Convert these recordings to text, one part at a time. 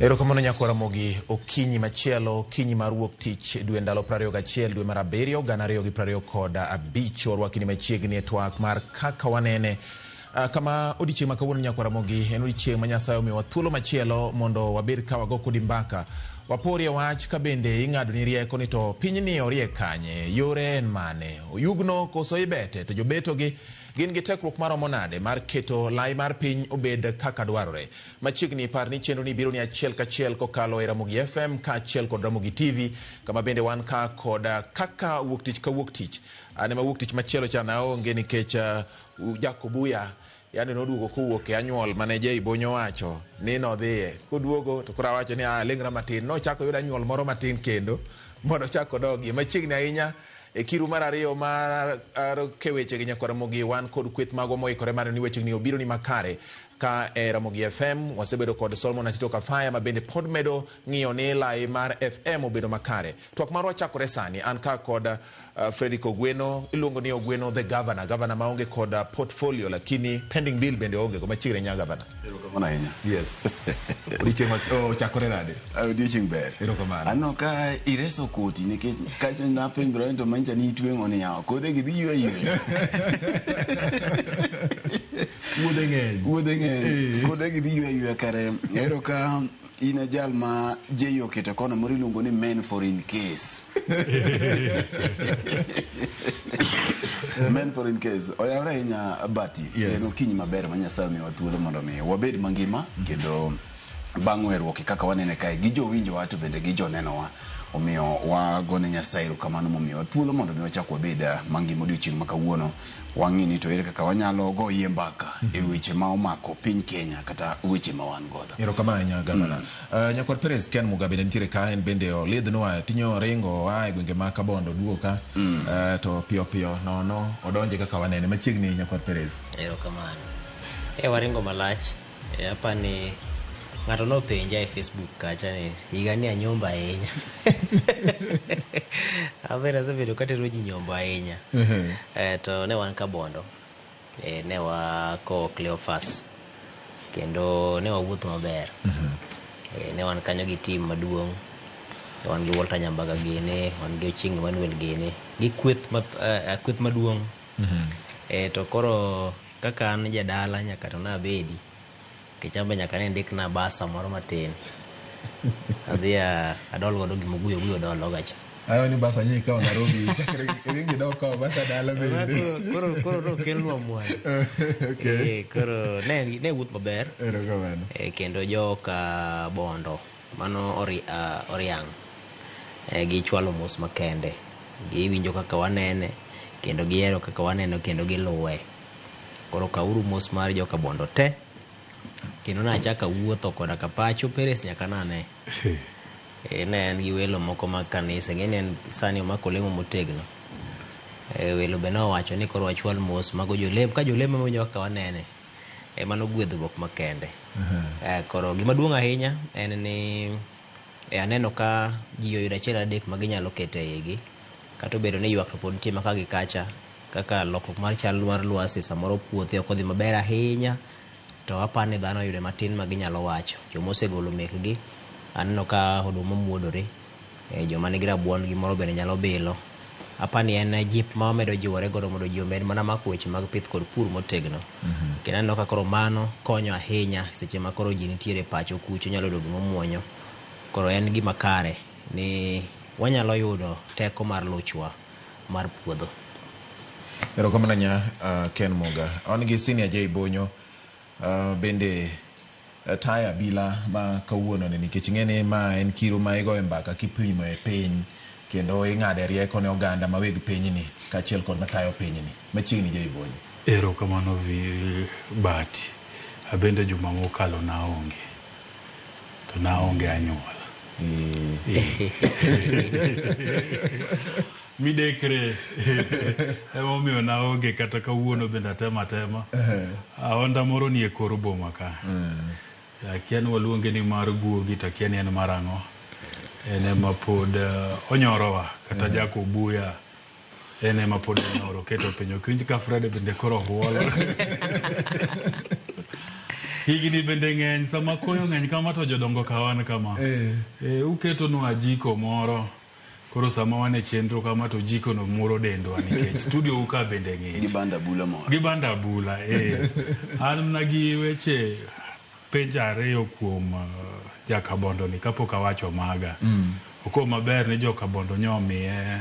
Erokamano nyakwar Ramogi, okinyi machielo, okinyi mar wuok tich dwe ndalo 21 dwe mar abiriyo 2025 warwakini machiegni e twak mar kaka wanene. Kama odiechieng' ma kawuono nyakwar Ramogi en odiechieng' ma Nyasaye omiyowa thuolo machielo mondo wabed ka wago kodi mbaka. Waporie wach ka bende ing'adoni rieko ni to pinyni orie kanye, yore en mane, oyugno koso ibete, to jobetogi gin gi tekruok maromo nade mar keto lai mar piny obed kaka dwarore. Machiegni par ni chenro ni biro ni achiel kachiel kokalo e Ramogi FM kaachiel kod Ramogi TV, kama bende wan ka kod kaka wuok tich ka wuok tich. An ema wuok tich machielo cha naonge nikech Jakobuya yani noduogo kowuok e anyuol mane Jay Bonyo wacho ni nodhiye. Koduogo to koro awacho ni ling'ra matin. Nochako oyudo anyuol moro matin kendo mondo ochak odogie. Machiegni ahinya e kiru mar ariyo mar ke weche gi nyakwar Ramogi wan kod kweth magwa moikore mar ni wechegi obiro ni makare. Ka e Ramogi FM wasebedo kod Solomon Atito Kafaya ma bende pod medo ng'iyo ni lai mar FM obedo makare. Twak marwa chakore sani an ka kod Fredrick Ogweno, iluongo ni Ogweno the governor, governor maonge kod portfolio lakini pending bill bende oonge go machiegni nya governor. Erokamano ahinya. Yes. Odiochieng' ochakore nade? Odiochieng' ber. Erokamano. Aneno ka ireso koti nikech kacha napenjora ni to manyicha ni itweng'o ni yawa kodhe gi dhi ywe ywe. Wuodhe ng'eny. Wuodhe ng'eny. Kodhe gi dhi ywe ywe kare. Ero ka in e jal ma Jay oketo kona moro iluongo ni men for in case. Men for in case. Oyawre ahinya Bati. Yes. En okinyi maber ma Nyasaye omiyowa thuolo mondo mi wabed mangima kendo bang' weruok kaka wanene kae gi jowinjowa to bende gi jonenowa. Omiyo wagone Nyasaye erokamano momiyowa thuolo mondo mi wachak wabed mangima odiochieng' ma kawuono. Wang'i ni to ere kaka wanyalo goyie mbaka e weche ma omako piny Kenya kata weche ma wan godo. Erokamano ahinya gavana. Nyakwar Perez Ken Mugabe ne nitiere ka, en bende olidhnwa tinyo ringo oa e gwenge ma Kabondo oduogo ka to piyo piyo nono odonje kaka wanene machiegni Nyakwar Perez. Erokamano. E waringo malach. E apani ng'ato nopenja e Facebook kacha ni higa ni anyombo ahinya. An asebedo katero ji nyombo ahinya. To ne wan Kabondo. Ne wakowo Cleophas. Kendo ne wawuotho maber. Ne wan kanyo gi team maduong'. Wan gi Walter Nyambaga gini, wan gi Ochieng' Emmanuel gini, gi kweth kweth maduong'. To koro kaka an jadala nyaka to nabedi. Nikech an be nyaka ne ndikna basa moro matin. Adhi adol godo gima oguyo oguyo dolo gacha. Ayo ni basa nyi ikawo Nairobi chakre iringi dok kawo basa dala bende. Koro nokelnwa mwandu. Okay. Koro ne wuoth maber. Erokamano. Kendo joka Bondo mano Oriang' gichwalo mos makende. Giwinjo kaka wanene kendo gihero kaka waneno kendo giluwe. Koro kawuru mos mar joka Bondo te. Kendo nachako awuotho koda ka pacho Peres nyaka nane. Ne en gi welo moko mag kanisa. Ing'e ni en sani omako lemo motegno. Welo be nowacho ni koro wachwal mos mago jolemo. Ka jolemo ema winjo kaka wanene. Mano gwedhruok makende. Koro gima duong' ahinya en ni aneno ka ji oyudo achiel adek ma ginyalo keto e igi. Kata obedo ni ywak to pod nitie maka gi kacha. Kaka lokruok mar chal mar lwasi samoro puothe ok odhi maber ahinya. To apani dhano oyudo matin ma ginyalo wacho. Joma osegolo mekgi aneno ka oduma muodore. Joma nigi rabuon gimoro bende nyalo bilo. Apani en jip ma wamedo jiwore godo mondo ji omed mana mako weche mag pith kod pur motegno. Kendo aneno ka koro mano konyo ahinya seche ma koro ji nitiere pacho kucho nyalo yudo gima omuonyo. Koro en gima kare ni wanyalo yudo teko mar luchwa mar puodho. Erokamano nya Ken Muga. Wan gi Senior J Bonyo bende tayo abila ma kawuono ni nikech ing'e ni ma en kiro ma igoyo mbaka kipimo e piny kendo ing'ade rieko ne oganda ma weg pinyni kaachiel kod matayo pinyni. Machiegni J Bonyo. Erokamano Bati. Abende juma mokalo naonge. To naonge anyuola. Midekre emomiyo naonge kata kawuono bende atema atema. Aonda moro nie kor boma ka. Akia ni waluonge ni mar guogi to akia ni en mar ang'o. En ema pod onyorowa kata Jack Obuya en ema pod onyoro oketo piny. Ok winj ka Fred bende koro huolo. Higni bende ng'eny, sama koyo ng'eny kama to jodongo ka wan kama. Uketonwa jiko moro. Koro sama wan e chenro kama to jiko no muro dendwa nikech studio u ka bende ng'ich. Gi banda bula moro. Gi banda bula, eh. An mana gi weche penjo ariyo kuom Jakabondo ni kapok awacho maga. Oko maber ni Jokabondo nyomiye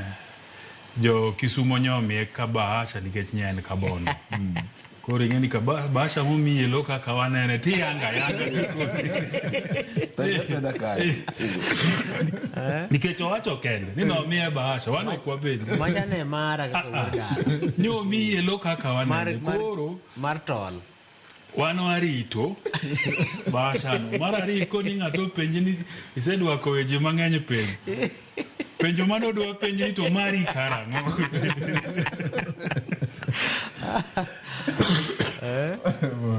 jo Kisumo nyomiye kabahasha nikech nye en Kabondo. Koro ing'e ni kabahasha momiye lo kaka wanene tiyanga yanga Pedha pedha kae. nikech owacho kende ni nomiye bahasha wan ok wapenji. Macha ne mara kaka wuod dala. Ni omiye lo kaka wanene. Koro Mar tol. wan warito bahashano. Mar ariyo koni ng'ato openji ni isedwako weche mang'eny penj. Penjo mane odwa penji ni to mari karang'o?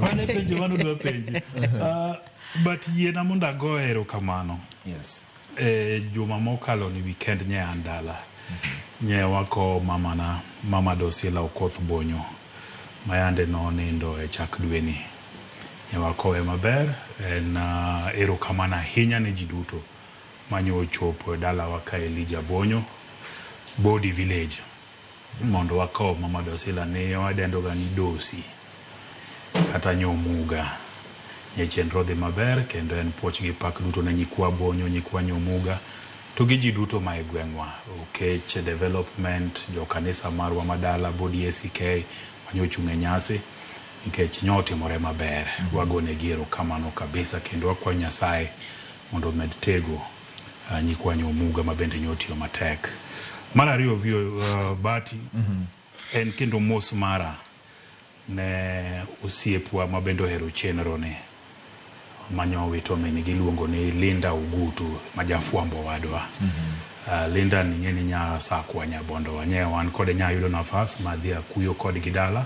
Mano e penjo mane odwa penji. But yiena mondo ago erokamano. Yes. E juma mokalo ni weekend nye an dala. Nye wako mamana, mama Dosila Okoth Bonyo, mayande nonindo e chak dweni. Nye wakowe maber, en erokamano ahinya ne ji duto manyo ochopo e dalawa ka Elijah Bonyo, Bodi Village, mondo wakow mama Dosila ni wadendo ga ni Dosi kata Nyomuga. Nye chenro dhi maber kendo en puoch gi pak duto ne nyikwa Bonyo, nyikwa Nyomuga to gi ji duto ma e gweng'wa. Okech Development, jo kanisa marwa madala, Bodi ACK manyo ochung' e nyasi nikech nyo otimore maber. Wagonegi erokamano kabisa kendo wakwayo Nyasaye mondo omed tego nyikwa Nyomuga ma bende nyo otiyo matek. Mar ariyo Bati, en kendo mos mara ne osiepwa ma bende ohero chenro ni manyo wito min gi iluongo ni Linda Ogutu ma jafwambo wadwa. Linda ni ng'e ni nya Sakwa Nyabondo wa nye wan kode nya yudo nafas ma dhi akuyo kodgi dala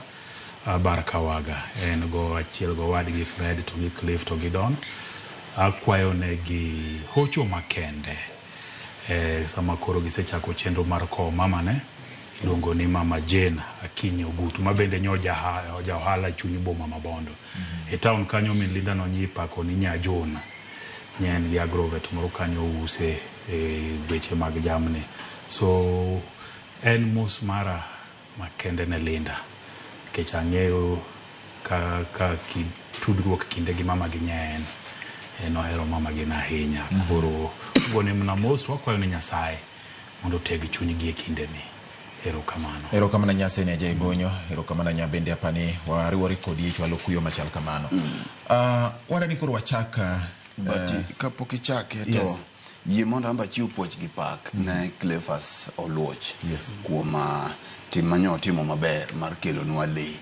bar Kawaga. En go achiel go wadgi Fred to gi Cliff to gi Don. Akwayo negi hocho makende sama koro gisechako chenro mar kowo mamane iluongo ni Mama Jane Akinyi Ogutu ma bende nyo ja ohala e chuny boma ma Bondo. E town kanyo min Linda no nyi ipako ni Nya John. Nye en gi agrovet moro kanyo use e weche mag jamni. So en mos mara makende ne Linda nikech ang'eyo ka tudruok kinde gi mama gi nye en ohero mama gi ahinya. Koro gone mana mos wakwayo ni Nyasaye mondo oteg chunygi e kinde ni. Erokamano. Erokamano Nyaseni Ajay Bonyo, erokamano nya bende apani wariwore kodi e chwalo kuyo machal kamano. Wadani koro wachak But kapok ichake to Yes. yie mondo amba achiw puoch gi pak ne Cleophas Oluoch Yes. kuom tim manyo otimo maber mar kelonwa lee.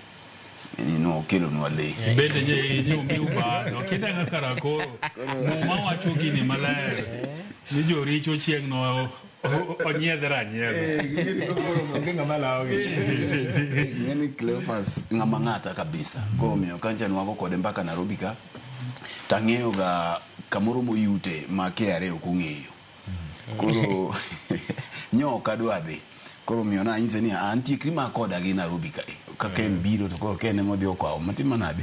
Nokelonwa lee. Bende nye omiu bahasha. Okidanga kara koro Muma wacho gini maler ni joricho chieng' no onyiedhre anyiedha. Onge ng'ama lawogi. Ing'e ni Cleophas ng'ama ng'ata kabisa. Koro omiyo kancha nwago kode mbaka Nairobi ka tang'eyo ga kamoro moyute ma KRA ok ong'eyo. Koro nyo ok adwa dhi. Koro omiyo nanyise ni an tiekri ma koda gi Nairobi ka. Kaka en biro to koro ken ema odhi okawo matimo nade.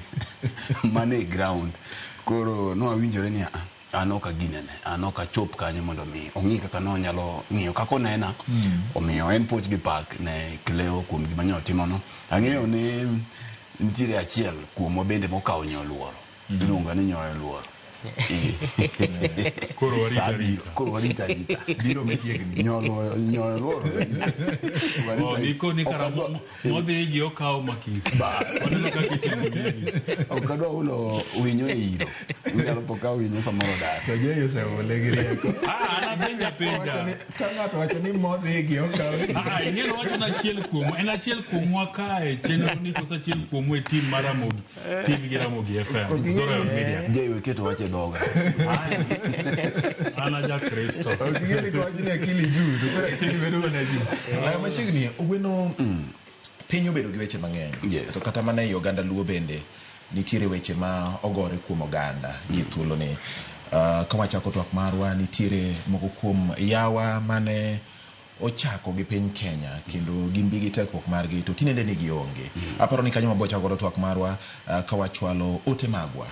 Mano e ground. Koro nwawinjore ni an ok aginene, an ok achop kanyo mondo mi ong'i kaka nonyalo ng'iyo kaka onena. Omiyo en puoch gi pak ne Cleo kuom gima nyo otimono. Ang'eyo ni nitiere achiel kuomwa bende mokawo nyoluoro. Iluongo ni nyoyo luoro. Koro warito Sa abiro. arita. Koro warito arita. Biro machiegni. Nyoyo luoro. Warito Oh, arita. gikoni kara Ok adwa- modhi gi okawo makis. Waneno kaka itimo gini. Ok adwa hulo winyo e iro. Inyalo po ka winyo samoro dar. To Jay oseole gi rieko. Ah, an apenja Owacho penja. ni ka ng'ato wacho ni modhi gi okawo. Ah, ing'e wacho ni achiel kuom en achiel kuomwa kae chenro ni koso achiel kuomwa e team mar Ramogi TV gi Ramogi FM Zora Media. Jay we keto wach e dhoga. An aja Kristo. Ok ing'e ni kowach ni akili juu to koro akili bedo mana juu. Aya machiegni ogweno piny obedo gi weche mang'eny. Yes. To kata mana ei oganda Luo bende nitiere weche ma ogore kuom oganda gi thuoloni. Ka wachako twak marwa nitiere moko kuom yawa mane ochako gi piny Kenya kendo gimbi gi tekruok margi to tinende ni gionge. Aparo ni kanyo mabo chako godo twak marwa ka wachwalo ote magwa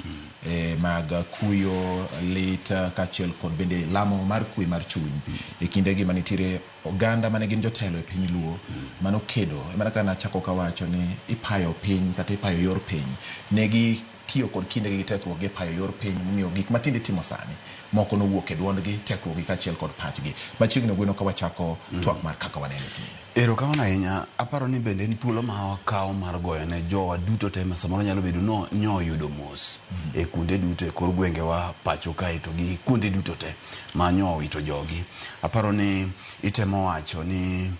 mag kuyo, lit kaachiel kod bende lamo mar kwe mar chuny e kindegi manitiere oganda mane gin jotelo e piny Luo manokedo mana kaka nachako kawacho ni ipayo piny kata ipayo yor piny negi tiyo kod kindegi gi tekruok gi e payo yor piny momiyo gik matinde itimo sani moko nowuok e duondgi, tekruokgi kaachiel kod pachgi. Machiegni ogweno ka wachako twak mar kaka waneno kinde. Erokamano ahinya. Aparo ni bende en thuolo ma wakawo mar goyo ne jowa duto te ma samoro nyalo bedo no nyo oyudo mos e kuonde duto e kor gwengewa pacho kae to gi kuonde duto te ma nyo owito jogi. Aparo ni itemo wacho ni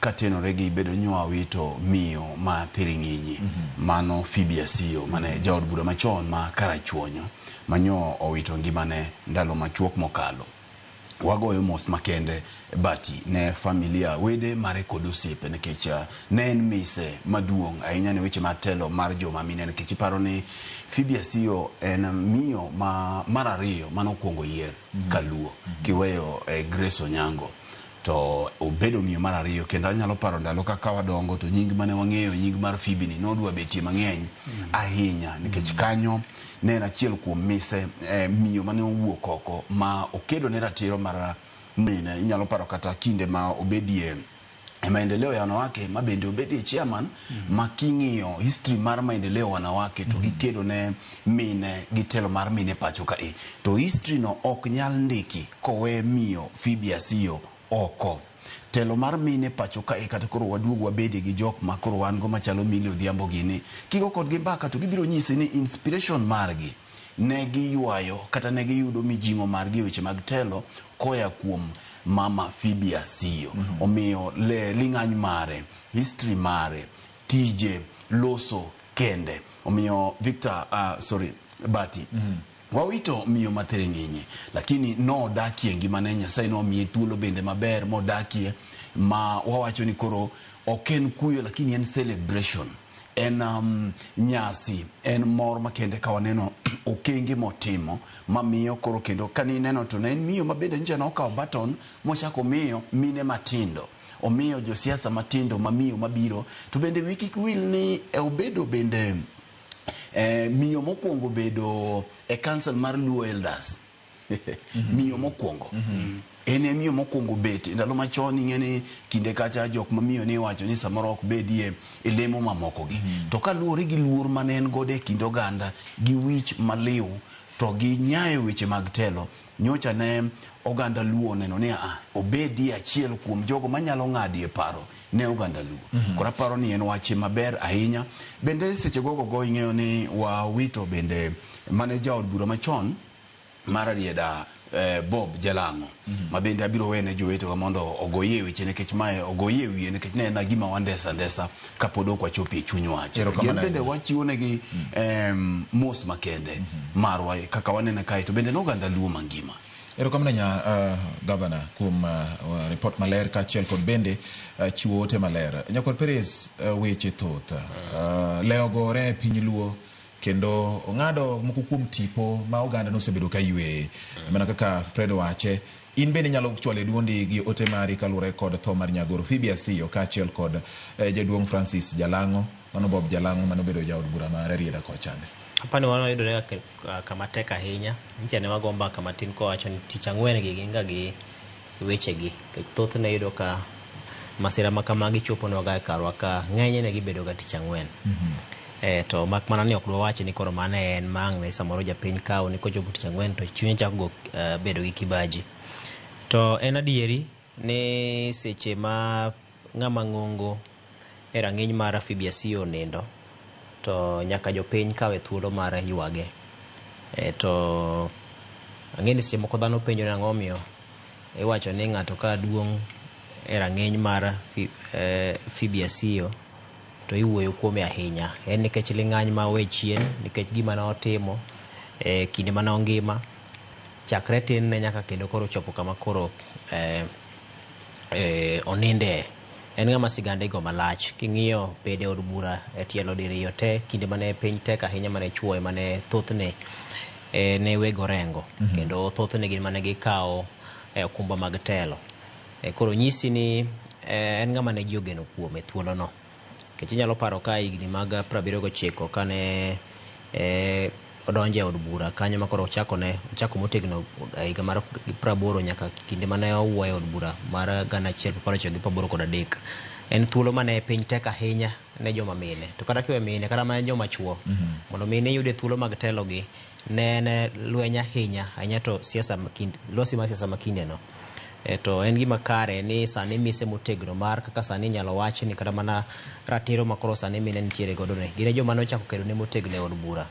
katenore gi bedo nyo wawito miyo ma Thiring'inyi mano Phoebe Asiyo mane jaod bura machon ma Karachuonyo manyo owito ngimane ndalo machuok mokalo. Wagoyo mos makende bati ne familia wede mare kod osiepe nikech ne en mise maduong' ahinya ne weche mar telo mar joma mine nikech iparo ni Phoebe Asiyo en miyo ma mar ariyo manokwongo yier kaluo kiweyo Grace Onyango to obedo miyo mar ariyo kendo anyalo paro ndalo kaka wadongo to nying mane wang'eyo nying mar Phoebe ni nodwa betie mang'eny ahinya nikech kanyo ne en achiel kuom mise miyo mane owuok oko ma okedo ne ratiro mar mine. Inyalo paro kata kinde ma obedie e maendeleo ya wanawake ma bende obedie chairman ma king'iyo history mar maendeleo wanawake to gikedo ne mine gi telo mar mine pacho ka e to history no ok nyal ndiki kowe miyo Phoebe Asiyo oko. Telo mar mine pacho kae kata koro waduog wabede gi jok ma koro wan go machalo Milly Odhiambo gini kigo kodgi mbaka to gibiro nyisi ni inspiration margi ne giywayo kata ne giyudo mijing'o margi e weche mag telo koya kuom mama Phoebe Asiyo. Omiyo ling'any mare, history mare, tije, loso kende. Omiyo Victor, sorry, Bati, wawito miyo ma Thiring'inyi lakini nodakie ngimane Nyasaye nomiye thuolo bende maber modakie ma wawacho ni koro ok en kuyo lakini en celebration en nyasi en mor makende ka waneno okenge motimo mamiyo koro kendo kanineno to ne en miyo ma bende nyocha nokawo baton mochako miyo mine matindo omiyo josiasa matindo mamiyo mabiro to bende wi kik wil ni obedo bende miyo mokwongo bedo e council mar Luo Elders miyo mokwongo en e miyo mokwongo bet ndalo machon ing'e ni kinde kacha jok mamiyo ni iwacho ni samoro ok bedie e lemo mamoko gi to kaluwore gi luor mane en godo e kind oganda gi wich maliw to gi nyayo weche mag telo nyocha ne oganda Luo oneno ni obedie achiel kuom jogo manyalo ng'adie paro ne oganda Luo. Koro aparo ni en wach maber ahinya. Bende seche gogo go ing'eyo ni wawito bende mane jaod bura machon mar Rarieda Bob Jalang'o ma bende abiro wene jowetewa mondo ogoyie weche nikech mae ogoyie wiye nikech ne en gima wandesa ndesa kapod ok wachopo e chuny wach. Gin bende wachiwo negi mos makende marwa kaka wanene kae to bende ne oganda Luo mangima. Erokamano nya gavana kuom report maler kaachiel kod bende chiwo ote maler. Nyakwar Perez, weche thoth. Leo gore e piny Luo kendo ong'ado moko kuom tipo ma oganda nosebedo ka yweye. Mana kaka Fred owache, in bende inyalo chwalo e duondi gi ote mari kaluwore kod tho mar Nyagoro Phoebe Asiyo kaachiel kod jaduong' Francis Jalang'o, mano Bob Jalang'o manobedo jaod bura mar Rarieda kochande. Apani wan wayudore kama tek ahinya. Nyicha ne wago mbaka matin kowacho ni tich ang'wen gi gin ga gi wechegi. Nikech thothne iyudo ka masira ma kamagi choponwaga e karwa ka ng'enyne gibedo ga tich ang'wen. To mak mana ni ok dwawach ni koro mano en ma ang' ne samoro japiny kawo ni kochopo tich ang'wen to chunye chako go bedo gi kibaji. To en adieri ni seche ma ng'ama ng'ongo e rang'iny mar Phoebe Asiyo onindo to nyaka jopiny kawe thuolo mar ywage. To ang'e ni seche moko dhano penjo ni ang'o momiyo iwacho ni ng'ato ka duong' e rang'iny mar Phoebe Asiyo to iwuoyo kuome ahinya. En nikech ling'any ma owe chien, nikech gima ne otimo e kinde mane ongima chakre tin ne nyaka kendo koro chopo kama koro oninde. En ng'ama sigande igo malach. King'iyo bede od bura e tielo diriyo te kinde mane piny tek ahinya mane chuo ema ne thothne ne weg orengo. Kendo thothne gin mane gikawo okumba mag telo. Koro nyisi ni en ng'ama ne ji ogeno kuome thuolono. Nikech inyalo paro ka higni mag 79 kane odonjo e od bura kanyo ma koro ochako motegno higa mar 80 nyaka kinde mane owuoyo e od bura mar 1983. En thuolo mane piny tek ahinya ne joma mine. To kata kiwe mine, kata mana joma chuo, mondo mine yude thuolo mag telo gi, ne en lweny ahinya, ahinya to siasa lwasi mar siasa ma kindeno. To en gima kare ni sani mise motegno mar kaka sani inyalo wach ni kata mana ratiro ma koro sani mine nitiere godo ni gin e joma nochako kedo ne motegno e od bura.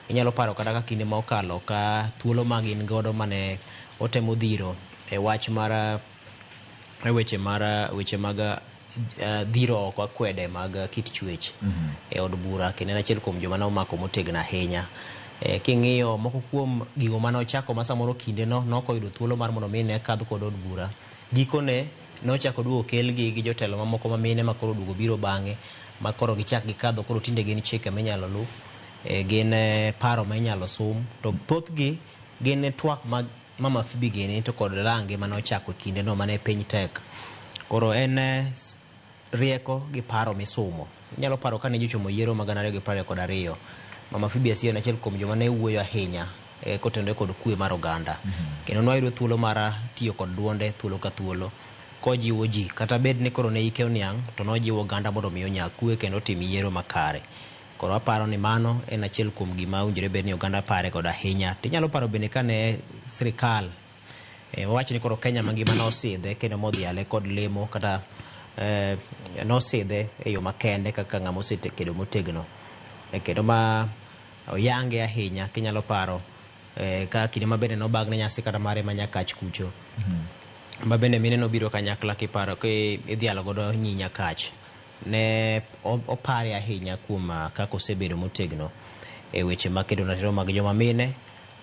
Inyalo paro kata ka kinde ma okalo ka thuolo ma gin godo mane otemo dhiro e wach mar e weche mar weche mag dhiro oko akwede mag kit chwech e od bura, kendo en achiel kuom joma ne omako motegno ahinya. King'iyo moko kuom gigo mane ochako ma samoro kinde no nok oyudo thuolo mar mondo mi ne kadh kod od bura, gikone nochako duogo kelgi gi jotelo mamoko ma mine ma koro oduogo biro bang'e ma koro gichak gikadho, koro tinde gin chike minyalo lu, gin paro ma inyalo sum, to thothgi gin twak mag Mama Phoebe gini to kod range mane ochako e kindeno mane piny tek. Koro en rieko gi paro misumo. Inyalo paro kane ji ochomo yiero mag 2022, Mama Phoebe Asiyo en achiel kuom joma ne wuoyo ahinya kotenore kod kwe mar oganda. Kendo nwayudo thuolo mar tiyo kod duonde thuolo ka thuolo kojiwo ji, kata bed ni koro ne ike oniang', to nojiwo oganda mondo mi onya kwe kendo otim yiero makare. Koro aparo ni mano en achiel kuom gima owinjore bed ni oganda pare godo ahinya. Tinyalo paro bende kane sirikal wawach ni koro Kenya mangima nosidhe kendo modhiale kod lemo kata nosidhe e yo makende kaka ng'ama osekedo motegno. Kendo ma oyange ahinya kinyalo paro ka kinde ma bende nobagne nyasi kata mare ma Nyakach kucho. Ma bende mine nobiro kanyakla kiparo ki idhialo godo nyi Nyakach. Ne opare ahinya kuom kaka osebedo motegno e weche mag kedo ratiro mag joma mine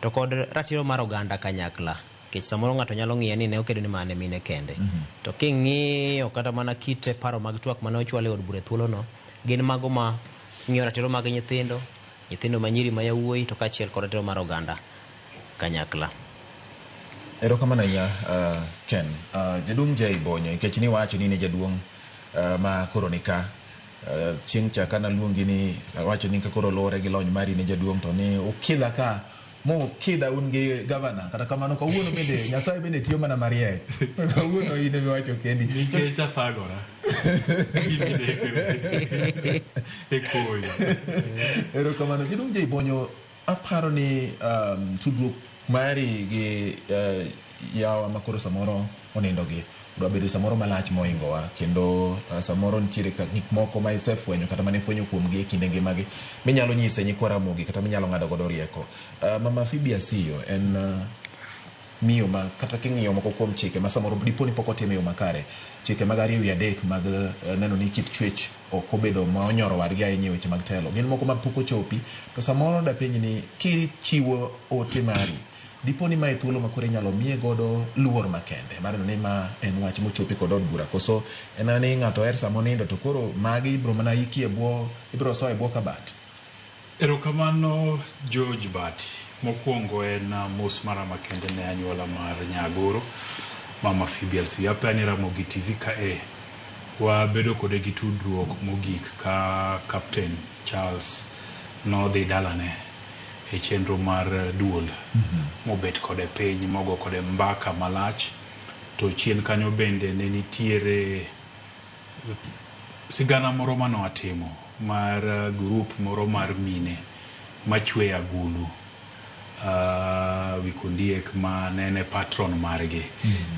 to kod ratiro mar oganda kanyakla. Nikech samoro ng'ato nyalo ng'iye ni ne okedo ni mana ne mine kende. To king'iyo kata mana kit paro mag twak mane ochwal e od bura e thuolono, gin mago ma ng'iyo ratiro mag nyithindo, nyithindo ma nyiri ma yawuoyi to kaachiel kod ratiro mar oganda kanyakla. Erokamano ahinya Ken. Jaduong' Jay Bonyo, nikech niwacho ni in e jaduong' ma koro ni ka. Chieng' cha kana luongi ni awacho ni ka koro luwore gi lony mari ni jaduong' to ni ukidha ka mukidha un gi gavana. Kata kamano kawuono bende Nyasaye bende tiyo mana mariek. Kawuono in emiwacho kendi. Nikech athagora. Gi midekre. E koyo. Erokamano. Jaduong' Jay Bonyo, aparo ni tudruok mari gi yawa ma koro samoro onindo gi dwa bedo samoro malach mohingowa, kendo samoro nitiere ka gik moko ma isefwenyo kata mane ifwenyo kuomgi e kinde ngimagi minyalo nyise nyikwa Ramogi kata minyalo ng'ado godo rieko. Mama Phoebe Asiyo en miyo ma kata king'iyo moko kuom chike ma samoro dipo ni pok otim e yo makare, chike mag 2 3 mag neno ni kit chwech ok obedo ma onyoro wadgi ahinya e weche mag telo, gin moko ma pok ochopi, to samoro dapenji ni kichiwo ote mari, dipo ni mae thuolo ma koro inyalo miye godo luor makende mar neno ni ma en wach mochopi kod od bura, koso en ni ng'ato oher sama onindo to koro magi ibiro mana iki e bwo, ibiro so e bwo kabat. Erokamano George Bati. Mokwongo en mos mara makende ne anyuola mar Nyagoro, Mama Phoebe Asiyo. Apani Ramogi TV ka e wabedo kode gi tudruok mogik ka Captain Charles nodhi dalane e chenro mar duol mobet kode piny mogo kode mbaka malach. To chien kanyo bende ne nitiere sigana moro mane watimo mar group moro mar mine machweyo agulu Wikondiek ma ne en e patron margi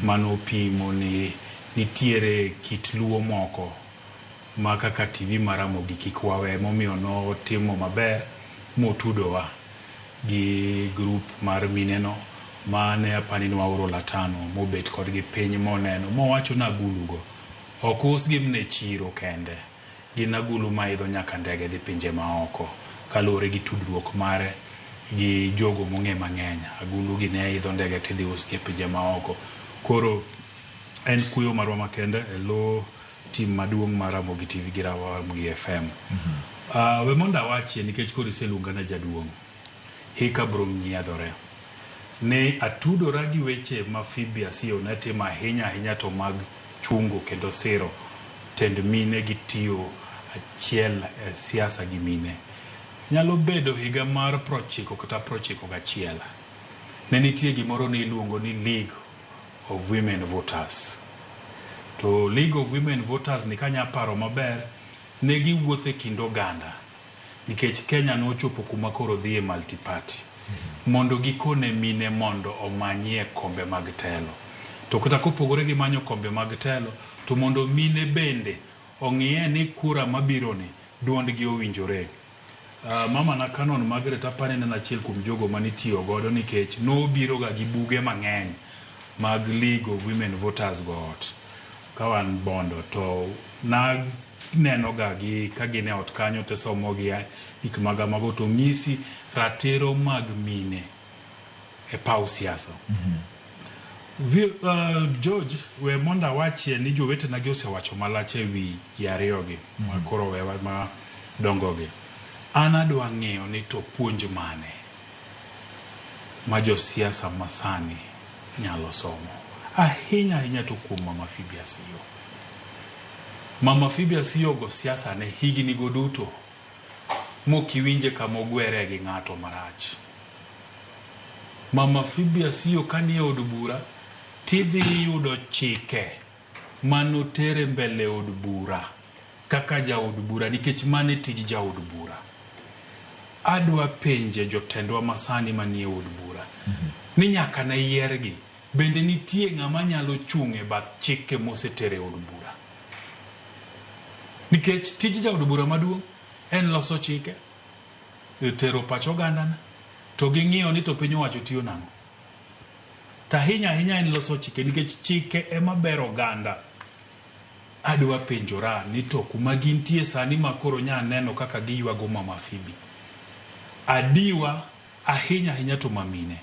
manopimo ni nitiere kit luo moko ma kaka TV mar Ramogi kik wawe, momiyo notimo maber motudowa gi group mar mine no mane apani ni waoro Latano mobet kodgi piny moneno mowacho ni agulu go ok usgi mana e chiro kende, gin agulu maidho nyaka ndege dhi pinje maoko kaluwore gi tudruok mare gi jogo mong'e mang'eny. Agulu gi ne idho ndege tidhi usgi e pinje maoko. Koro en kuyo marwa makende e lo tim maduong' mar Ramogi TV gi Ramogi FM. We mondo awachie nikech koro iseluonga na jaduong'. Hika bro nyiedhore. Ni atudora gi weche ma Phoebe Asiyo ne timo ahinya ahinya to mag chungo kendo siro tend mine gi tiyo achiel e siasa gi mine. Nyalo bedo higa mar 90 kata 91. Ne nitie gimoro ni iluongo ni League of Women Voters. To League of Women Voters ni kanya paro maber, ne giwuotho e kind oganda nikech Kenya nochopo kuma koro dhi e multi-party mondo gikone mine mondo omanyie kombe mag telo. To kata kopogore gi manyo kombe mag telo, to mondo mine bende ong'iye ni kura mabiro ni duondgi owinjore. Mama na Canon Margaret apani ne en achiel kuom jogo manitiyo godo nikech nobiro ga gi buge mang'eny mag League of Women Voters go ot ka wan Bondo to na neno ga gi ka gin e ot kanyo tisomo gi gik maga mago to ng'isi ratiro mag mine e paw siasa. George, we mondo awachie ni jowetena gi osewacho malach e wi ji ariyogi ma koro wewa ma dongogi. An adwa ng'eyo ni to puonj mane ma josiasa masani nyalo somo. Ahinya ahinya to kuom Mama Phoebe Asiyo. Mama Phoebe Asiyo go siasa ne higni go duto mokiwinje kama ogwere gi ng'ato marach. Mama Phoebe Asiyo kanie od bura tidhi yudo chike manotere mbele od bura kaka jaod bura nikech mano e tij jaod bura. Adwa penje jotendwa masani manie od bura ni nyaka ne yiergi bende nitie ng'ama nyalo chung' e bath chike mosetere od bura. Nikech tij jaod bura maduong' en loso chike, tero pach ogandana, to ging'iyo ni to piny owacho tiyo nang'o. To ahinya ahinya en loso chike nikech chike ema bero oganda. Adwa penjora ni to kuma gintie sani ma koro nya neno kaka giywago Mama Phoebe. Adiwa ahinya ahinya to mamine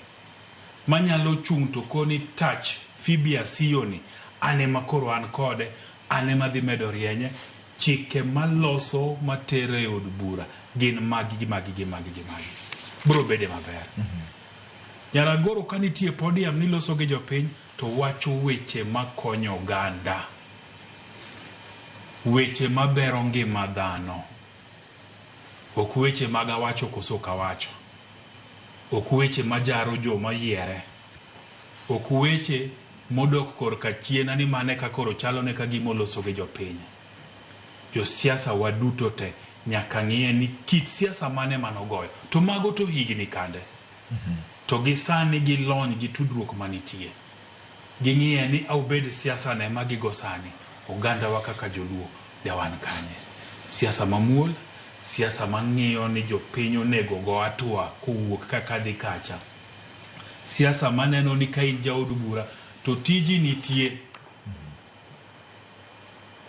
manyalo chung' to koni touch Phoebe Asiyo ni an ema koro an kode, an ema dhi medo rienye, chike maloso matero e od bura gin magi gi magi gi magi gi magi. Bro bede maber. Nyaragoro ka nitie podium niloso gi jopiny to wacho weche makonyo oganda. Weche mabero ngima dhano. Ok weche mag awacho koso ok awacho. Ok weche majaro joma yiere. Ok weche modok korka chiena ni mane ka koro chalone ka gima oloso gi jopiny. Josiasa waduto te nyaka ng'iye ni kit siasa mane manogoyo. To mago to higni kande. To gi sani gi lony gi tudruok manitie. Ging'iye ni aubed siasa ne ma gigo sani. Oganda wa kaka joluo de wan kanye. Siasa mamuol, siasa mang'iyo ni jopiny onego go hatua kowuok kaka dhi kacha. Siasa maneno ni ka in jaod bura to tiji nitie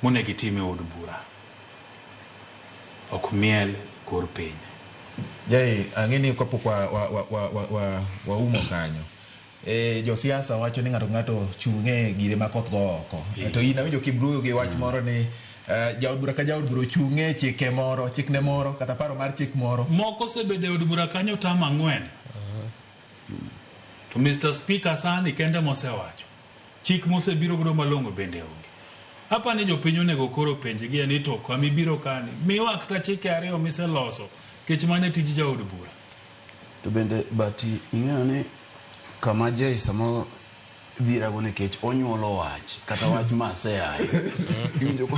monego itim e od bura. Ok miel kor piny. Jai, ang'e ni kapok waumo kanyo. Josiasa wacho ni ng'ato ng'ato chung' e gire ma koth go oko. To in awinjo kibruyo gi wach moro ni jaod bura ka jaod bura ochung' e chike moro, chikne moro, kata paro mar chik moro. Moko osebedo e od bura kanyo tam 4. To Mr. Speaker sani kende mosewacho. Chik mosebiro godo malong'o bende onge. Apa ni jopiny onego koro penjgi ni to kama ibiro kani, miwa kata chike 2 miseloso, nikech mano e tij jaod bura. To bende bati ing'eyo ni kama Jay samoro dhirago nikech onyuolo wach kata wach ma aseaye. Iwinjo ko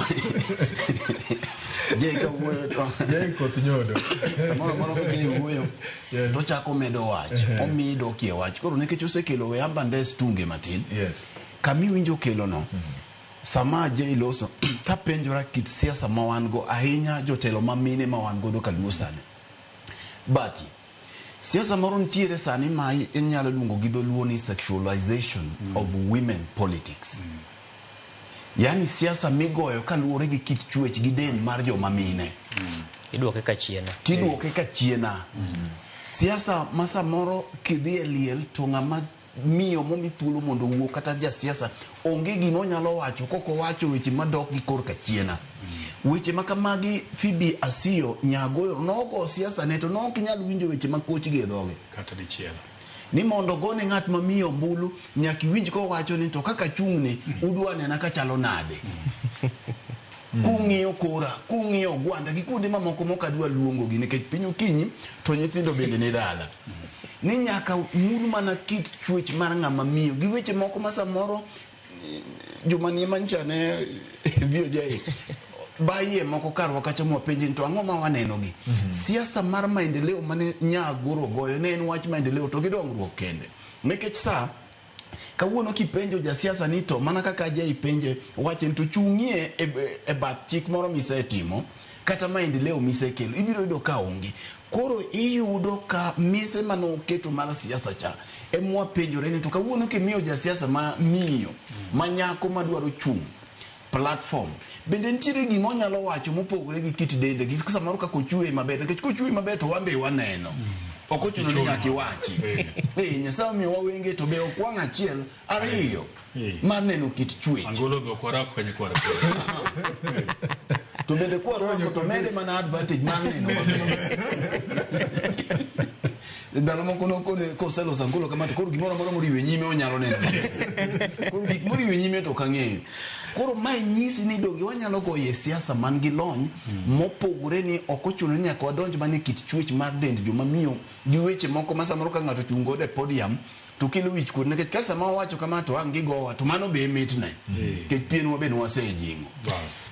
Jay ka wuoyo to Jay koth nyodo. Samoro amora ma Jay wuoyo to ochako medo wach, omiyi dokie wach. Koro nikech osekelo we ambandes tunge matin. Kama iwinjo kelo no, sama Jay loso tapenjora kit siasa ma wan go ahinya jotelo ma mine ma wan godo kaluo sani. Bati siasa moro nitiere sani ma inyalo luongo gi dholuo ni sexualization of women politics. Yaani siasa migoyo kaluwore gi kit chwech gi del mar joma mine. Iduoke ka chiena. Tiduoke ka chiena. Siasa ma samoro kidhi e liel to ng'ama miyo momi thuolo mondo owuo kata jasiasa onge gima onyalo wacho kok owacho weche madok gi korka chiena. Weche ma kamagi Phoebe Asiyo Nyagoyo nogo siasa ne to nok inyal winjo weche ma koch gi e dhoge. Kata dichiel. Ni mondo gone ng'at ma miyo ombulu, nyaka iwinj kowacho ni to kaka achung'ni, udwa nena kachalo nade. Kung'iyo kora, kung'iyo ogwanda gi kuonde mamoko mok adwa luongogi nikech piny okinyi to nyithindo bende ni dala. Ni nyaka mul mana kit chwech mar ng'ama miyo gi weche moko ma samoro joma nie mancha ne VOJ baye moko karwa kacha mwapenje ni to ang'o ma waneno gi. Siasa mar maendeleo mane Nyagoro goyo ne en wach maendeleo to gi dongruok kende. Nikech sa kawuono kipenjo jasiasa ni to mana kaka aja ipenje wache ni to chung'ie e bath chik moro misetimo kata maendeleo misekelo ibiro yudo ka onge. Koro iyudo ka mise manoketo mar siasa cha emwapenjore ni to kawuono kimiyo jasiasa ma miyo ma nyako madwaro chung' platform bende nitiere gima onyalo wacho mopogore gi kit dende gi samoro kaka ochwe maber nikech kochwe maber to wan be waneno. Ok ochuno ni nyaka iwachi. Nyasaye omiyowa wenge to be ok wang' achiel ariyo mar neno kit chwech. Angolo be ok warwako kanyo kwar. To bende kwarwako to mede mana advantage mar neno maber. Ndalo moko nokone koseloso angolo kama to koro gimoro amora moriwo e nyime onyalo neno maber. Koro gik moriwo e nyime to ok ang'eyo. Koro mae nyisi ni donge wanyalo goyo e siasa man gi lony mopogore ni ok ochuno ni nyaka wadonj mana e kit chwech mar dend joma miyo gi weche moko ma samoro ka ng'ato ochung' godo e podium to kelo wich kuot nikech ka sama wawacho kama to ang' gigowa to mano be mitne nikech pienwa be nwasejing'o. Bas.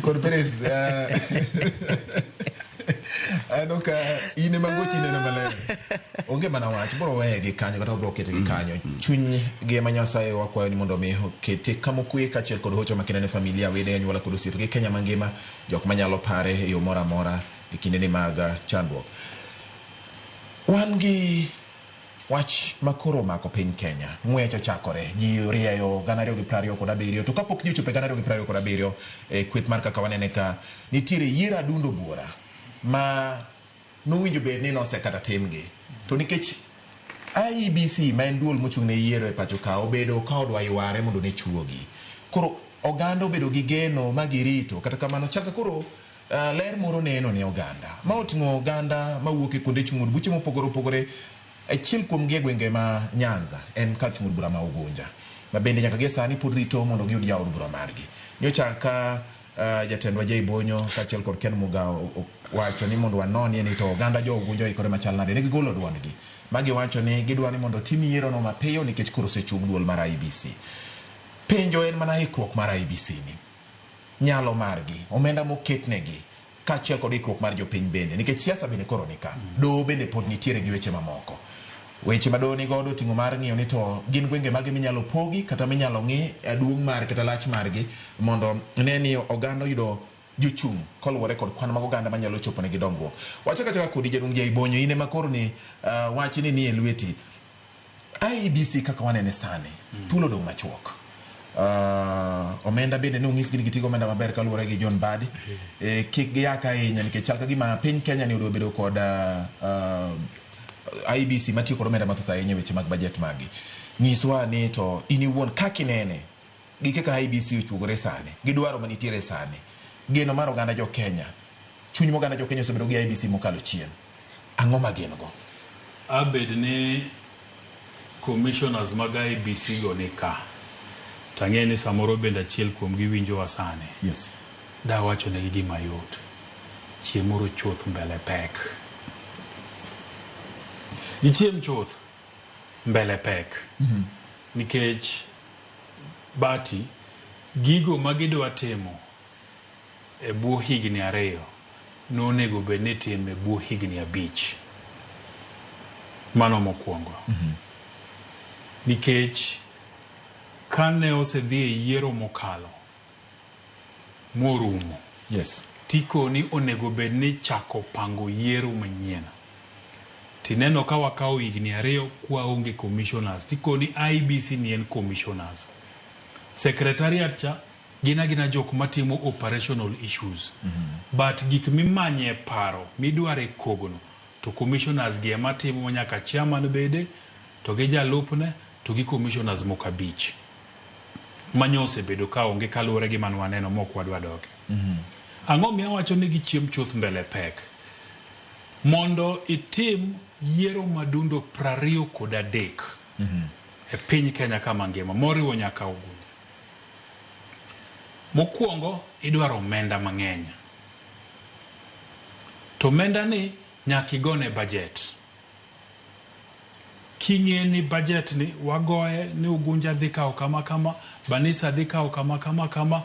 Kod Perez, aneno ka in ema gochi neno maler. Onge mana wach, biro weye gi kanyo kata biro kete gi kanyo. Chuny gi ema Nyasaye wakwayo ni mondo omi okete kama okwe kaachiel kod hocho makende ne familia, wede, anyuola kod osiepe gi Kenya mangima, jok manyalo pare e yo moro amora e kindeni mag chandruok. Wan gi wach makoro omako piny Kenya. Ng'wech ochakore, ji orieyo 2027 to kapok ji ochopo e 2027 e kweth mar kaka wanene ka nitiere yiero adundo buora ma nowinjo bed ni nosekata timgi. To nikech IEBC ma en duol mochung' ne yiero e pacho ka obedo ka odwa yware mondo ne chuogi. Koro oganda obedo gi geno ma girito kata kamano chal ka koro ler moro neno ne oganda. Ma oting'o oganda mawuok e kuonde chung' od buche mopogore opogore. Achiel kuom gi e gwenge ma Nyanza en kar chung' od bura ma Ugunja ma bende nyaka gie sani pod rito mondo giyud jaod bura margi. Nyocha ka jatendwa Jay Bonyo kaachiel kod Ken Mugao wacho ni mondo wanonie ni to oganda jo Ugunja oikore machal nade. Ne gigolo duondgi ma giwacho ni gidwa ni mondo tim yiero no mapiyo nikech koro osechung duol mar IEBC. Penjo en mana ikruok mar IEBC ni. Nyalo margi, omenda moketnegi, kaachiel kod ikruok mar jopiny bende nikech siasa bende koro nika. Doho bende pod nitiere gi weche mamoko. Weche ma doho nigodo oting'o mar ng'iyo ni to gin gwenge mage minyalo pogi kata minyalo ng'i duong' mar kata lach margi mondo ne ni oganda oyudo jochung' koluwore kod kwan mag oganda manyalo chopo negi dongruok. Wachak achaka kodi jaduong' Jay Bonyo, in ema koro ni wach ni nie lweti. IEBC kaka wanene sani, thuolo odong' machuok. Omenda bende ne onyisgi ni gitigo omenda maber kaluwore gi John Mbadi. Kik giyak ahinya nikech chal ka gima piny Kenya ni odwa bedo kod IEBC matiyo kod omenda mathoth ahinya e weche mag budget maggi. Nyiswa ni to in iwuon kaka inene gi kaka IEBC ochuogore sani, gi dwaro manitiere sani, geno mar oganda jo Kenya, chuny ma oganda jo Kenya osebedo gi IEBC mokalo chien. Ang'o ma gin go? Abed ni commissioners mag IEBC go ni ka. Tang'e ni samoro bende achiel kuom gi winjowa sani. Yes. Dawacho negi gima yot. Chiemuru chuth mbele pek. Gichiem chuth mbele pek. Nikech bati gigo ma gidwa timo e bwo higni 2 nonego bed ni itimo e bwo higni 5. Mano mokwongo. Nikech kane osedhi e yiero mokalo morumo, Yes. tikoni onego bed ni chako pango yiero manyien. Tineno ka wakawo higni 2 kwaonge commissioners, tikoni IEBC ni en commissioners. Secretariat cha gin agina jok matimo operational issues. But gik mimanye paro midware kogno to commissioners gi ema timo nyaka chairman bede to gi jalupne to gi commissioners moko 5. Manyo osebedo ka onge kaluwore gi mane waneno mok wadwa doke. Ang'o miyo awacho ni gichiem chuth mbele pek? Mondo itim yiero madundo 23 e piny Kenya kama ngima, moriwo nyaka Ugunja. Mokwongo idwaro omenda mang'eny. To omenda ni nyaka igone budget. King'e ni budget ni wagoye ni Ugunja dhi kawo kama kama, Banisa dhi kawo kama kama kama,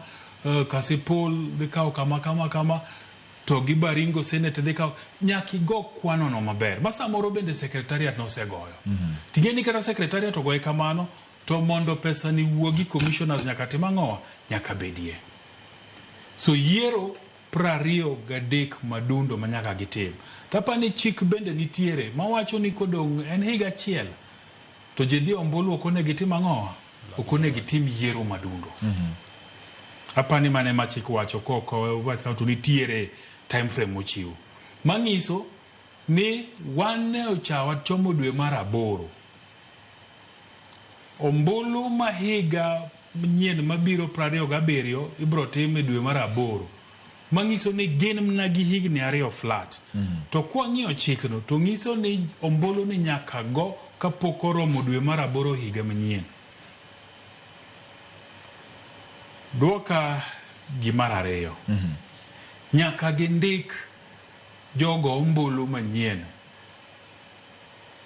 Kasipul dhi kawo kama kama kama, to gi Baringo Senate dhi kawo, nyaka igo kwano no maber. Ma samoro bende secretariat nosegoyo. Ting'e ni kata secretariat ogoye kamano, to mondo pesa ni wuogi commissioners nyaka tim ang'owa? Nyaka bedie. So yiero 23 madundo ma nyaka gitim. Tapani chik bende nitiere mawacho ni kodong' en higa achiel to ji dhi ombulu ok onego gitim ang'owa? Ok onego gitim yiero madundo. Apani mano ema chik wacho kok wach to nitiere time frame mochiwo. Manyiso ni wan ne ocha wachomo dwe mar 8. Ombulu ma higa manyien mabiro 27 ibiro tim e dwe mar 8. Manyiso ni gin mana gi higni 2 flat. To kwang'iyo chikno to nyiso ni ombulu ni nyaka go kapok oromo dwe mar 8 higa manyien. Duoka gimar 2. Nyaka gindik jogo ombulu manyien.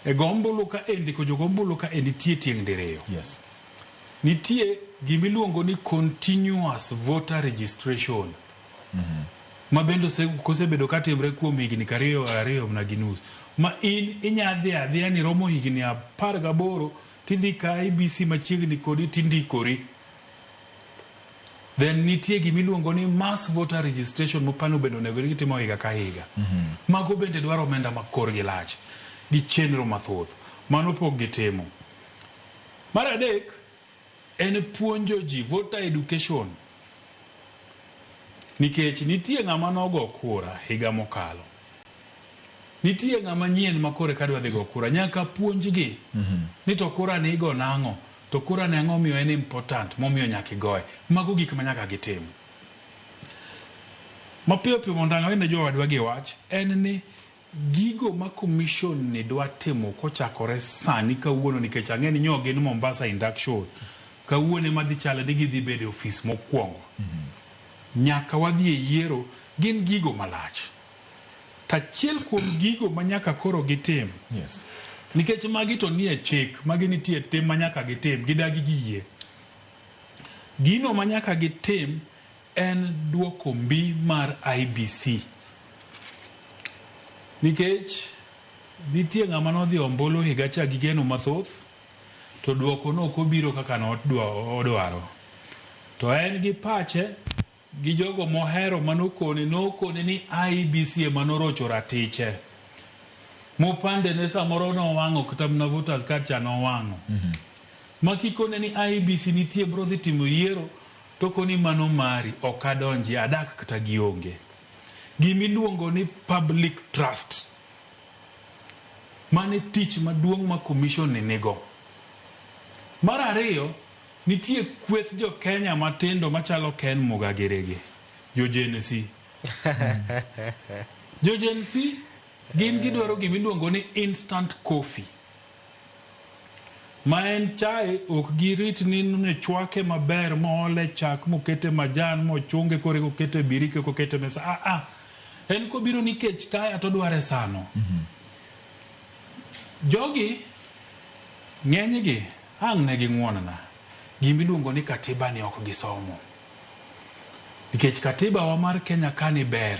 E go ombulu ka e ndiko jogo ombulu ka e nitie tieng' diriyo. Yes. Nitie gimiluongo ni continuous voter registration. Ma bende kosebedo katimre kuom higni 2 mana gi nus. Ma in inya dhi adhiya ni romo higni 18 tidhi ka IEBC machiegni kodi tindikori. Then nitie gimiluongo ni mass voter registration mopano bende onego gitimo higa ka higa. Mago bende dwaro omenda ma korgi lach gi chenro mathoth. Mano pok gitimo. Mar 3 en puonjo ji voter education. Nikech nitie ng'ama nogo kura higa mokalo. Nitie ng'ama nyien ma kore kadwa dhi go kura. Nyaka puonjgi ni to kura ni igo nang'o, to kura ni ang'o miyo en important momiyo nyaka igoye. Mago gik ma nyaka gitim. Mapiyo piyo mondo ang' awene jowadwa gi wach en ni gigo ma commission ni dwa timo kochakore sani kawuono nikech ang'e ni nyo gin Mombasa induction kawuono ema dhi chalo ni gidhi bedo e ofis mokwongo. Nyaka wadhi e yiero gin gigo malach. Tachiel kuom gigo ma nyaka koro gitim. Yes. Nikech magi to nie chik, magi nitie tim ma nyaka gitim, gidagi giyie. Gino ma nyaka gitim en duoko mbi mar IEBC. Nikech nitie ng'ama nodhi ombulu higa cha gi geno mathoth, to duoko no ok obiro kaka nodwaro. To en gi pache gi jogo mohero manokone, nokone ni IEBC ema norocho ratiche. Mopande ne samoro nowang'o kata mana voters card cha nowang'o. Ma kikone ni IEBC nitie bro dhi timo yiero to koni mano mari ok adonji adak kata gionge. Gimiluongo ni public trust. Mane tich maduong' ma commission ni nigo. Mar 2, nitie kweth jo Kenya matindo machalo Ken Mugagirigi, jo Gen Z. Jo Gen Z gin gidwaro gimiluongo ni instant coffee. Ma en chae ok girit ni ne chwake maber moole chak mokete majan mochunge kore kokete birike kokete mesa. En kobiro nikech kaya to dware sano. Jogi ng'enygi ang' ne ging'uonona. Gimiluongo ni katiba ni ok gisomo. Nikech katiba wa mar Kenya ka ni ber,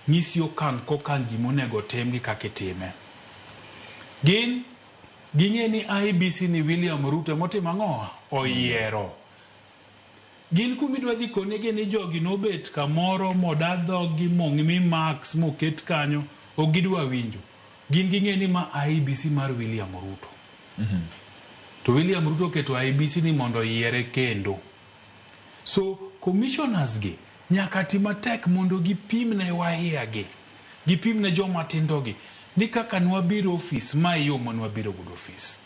nyisi okang' kokang' gimonego tim gi kaka itime. Gin ging'e ni IEBC ni William Ruto motimo ang'o? Oyiero. Gin kumidwa dhi konegi ni jogi nobet kamoro moda dhoggi mong'imi marks moket kanyo, ok gidwa winjo. Gin ging'e ni ma IEBC mar William Ruto. To William Ruto oketo IEBC ni mondo oyiere kendo. So commissioners gi nyaka ti matek mondo gipim ne wahia gi, gipim ne joma tindo gi ni kaka nwabiro ofis, ma e yo ma nwabiro godo ofis.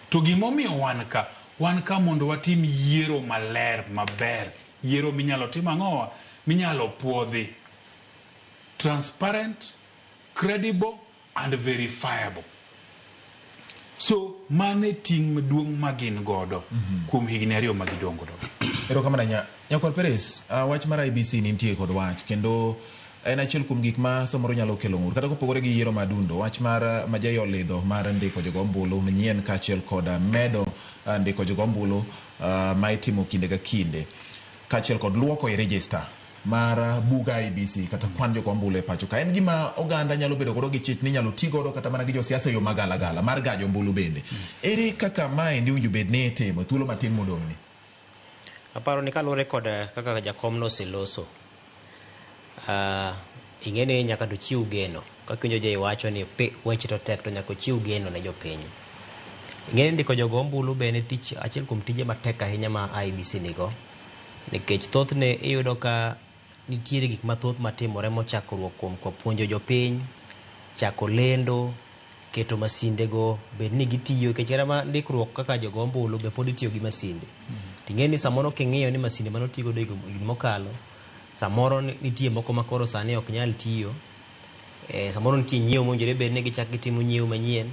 To gimomiyo wan ka mondo watim yiero maler maber, yiero minyalo tim ang'owa, minyalo puodhi, transparent, credible and verifiable. So mano e ting' maduong' ma gin godo kuom higni 2 ma gidong' godo. Erokamano ahinya. Nyakwar Peres, wach mar IEBC nitie kod wach kendo en achiel kuom gik ma samoro nyalo kelo ng'ur kata kopogore gi yiero ma Adundo, wach mar Majai olidho mar ndiko jogo ombulu manyien kaachiel kod medo ndiko jogo ombulu ma itimo kinde ka kinde kaachiel kod luoko e register mar bug IEBC kata kwan jogo ombulu e pacho ka. En gima oganda nyalo bedo godo gi chich ni inyalo ti godo kata mana gi josiasa e yo magalagala mar gajo ombulu bende. Ere kaka maendi owinjo bed ni itimo e thuolo matin modong' ni? Aparo ni kaluwore kod kaka jakom noseloso, ing'e ni nyaka to chiw geno. Kaka iwinjo Jay wacho ni weche to tek to nyaka ochiw geno ne jopiny. Ing'e ni ndiko jogo ombulu be en tich achiel kuom tije matek ahinya ma IEBC nigo. Nikech thothne iyudo ka nitiere gik mathoth matimore mochakruok kuom puonjo jopiny, chako lendo, keto masindego bed ni gitiyo, nikech kata ma ndikruok kaka jogo ombulu be pod itiyo gi masinde. Ting'e ni samoro king'iyo ni masinde mane otigo higni mokalo, samoro nitie moko ma koro sani ok nyal tiyo. Samoro nitie nyiewo mowinjore bed ni gichak gitimo nyiewo manyien.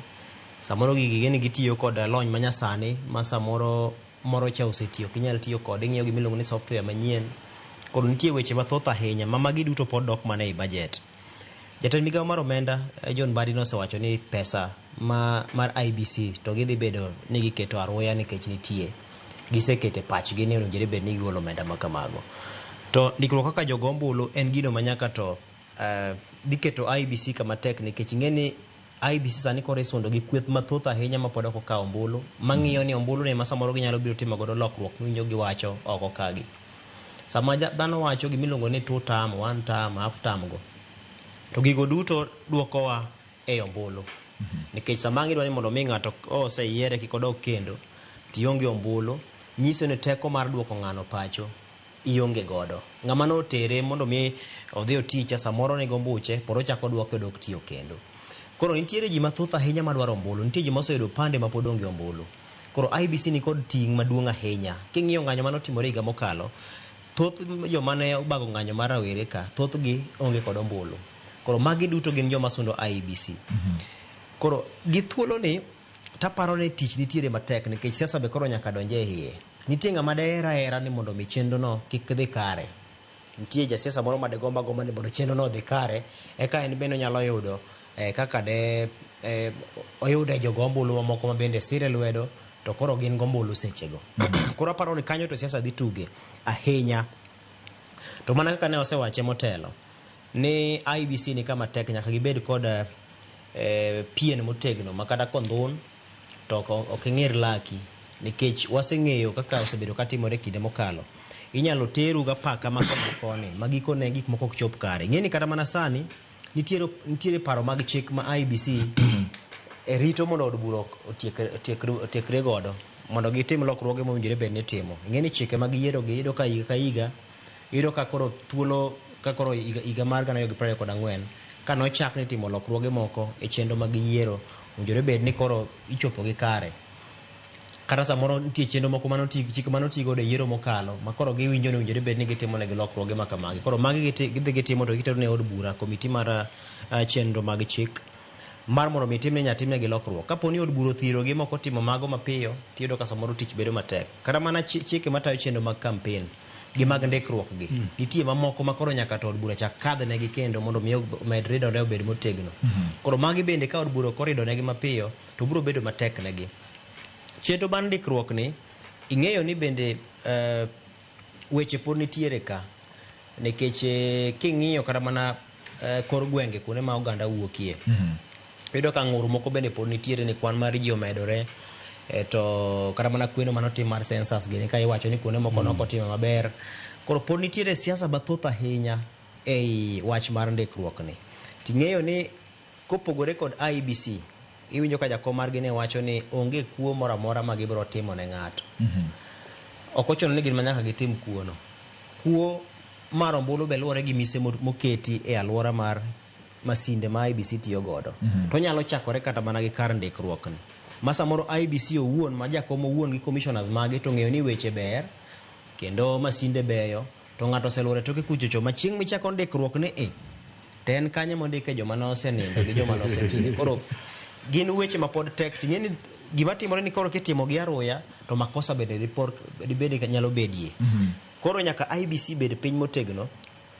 Samoro gigi gin gitiyo kod lony manyasani ma samoro moro cha osetiyo ok inyal tiyo kode, ing'iyo gima iluongo ni software manyien. Koro nitie weche mathoth ahinya ma magi duto pod dok mana ei budget. Jatend migawo mar omenda John Mbadi nosewacho ni pesa mar IEBC to gidhi bedo ni giketo aruya nikech nitie. Gisekete pachgi ni owinjore bed ni gigolo omenda ma kamago. To ndikruok kaka jogo ombulu en gino ma nyaka to dhi keto IEBC kama tek nikech ing'e ni IEBC sani koro isundo gi kweth mathoth ahinya ma pod ok okawo ombulu, mang'iyo ni ombulu ni ema samoro ginyalo biro timo godo lokruok miwinjo giwacho oko kagi. Sama dhano wacho gimiluongo ni 2 term, 1 term, half term go, to gigo duto duokowa e ombulu. Nikech sama ang' idwa ni mondo mi ng'ato oseyiere kik odog kendo, tionge ombulu, nyiso ni teko mar duoko ng'ano pacho ionge godo. Ng'ama notere mondo mi odhi oti cha samoro nigi ombuche, pod ochako oduoke odok tiyo kendo. Koro nitiere ji mathoth ahinya madwaro ombulu, nitie ji moseyudo opande ma pod onge ombulu. Koro IEBC ni kod ting' maduong' ahinya. King'iyo ng'anyo manotimore higa mokalo, thoth joma ne obago ng'anyo mar rawere ka, thothgi onge kod ombulu. Koro magi duto gin joma sundo IEBC. Koro gi thuoloni, taparo ni tich nitiere matek nikech siasa be koro nyaka donje e iye. Nitie ng'ama deher ahera ni mondo mi chenro no kik dhi kare. Nitie jasiasa moro ma degombo agomba ni mondo chenro no odhi kare, eka en bende onyalo yudo kaka de oyude jogo ombulu mamoko ma bende sire lwedo, to koro gin gombulu sechego. Koro aparo ni kanyo to siasa dhi tuge ahinya. To mana kaka ne osewache motelo, ni IEBC ni kama tek nyaka gibed kod pien motegno ma kata kondhun to ok ing'ir laki, nikech waseng'eyo kaka osebedo katimore kinde mokalo. Inyalo teru gapaka ma koni gi koni, ma gikone gik moko ok chop kare. Ing'e ni kata mana sani nitiere paro mag chik ma IEBC e rito mondo od bura otiekre godo mondo gitim lokruoge mowinjore bed ni itimo. Ing'e ni chike mag yiero gi iyudo ka higa ka higa, iyudo ka koro thuolo ka koro higa mar 2024 ka nochak ni timo lokruoge moko e chenro mag yiero, owinjore bed ni koro ichopo gi kare. Kata samoro nitie chenro moko manoti, chik manoti godo e yiero mokalo, ma koro giwinjo ni owinjore bed ni gitimo negi lokruoge ma kamagi. Koro magi gidhi gitimo to gitero ne od bura, komiti mar chenro mag chik, mar mondo mi timne nya timnegi lokruok. Kapo ni od bura othirogi mok otimo mago mapiyo, tiyudo ka samoro tich bedo matek. Kata mana chike matayo chenro mag campaign gi mag ndikruok gi, nitie mamoko ma koro nyaka to od bura chak kadhnegi kendo mondo mi omed ridore obed motegno. Koro magi bende ka od bura ok oridonegi mapiyo, to biro bedo matek negi. Chenro mar ndikruok ni, ing'eyo ni bende weche pod nitiere ka, nikech king'iyo kata mana kor gwenge kuonde ma oganda wuokie, iyudo ka ng'ur moko bende pod nitiere ni kwan mar ji omedore, to kata mana kweno manotim mar census gini ka iwacho ni kuonde moko nok otime maber. Koro pod nitiere siasa mathoth ahinya ei wach mar ndikruok ni. Ting'eyo ni kopogore kod IEBC, iwinjo ka jakom margi ne wacho ni onge kuo moro amora ma gibiro timo ne ng'ato. Ok ochuno ni gin ma nyaka gitim kuono. Kuo mar ombulu be luwore gi mise moketi e alwora mar masinde ma IEBC tiyo godo. To onyalo chakore kata mana gi kar ndikruok ni. Ma samoro IEBC owuon, ma jakom owuon gi commissioners mage to ng'eyo ni weche ber, kendo masinde beyo, to ng'ato oseluoro e toke kuchocho ma chieng' michako ndikruok ni to en kanyo mondike joma nosenindo gi joma nosetine. Koro gin weche ma pod tek. Ting'e ni Gima timore ni koro kitimo gi aruya to makosa bende dipor dibed nyalo bedie. Koro nyaka IEBC bed piny motegno.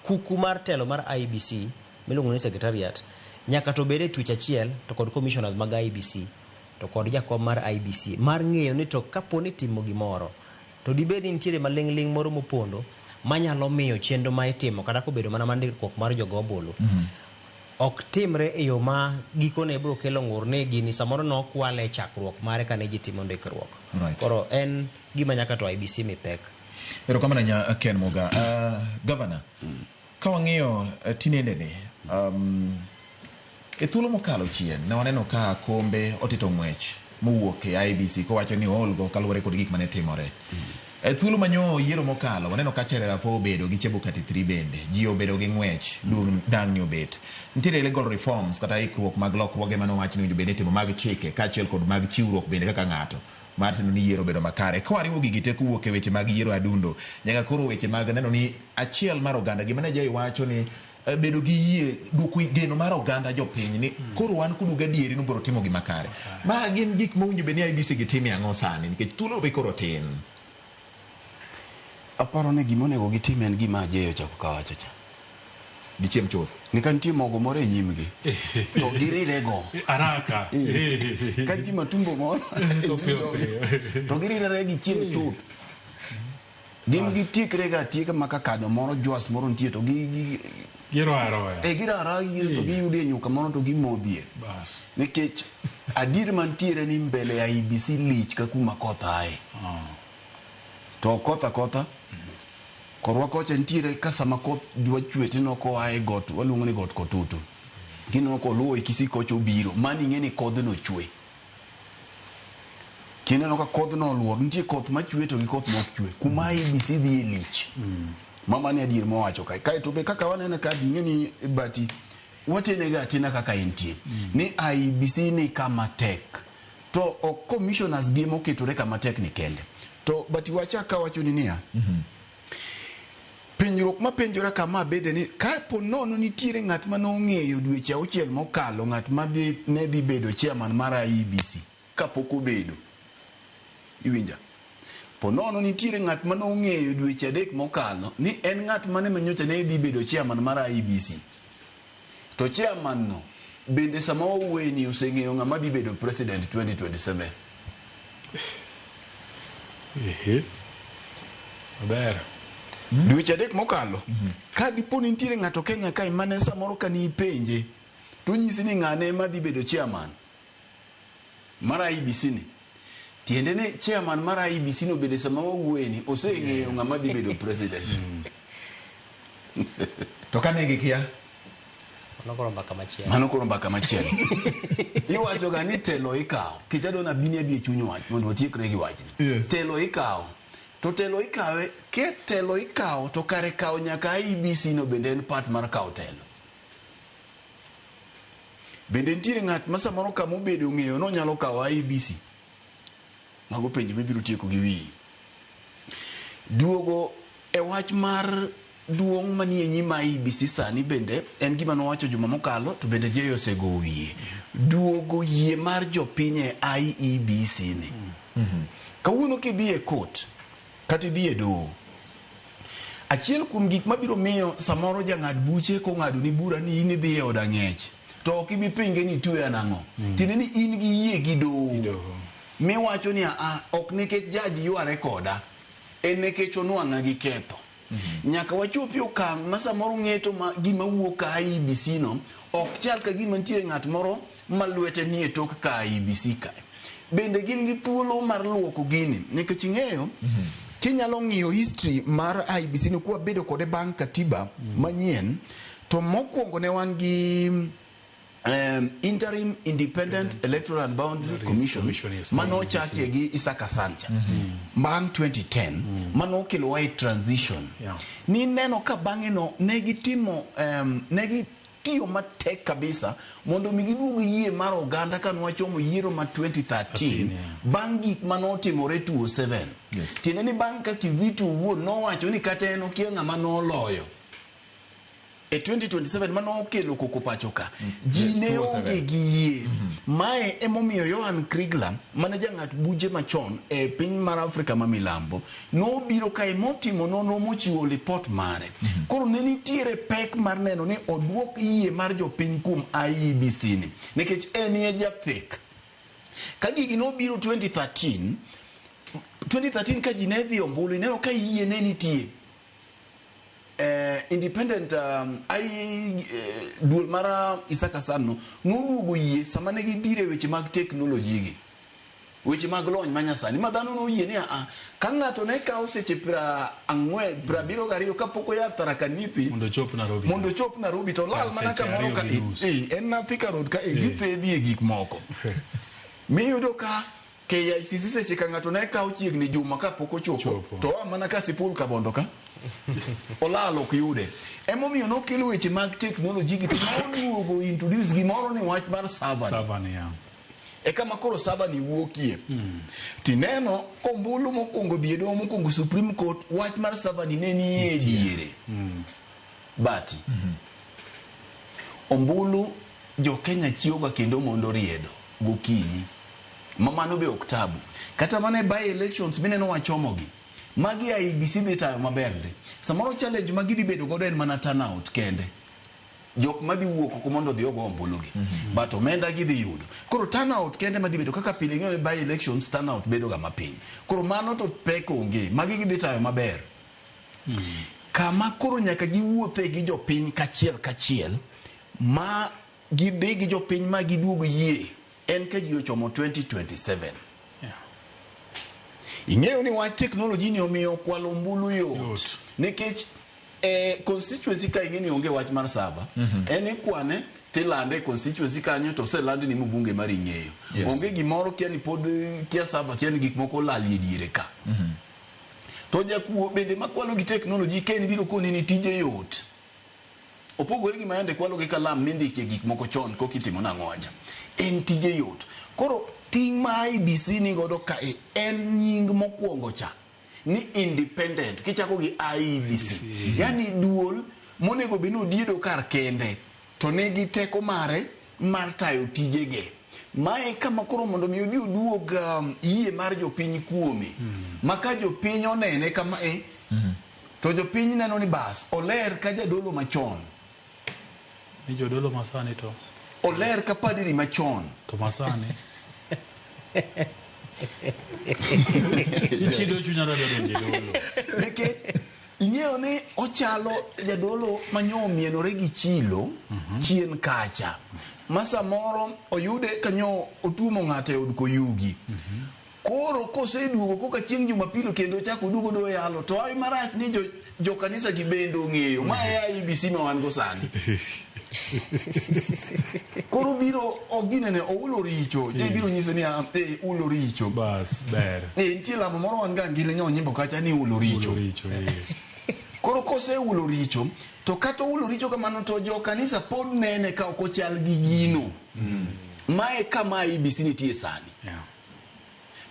Kuku mar telo mar IEBC miluongo ni secretariat nyaka to bed e twech achiel to kod commissioners mag IEBC to kod jakom mar IEBC mar ng'eyo ni to kapo ni timo gimoro to dibed ni nitiere maling'ling' moro mopondo manyalo miyo chenro ma itimo kata kobedo mana mar ndikruok mar jogo ombulu ok timre e yo ma gikone biro kelo ng'ur ni gini samoro nokwale e chakruok mare kane ji timo ndikruok. Koro en gima nyaka to IEBC mi pek. Erokamano ahinya Ken Muga. Governor, ka wang'iyo tinendeni, e thuolo mokalo chien ne waneno ka Kombe otito ng'wech mowuok e IEBC kowacho ni oolgo kaluwore kod gik mane timore. E thuolo manyo yiero mokalo waneno ka Cherera 4 obedo gi Chebukati 3 bende ji obedo gi ng'wech dang'ni obet. Nitiere legal reforms kata ikruok mag lokruoge manowach ni owinjo bed ni itimo mag chike kaachiel kod mag chiwruok bende kaka ng'ato mar teno ni yiero obedo makare. Ka wariwo gigi te kowuok e weche mag yiero adundo nyaka koro weche mag neno ni achiel mar oganda gima ne Jay wacho ni bedo gi yie duoko geno mar oganda jopiny ni koro wan kodu gadieri ni ubiro timo gima kare. Ma gin gik mowinjo bed ni IEBC gitimie ang'o sani nikech thuolo be koro tin. Aparo ni gima onego gitim en gima Ajay ochako kawacho cha. Gichiem chuth. Ni ka nitie mogo moro e nyimgi to girirego. Haraka. Ka nitie matumbo moro To piyo piyo. to girirere gichiem chuth. Gin gitiekre ga atieka ma ka kado moro jwas moro nitie to gi Giro aroya. e giro aroya giro to giyudie nyuka moro to gimodhie. Bas. Nikech adier mantiere ni mbele ya IEBC lich ka kuma koth ae. To koth akotha korwa kocha nitiere ka sama koth dwa chwe tineno koa e got waluongo ni got Kotutu. Kineno koluwo e Kisii kocha obiro mano ing'e ni kodhno chwe. Kineno ka kodhno oluor nitie koth machwe to gi koth mok chwe. Kuma IEBC dhiye lich. Mama ni adier mowacho kae. Kaeto be kaka wanene ka bi ing'e ni bati watene ga atena kaka entie. Ni IEBC ni kama tek. To ok commissioners gi moketore kama tek ni kende. To bati wachak kawacho ni niya. Penjruok mapenjora kama bende ni kapo nono nitiere ng'at ma nong'eyo dweche auchiel mokalo ng'at ma ne dhi bedo chairman mar IEBC kapok obedo. Iwinja? Po nono nitiere ng'at ma nong'eyo dweche 3 mokalo ni en ng'at mane ma nyocha ne dhi bedo chairman mar IEBC. To chairman no bende sama wawuoye ni oseng'eyo ng'ama dhi bedo president 2027. Ehe. Maber. Dweche 3 mokalo ka dipo ni nitiere ng'ato Kenya kae mane samoro ka ni ipenje to onyisi ni ng'ane ema dhi bedo chairman mar IEBC ni. Tiende ni chairman mar IEBC no bende sama wawuoye ni oseng'eyo ng'ama dhi bedo president. To kane gikia Mano koro mbaka machielo. Mano koro mbaka machielo. Iwacho ga ni telo ikawo. Kech adwa nabini abi e chuny wach mondo watiekre gi wachni. Yes. Telo ikawo. To telo ikawe, ke telo ikawo to kare kawo nyaka IEBC no bende en part mar kawo telo. Bende nitiere ng'at ma samoro kama obedo ong'eyo nonyalo kawo IEBC. Mago penjo mibiro tieko gi wiyi. Duogo e wach mar duong' manie nyim IEBC sani bende en gima nowacho juma mokalo to bende Jay osego wiye. Duogo yie mar jopiny e IEBC ni. Kawuono kidhi e court kata idhi e doho, achiel kuom gik mabiro miyo samoro jang'ad buche kong'ado ni bura ni in idhi e od ang'ech to ok ibi pinge ni itweya nang'o. Tiende ni in gi yie gi doho. Miwacho ni a ok nikech judge yware koda, en nikech onwang'a gi ketho. Nyaka wachopi okang' ma samoro ng'eto ma gima wuok ka IEBC no ok chal ka gima nitiere ng'at moro ma lwete nie tok ka IEBC ka. Bende gin gi thuolo mar luoko gini nikech ing'eyo kinyalo ng'iyo history mar IEBC ni kwabedo kode bang' katiba manyien to mokwongo ne wan gi Interim Independent Electoral and Boundary Commission, Commission, yes, manochakie gi Isaka Sancha bang' 2010 manokelowa e transition. Nineno ka bang'e no ne gitimo ne gitiyo matek kabisa mondo mi giduog yie mar oganda ka nwachomo yiero ma 2013 bang' gik manotimore 2007. Tiende ni bang' ka Kivuitu owuon nowacho ni kata en okia ng'ama noloyo. E 2027 mano okelo koko pacho ka. Ji Yes, ne 207. onge gi yie. Mae emomiyo Johan Kriegler mane jang'at buche machon e piny mar Afrika ma milambo nobiro kae motimo nonro mochiwo lipot mare. Koro ne nitiere pek mar neno ni oduok yie mar jopiny kuom IEBC ni nikech en e jathek. Ka gigi nobiro 2013 2013 ka ji ne dhi ombulu ineno ka yie ne nitie. Independent duol mar Isaka Hassan no noduogo yie sama ne gibiro e weche mag teknoloji gi weche mag lony manyasani ma dhano noyie ni aa ka ng'ato ne kawo seche 40 72 kapok oya Tharaka Nithi Mondo ochop Nairobi. mondo ochop Nairobi to lal Kar mana seche kamoro ariyo ka gi nus. en na Thika Road ka githedhi e gik moko miyudo ka KICC seche ka ng'ato ne kawo chiegni juma kapok ochopo Chopo. to oa mana ka Sipul Kabondo ka olal ok yude emomiyo nokelo weche mag teknoloji gi to noduogo introduce gimoro ni wach mar server ni. Server ni, yeah. E kama koro server ni wuokie tineno kombulu mokwongo dhi e doho mokwongo Supreme Court wach mar server ni ne nie diere bati ombulu jo Kenya chiwoga kendo mondo riedo gokinyi ma mano be ok tabu kata mana e by elections mineno wachomogi magi IEBC dhi tayo maber ndi samoro challenge ma gidhi bedo godo en mana turnout kende jok madhi wuok oko mondo odhi ogo ombulu gi but omenda gidhi yudo koro turnout kende madhi bedo kaka pile ing'eyo ni by elections turnout bedo ga mapiny koro mano to pek onge magi gidhi tayo maber kama koro nyaka giwuothe gi jopiny kachiel kachiel ma gidhi gi jopiny ma giduog yie en ka ji ochomo 2027 Yeah. ing'eyo ni wach teknoloji ni omiyo kwalo ombulu yot Yot. nikech constituency ka ing'e ni onge wach mar saba en ikwane tilande e constituency kanyo to oselandi ni mbunge mar ing'eyo Yes. onge gimoro kia ni pod kia saba kia ni gik moko olalie diere ka to jakuo bende makwalo gi teknoloji ka en biro koni ni tije yot opogore gi mayande kwalo gi kalam mindikie gik moko chon koka itimo nang'o acha en tije yot koro ting' ma IEBC ni godo kae en nying mokwongo cha ni independent kichako gi IEBC yani duol monego bed ni odiedo kar kende to nigi teko mare mar tayo tijege mae kama koro mondo mi odhi oduog yie mar jopiny kuome ma ka jopiny onene kama e to jopiny neno ni bas oler ka jadolo machon Ni jodolo masani to oler ka padiri machon to masani ichido chunya da donjo e dolo. nikech ing'eyo ni ochalo jadolo manyo omienore gi chilo chien kacha ma samoro oyude kanyo otuomo ng'ato e od koyugi koro koseduogo koka chieng' jumapil kendo ochako oduogo do yalo to hawi marach ni jo, jokanisa gi bende ong'eyo ma e IEBC ma wan go sani koro biro ok ginene oulo richo je biro nyise ni ah, ulo richo Bas ber. Nitie lamo moro wan ga ngile nyo nyimbo kacha ni ulo richo Ulo richo. Koro koseulo richo to kata oulo richo kamano to jo kanisa pod nene ka ok ochal gi gino mae kama IEBC nitie sani Yeah.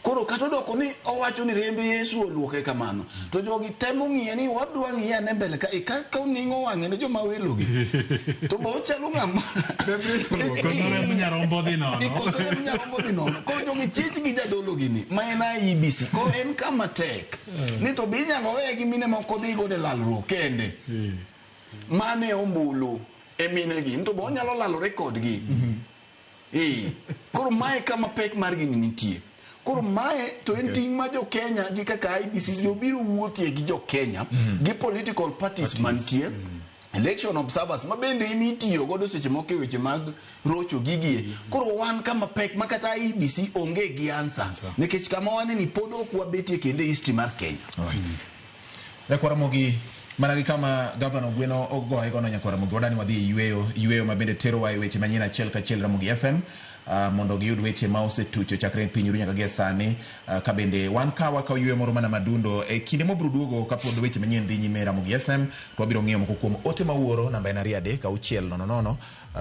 koro kata odoko ni owacho ni rembe Yesu oluoke kamano to jogi temo ng'iye ni wadwa ng'iye ane mbele ka ka oning'o wang'e ne joma welogi to bo ochalo ng'ama Koso remb nyarombo dhi nono. Koso remb nyarombo dhi nono koro jogi chich gi jadolo gini ma en IEBC koro en kama tek ni to be inyalo weye gi mine moko dhi godo e lalruok kende mane ombulu e minegi ni to be onyalo lalore kodgi koro mae kama pek mar gini nitie koro mae to en ting' ma jo Kenya gi kaka IEBC gi obiro wuothie gi jo Kenya gi political parties mantie election observers ma bende imitiyo godo seche moko e weche mag rocho gigie koro wan kama pek ma kata IEBC onge gi answer nikech kama wane ni pod ok wabetie kendo e history mar Kenya Alright. Nyakwar Ramogi mana gi kama gavana Ogweno ogoye gono Nyakwar Ramogi wadani wadhi e yweyo yweyo ma bende terowa e weche manyien achiel kachiel Ramogi FM mondo giyud weche ma osetucho chakre piny ru nyaka gie sani ka bende wan ka wakawo yweyo moro mana madundo e kinde mobiro duogo kapod weche manyien dhi nyime Ramogi FM to wabiro ng'iyo moko kuom ote ma uoro namba en 2 3 6 0 0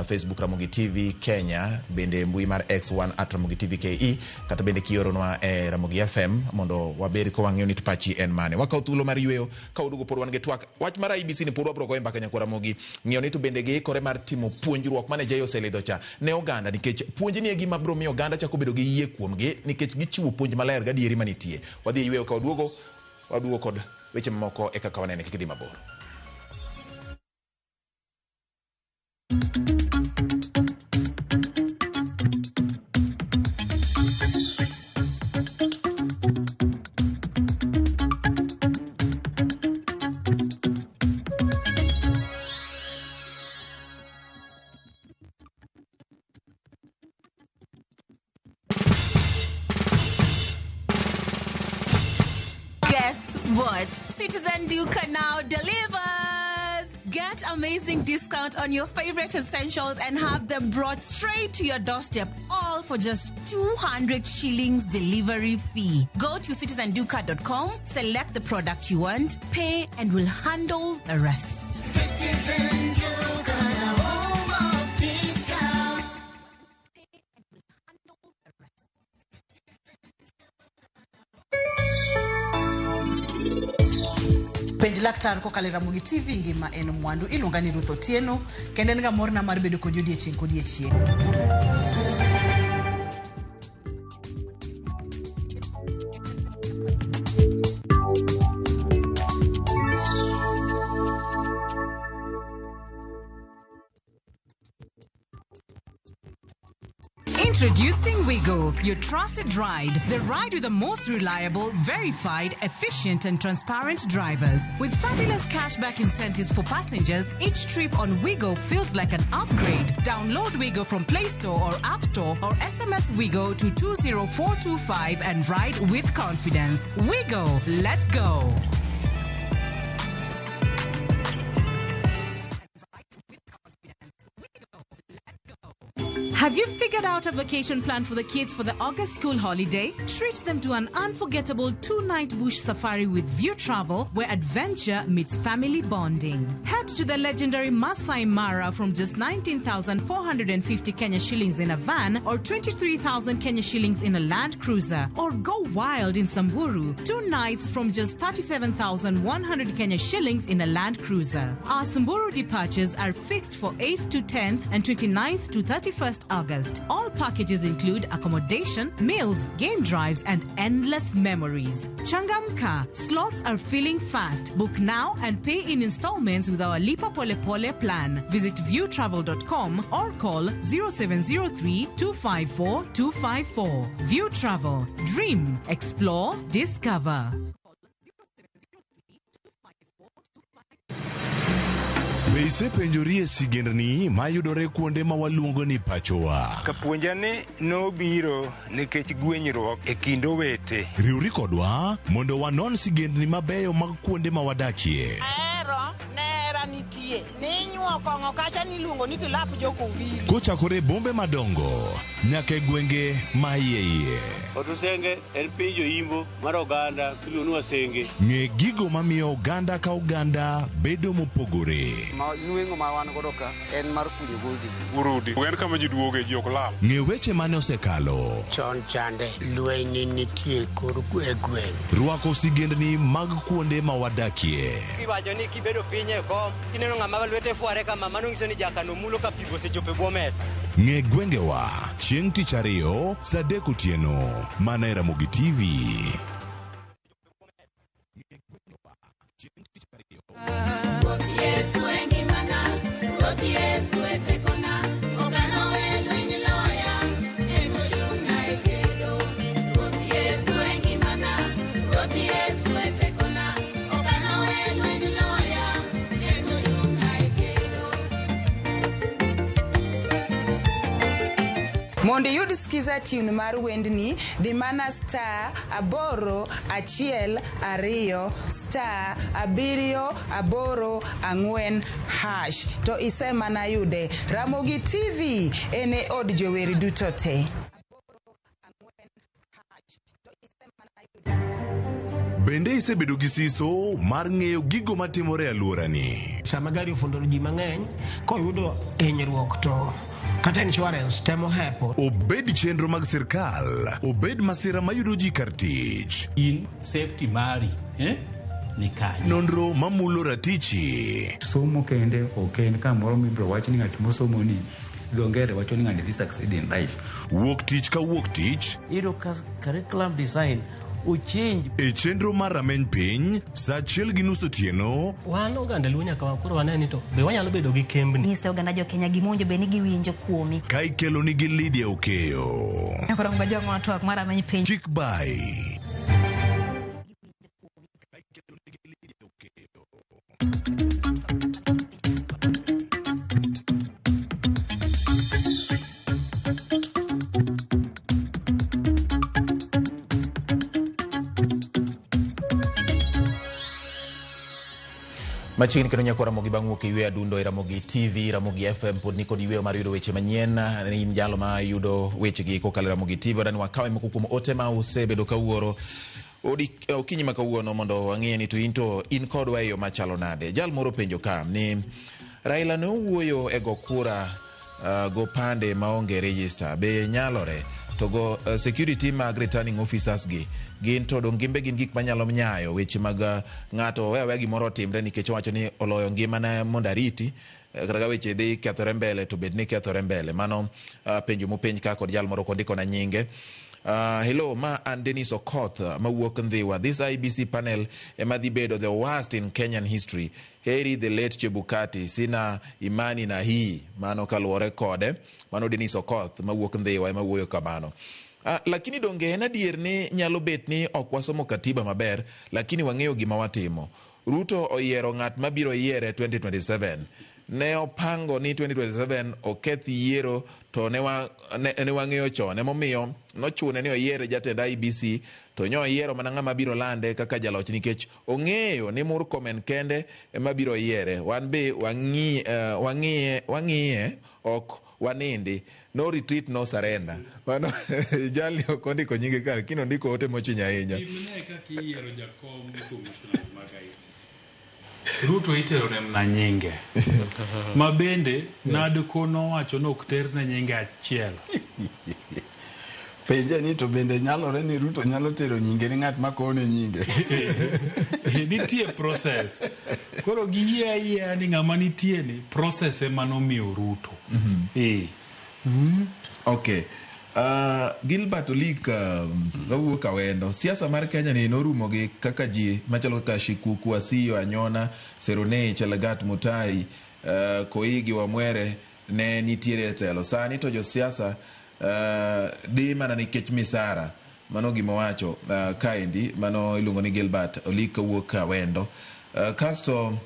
Facebook Ramogi TV Kenya, bende mbui mar X1 at Ramogi TV KE, kata bende kioronwa e Ramogi FM mondo wabed ka wang'eyo ni to pachi en mane. Wakawo thuolo mar yweyo ka waduogo pod wan gi twak. Wach mar IEBC ni pod wabro goye mbaka nyakwa Ramogi. Ng'iyo ni to bende giikore mar timo puonjruok mane Jay oselidho cha ne oganda nikech puonj ni e gima biro miyo oganda chako bedo gi yie kuomgi nikech gichiwo puonj maler gadieri manitie. Wadhi e yweyo ka waduogo, waduogo kod weche mamoko e kaka wanene kik idhi mabor. Guess what? Citizen Duka now delivers! Get amazing discount on your favorite essentials and have them brought straight to your doorstep, all for just 200 shillings delivery fee. Go to citizenduka.com, select the product you want, pay, and we'll handle the rest. Citizen Duka, the home of discount. Pay and we'll handle the rest. Penj laktar kokalo e Ramogi TV ngima en mwandu. Iluonga ni Ruth Otieno kendo en ga morna mar bedo kodi odiechieng' kodiechieng'. Introducing Wigo, your trusted ride. The ride with the most reliable, verified, efficient, and transparent drivers. With fabulous cashback incentives for passengers, each trip on Wigo feels like an upgrade. Download Wigo from Play Store or App Store or SMS Wigo to 20425 and ride with confidence. Wigo, let's go. Have you figured out a vacation plan for the kids for the August school holiday? Treat them to an unforgettable 2-night bush safari with View Travel, where adventure meets family bonding. Head to the legendary Masai Mara from just 19,450 Kenya shillings in a van or 23,000 Kenya shillings in a Land Cruiser. Or go wild in Samburu, 2 nights from just 37,100 Kenya shillings in a Land Cruiser. Our Samburu departures are fixed for 8th to 10th and 29th to 31st August. All packages include accommodation, meals, game drives, and endless memories. Changamka, slots are filling fast. Book now and pay in installments with our Lipa Pole Pole plan. Visit viewtravel.com or call 0703 254 254. View Travel. Dream, explore, discover. Be isepenjori e sigendni mayudore kuonde ma waluongo ni pachowa? Kapuonja ni nobiro nikech gwenyruok e kind owete. Riwri kodwa mondo wanon sigendni mabeyo mag kuonde ma wadakie. Ahero nera nitie ninyuo kong'o kacha niluongo ni kilap jokowili. Kochakore e bombe madongo nyaka e gwenge ma iye iye. Otusenge en piny joimbo mar oganda miluongo ni Wasenge. Ng'e gigo mamiyo oganda ka oganda bedo mopogore. Ma nweng'o ma wan godo ka en mar kunyo goldi. Urudi. En kama ji duoge ji ok lal. Ng'e weche mane osekalo. Chon chande lweny nitie kor e gweng'. Rwako sigendni mag kuonde ma wadakie. Iwacho ni kibedo piny e kom, kineno ng'ama lwete fware kama, mano nyiso ni jakano mulo ka pi osechopo e bwo mesa. Ng'e gwengewa chieng' tich ariyo saa 3 otieno mana e Ramogi TV. Ruoth Yesu e ngimana, Ruoth Yesu e tekona, okanowe lweny loya, en ochung'na e kedo. Ruoth Yesu e ngimana, Ruoth Yesu e tekona, okanowe lweny loya, en ochung'na e kedo. Mondo iyud skiza tune mar wendni, di mana star 8 1 2 star 7 8 4 hash to isemana yude. Ramogi TV en e od jower duto te. Bende isebedo gi siso mar ng'eyo gigo matimore e alworani? Sama gari ofundo ji mang'eny, koyudo hinyruok to kata insurance temo hepo. Obed chenro mag sirkal, obed masira mayudo ji kar tich. In safety mari eh? Ni kanye? Nonro mamulo ratichi. Somo kende ok en kamoro mibiro wach ni ng'at mosomo ni dho ngere wacho ni ng'ani dhi succeed in life. Wuok tich ka wuok tich. Iyudo ka curriculum design ochange. E chenro mar rameny piny, saa achiel gi nus otieno. Wan oganda Luo nyaka koro wane ni to be wanyalo bedo gi kembni. Nyise oganda jo Kenya gima owinjo bed ni giwinjo kuomi. Ka ikeloni gi Lydia Okeyo. Koro ngojong'o twak mar rameny piny. Chik bai. Machiegni kendo nyako Ramogi bang' wuok e yweyo adundo e Ramogi TV, Ramogi FM pod nikod yweyo mar yudo weche manyien. In jalo ma yudo wechegi kokalo e Ramogi TV. Wadani wakawe moko kuom ote ma usebedo ka uoro odi okinyi ma kawuono mondo wang'e ni to in to in kodwa e yo machalo nade. Jal moro penjo ka ni Raila ne owuoyo e go kura gopande maonge register be nyalore to go security mag returning officers gi gin to dong gimbe gin gik manyalo nyayo weche mag ng'ato owe aweya gimoro otimre nikech owacho ni oloyo ngimane mondo ariti kata ka weche dhi kethore mbele to bed ni kethore mbele. Mano penjo mopenj ka kod jal moro kondikona nyinge. Hello, ma an Dennis Okoth mawuok Ndhiwa. This IEBC panel ema dhi bedo the worst in Kenyan history. Heri the late Chebukati, sina imani na hii. Mano kaluwore kode. Mano Dennis Okoth mawuok Ndhiwa ema wuoyo kamano. Lakini donge en adier ni nyalo bet ni ok wasomo katiba maber, lakini wang'eyo gima watimo. Ruto oyiero ng'at mabiro yiere 2027. Ne opango ni 2027 oketh yiero to ne wang'eyo chon. Emomiyo nochune ni oyier jatend IEBC to nyo oyiero mana ng'ama biro lande kaka jaloch nikech ong'eyo ni Murkomen kende ema biro yiere. Wan be wang'iye ok wanindi. No retreat, no surrender. Mano jalni ok ondiko nyinge kar, lakini ondiko ote mochwiny ahinya. Pimne kaka iyiero jakom commissioners mag IEBC. Ruto itero ne mana nyinge. Ma bende NADCO nowacho ni ok terne nyinge achiel. Penje ni to bende nyalore ni Ruto nyalo tero nyinge ni ng'at ma kone nyinge. Nitie process. Koro giyie ayiea ni ng'ama nitie ni process ema nomiyo Ruto. Okay. Gilbert Olik gawuok Awendo. Siasa mar Kenya ni norumo gi kaka ji machalo kaka Shikuku, Asiyo, Anyona, Seronei, Chelagat, Mutai, Koigi, Wamwere ne nitiere e telo. Sani to josiasa dhi mana nikech misara. Mano gima owacho kaendi, mano iluongo ni Gilbert Olik kawuok Awendo. Kasto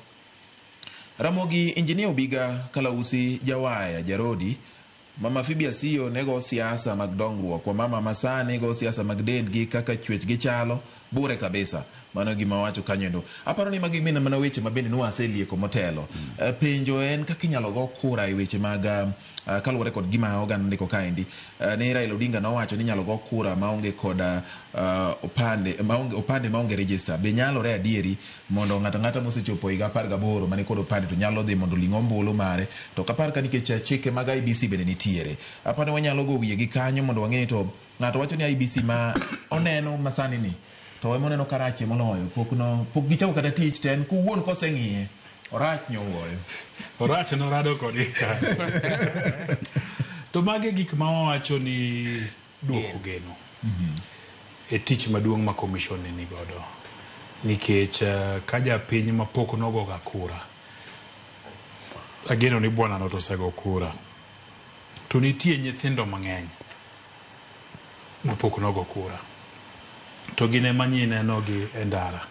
Ramogi Engineer Obiga Kalausi Jawaya Jarodi Mama Phoebe Asiyo nego siasa mag dongruok, wamama masani go siasa mag dendgi kaka chwech gichalo, bure kabisa. Mano gima wacho kanyo endo. Aparo ni magi gin mana weche ma bende nwaselieko motelo. Penjo en kaka inyalo go kura e weche mag kaluwore kod gima oganda ndiko kaendi. Ni Raila Odinga nowacho ni inyalo go kura maonge kod opande maonge register. Be nyalore adieri mondo ng'ato ang'ata mosechopo higa 18 mani kod opande to nyalo dhi mondo oling' ombulu mare. To ok apar ka nikech chike mag IEBC bende nitiere. Aparo ni wanyalo go wiye gi kanyo mondo wang'e ni to ng'ato wacho ni IEBC ma oneno masani ni to ema oneno karachie moloyo. Pok gichako kata tich to en kowuon koseng'iye orach nyowuoyo. Orach norado kode ka. To magi gik ma wawacho ni duoko geno. E tich maduong' ma commission ni godo. Nikech ka japiny ma pok nogoga kura, ageno ni bwana no to osego kura. To nitie nyithindo mang'eny ma pok nogo kura. To gin ema nyinenogi e ndara.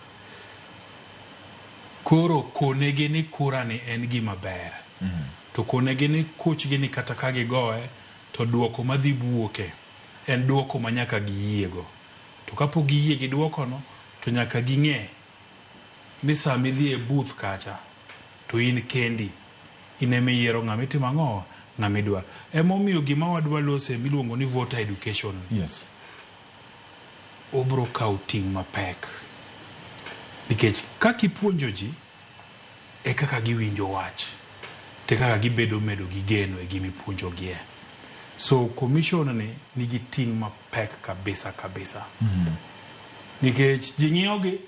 Koro konegi ni kura ni en gima ber. To konegi ni kuchgi ni kata ka gigoye to duoko madhi buoke en duoko ma nyaka giyiego. To kapok giyie gi duokono to nyaka ging'e ni sama idhi e booth kacha to in kendi in ema iyiero ng'ama itimo ang'o, ng'ama idwaro. Emomiyo gima wadwa lose miluongo ni voter education. Yes. Obro kawo ting' mapek. Nikech kaka ipuonjo ji e kaka giwinjo wach, te kaka gibedo medo gi geno e gima ipuonjogie. So commission ni nigi ting' mapek kabisa kabisa. Nikech ji ng'iyogi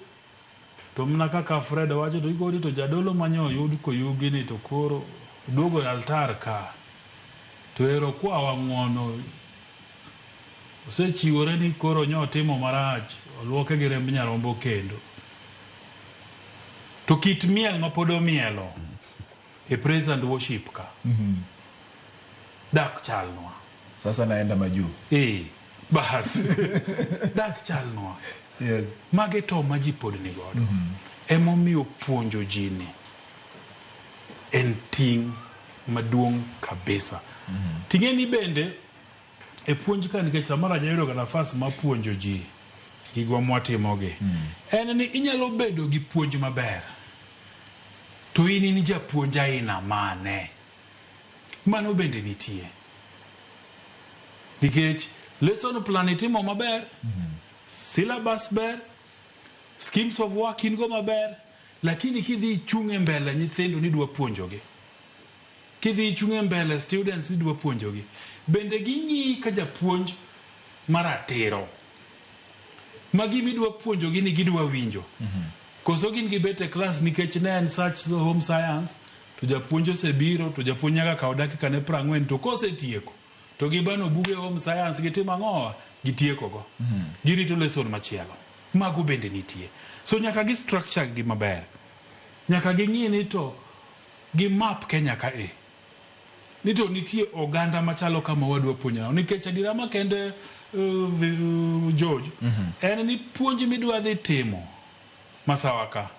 to mana kaka Fred wacho to ikoni to jadolo manyo oyud koyugi ni to koro oduogo e altar ka to ero kwawa ng'uono osechiwore ni koro nyo otimo marach oluoke gi remb nyarombo kendo. To kit miel ma pod omielo e praise and worship ka dak chalnwa. Sasa naenda majuu. Eh, bas dak chalnwa. Yes. Mage to ma ji pod ni godo. Emomiyo puonjo ji ni en ting' maduong' kabisa. Ting'e ni bende e puonj ka nikech samoro ajayudo ga nafas mar puonjo ji gigwa mwatimogi. En ni inyalo bedo gi puonj maber to in in japuonj aina mane? Mano bende nitie. Nikech lesson plan itimo maber, syllabus ber, schemes of work in go maber, lakini kidhi ichung' e mbele nyithindo ni idwa puonjogi. Kidhi ichung' e mbele students ni idwa puonjogi. Bende ging'iyi ka japuonj maratiro. Ma gima idwa puonjogi ni gidwa winjo. Koso gin gibet e klas nikech ne en such home science, to japuonj osebiro, to japuonj nyaka kaw dakika ne 40 to kosetieko, to gibano buge home science gitimo ang'owa? Gitieko go. Girito lesson machielo. Mago bende nitie. So nyaka gi structure gi maber. Nyaka ging'i ni to gi map Kenya ka e. Ni to nitie oganda machalo kama wadwa puonjo nang'o. Nikech adiera makende George, en ni puonj midwa dhi timo Masawa ka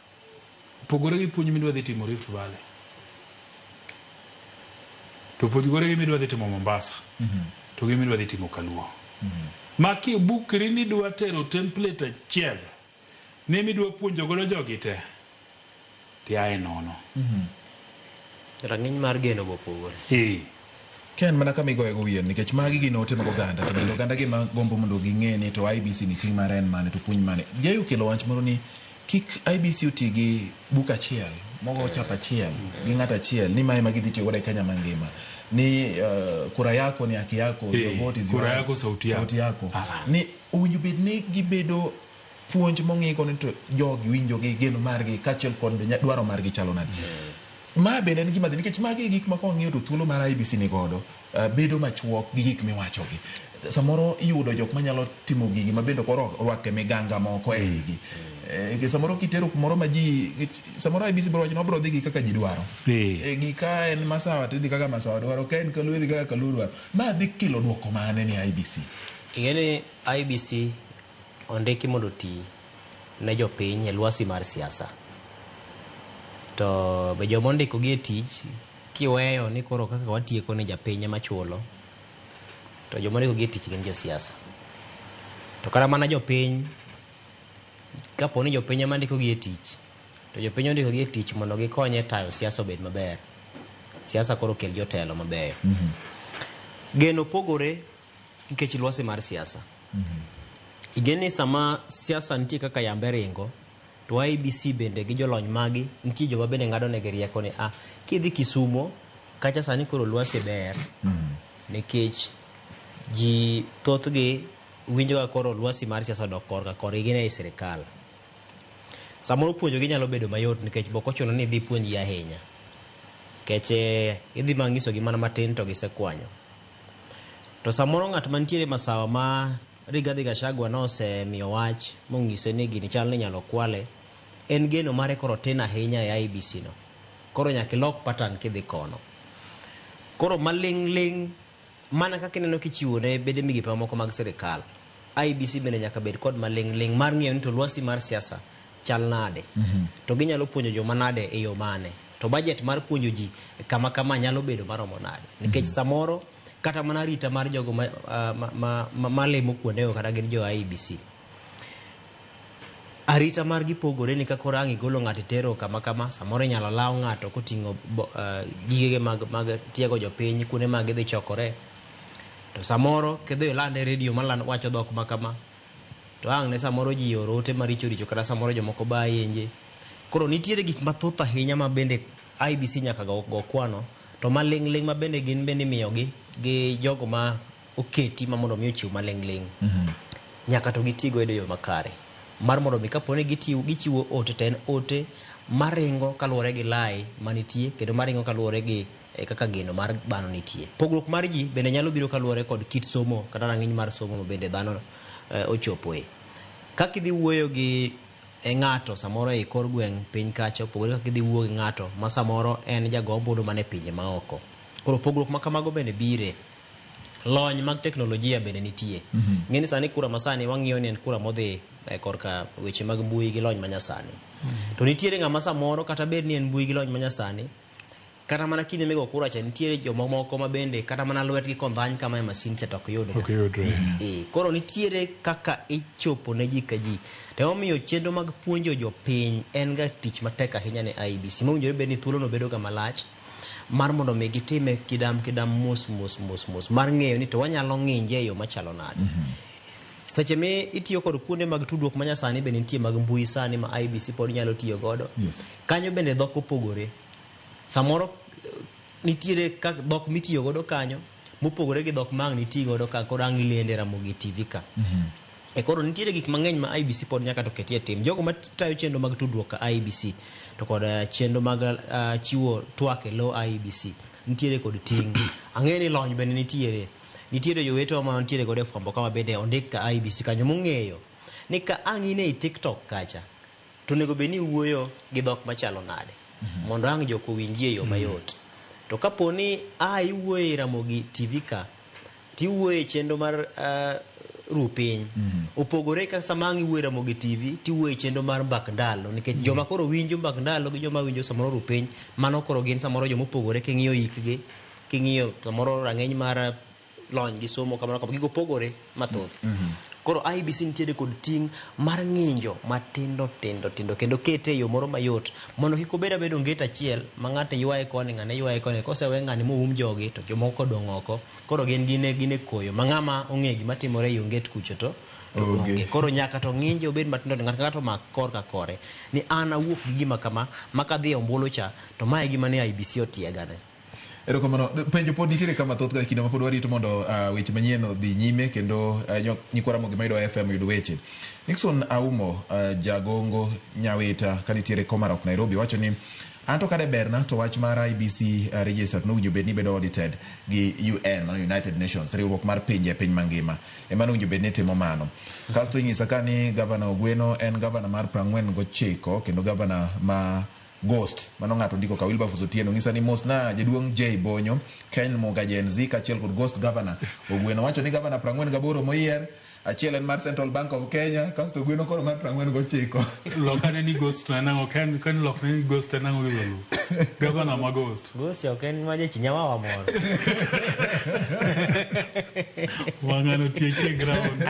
opogore gi puonj midwa dhi timo Rift Valley. To opogore gi midwa dhi timo Mombasa. To gi midwa dhi timo Kaluo. Ma kibukri ni idwa tero template achiel ne midwa puonjo godo jogi te, tiaye nono. Rang'iny mar geno be opogore. Eh. Ken mana kama igoye go wiye nikech magi gin ote mag oganda to bende oganda gima gombo mondo ging'e ni to IEBC ni ting' mare en mane to puonj mane. Jayo okelo wach moro ni kik IEBC oti gi buk achiel mogo chap achiel gi ng'at achiel ni mae ma gidhi tiyo godo e Kenya mangima ni kura yako ni haki yako, your vote is your kura right. yako sauti yako. Sauti yako. Ni owinjo bed ni gibedo puonj mong'igo ni to jogi winjo gi geno margi kaachiel kod dwaro margi chalo nade. Ma bende en gima dhi nikech magi e gik ma kwang'iyo to thuolo mar IEBC ni godo bedo machuok gi gik miwachogi. Samoro iyudo jok manyalo timo gigi ma bende koro orwake miganga moko e igi. Samoro kitero kumoro ma ji, samoro IEBC biro wacho ni wabiro dhi gi kaka ji dwaro. Gi ka en Masawa to idhi kaka Masawa dwaro, ka en Kaluo idhi kaka Kaluo dwaro. Ma dhi kelo duoko mane ni IEBC? Ing'e ni IEBC ondiki mondo oti ne jopiny e lwasi mar siasa. To be joma ondiko gi e tich kiweyo ni koro kaka watieko ni japiny ema chulo, to joma ondiko gi e tich gin josiasa. To kata mana jopiny, kapo ni jopiny ema ndiko gi e tich, to jopiny ondiko gi e tich mondo gikony e tayo siasa obed maber. Siasa koro kel jotelo mabeyo. Geno pogore nikech lwasi mar siasa. Ing'e ni sama siasa nitie kaka yambe ringo, to IEBC bende gi jolony magi nitie joma bende ng'ado negi rieko ni kidhi Kisumo kacha sani koro lwasi ber nikech ji thothgi winjo ka koro lwasi mar siasa odok korka korgi gin ei sirikal. Samoro puonjogi nyalo bedo mayot nikech bok ochuno ni idhi puonjgi ahinya. Nikech idhi mana nyisogi mana matin to gisekwanyo. To samoro ng'at mantiere Masawa ma Rigathi Gachagua nosemiyo wach mong'ise ni gini chal ni inyalo kwale, en geno mare koro tin ahinya e IEBC no. Koro nyaka ilok pattern kidhi kono. Koro maling' ling' mana kaka ineno kichiwo ne bede migepe mamoko mag sirikal, IEBC bende nyaka bed kod maling' ling' mar ng'eyo ni to lwasi mar siasa chal nade. To ginyalo puonjo joma nade e yo mane. To budget mar puonjo ji kama kama nyalo bedo maromo nade. Nikech samoro kata mana arita mar jogo ma limo kuondego kata gin jo IEBC. Arita margi pogore ni ka koro ang' igolo ng'ato itero kama kama, samoro inyalo law ng'ato koting'o gigege mag tiego jopiny kuonde ma gidhi chokore. To samoro kidhi ilande e redio wacho dhok ma kama, To ang' ne samoro ji oro ote maricho richo kata samoro jomoko ba yenje. Koro nitiere gik mathoth ahinya ma bende IEBC nyaka go, go kwano to maling' ling' ma bende gin bende imiyogi gi jogo ma oketi ma mondo mi ochiw maling' ling'. Nyaka to gitigo e yo makare mar mondo mi kapo ni gichiwo ote to en ote maringo kaluwore gi lai manitie kendo maringo kaluwore gi kaka geno mar dhano nitie. Pogruok mar ji bende nyalo biro kaluwore kod kit somo kata rang'iny mar somo ma bende dhano ochopoe. Kaka idhi wuoyo gi ng'ato samoro e kor gweng' piny kacha opogore kaka idhi wuoyo gi ng'ato ma samoro en jago ombulu mana e pinje maoko. Koro pogruok ma kamago bende bire. Lony mag teknolojia bende nitie. Ng'eni sani kura masani wang'iyo ni en kura modhi korka weche mag mbui gi lony manyasani. To nitiere ng'ama samoro kata bed ni en mbui gi lony manyasani, kata mana kinde migo kura cha nitiere jomamoko ma bende kata mana lwetgi kondhany kama e masin cha to ok yudre. Ok yudre. Koro nitiere kaka ichopo ne ji ka ji. To emomiyo chenro mag puonjo jopiny en ga tich matek ahinya ne IEBC. Mowinjore bed ni thuolo no bedo ga malach mar mondo mi gitime kidam kidam mos mos mos mos mar ng'eyo ni to wanyalo ng'inje e yo machalo nade. Seche mi itiyo kod kuonde mag tudruok manyasani bende nitie mag mbui sani ma IEBC pod nyalo tiyo godo. Kanyo bende dhok opogore. Samoro nitiere kak dhok mitiyo godo kanyo mopogore gi dhok ma ang' niti godo ka koro ang' ilende Ramogi TV ka. E koro nitiere gik mang'eny ma IEBC pod nyaka to ketie tim. Jogo matayo chenro mag tudruok ka IEBC to kod chenro mag chiwo twak e lo IEBC nitiere kod ting'. Ang'eyo ni lony bende nitiere. Nitiere jowetewa ma nitiere godo e fwambo kama bende ondik ka IEBC kanyo mong'eyo ni ka ang' in ei TikTok kacha to onego bed ni iwuoyo gi dhok machalo nade mondo ang' jok owinji e yo mayot. To kapo ni a iwuoyo e Ramogi TV ka tiwuoyo e chenro mar ru piny opogore ka sama ang' iwuoyo e Ramogi TV tiwuoyo e chenro mar mbak ndalo nikech joma koro winjo mbak ndalo gi joma winjo samoro ru piny mano koro gin samoro joma opogore king'iyo hikgi king'iyo samoro rang'iny mar lony gi somo kamano kamano gigo pogore mathoth. Koro IEBC nitiere kod ting' mar ng'injo matindo tindo tindo kendo kete e yo moro mayot mondo kik obed abeda onget achiel ma ng'ato ywaye koni ng'ane ywaye koni kosewe ng'ani moum jogi to jomoko odong' oko koro gin gin e koyo ma ng'ama ong'e gima timore e onget kucho to onge. Koro nyaka to ng'inje obed matindo ng'ato ka ng'ato omak kor ka kore ni an awuok gi gima kama ma kadhi e ombulu cha to mae e gima ne IEBC otiegane. Erokamano. Penjo pod nitiere ka mathoth ka kinde ma pod warito mondo weche manyien odhi nyime kendo nyikwa Ramogi mayudo FM oyud weche. Nixon Aumo jagongo Nyawita ka nitiere Komarok Nairobi wacho ni anto kade berna to wach mar IEBC register to nowinjo bed ni bedo audited gi UN, mano United Nations, riwruok mar pinje e piny mangima. Ema nowinjo bed ni timo mano. Kasto inyisa ka ni Gavana Ogweno en gavana mar 49 kendo gavana ma Ghost, mano ng'ato ndiko ka Wilberforce Otieno ng'isa ni mos na jaduong' J Bonyo, Ken Muga Gen Z kaachiel kod Ghost Governor. Ogweno wacho ni gavana 48 moyier, achiel en mar Central Bank of Kenya, kasto Ogweno koro mar 49. Lokane ni ghost en ang'o? Ken lokne ni ghost en ang'o gi dholuo? Gavana ma ghost. Ghost ok en ma jachinyawawa moro. Wang'ano tieki e ground.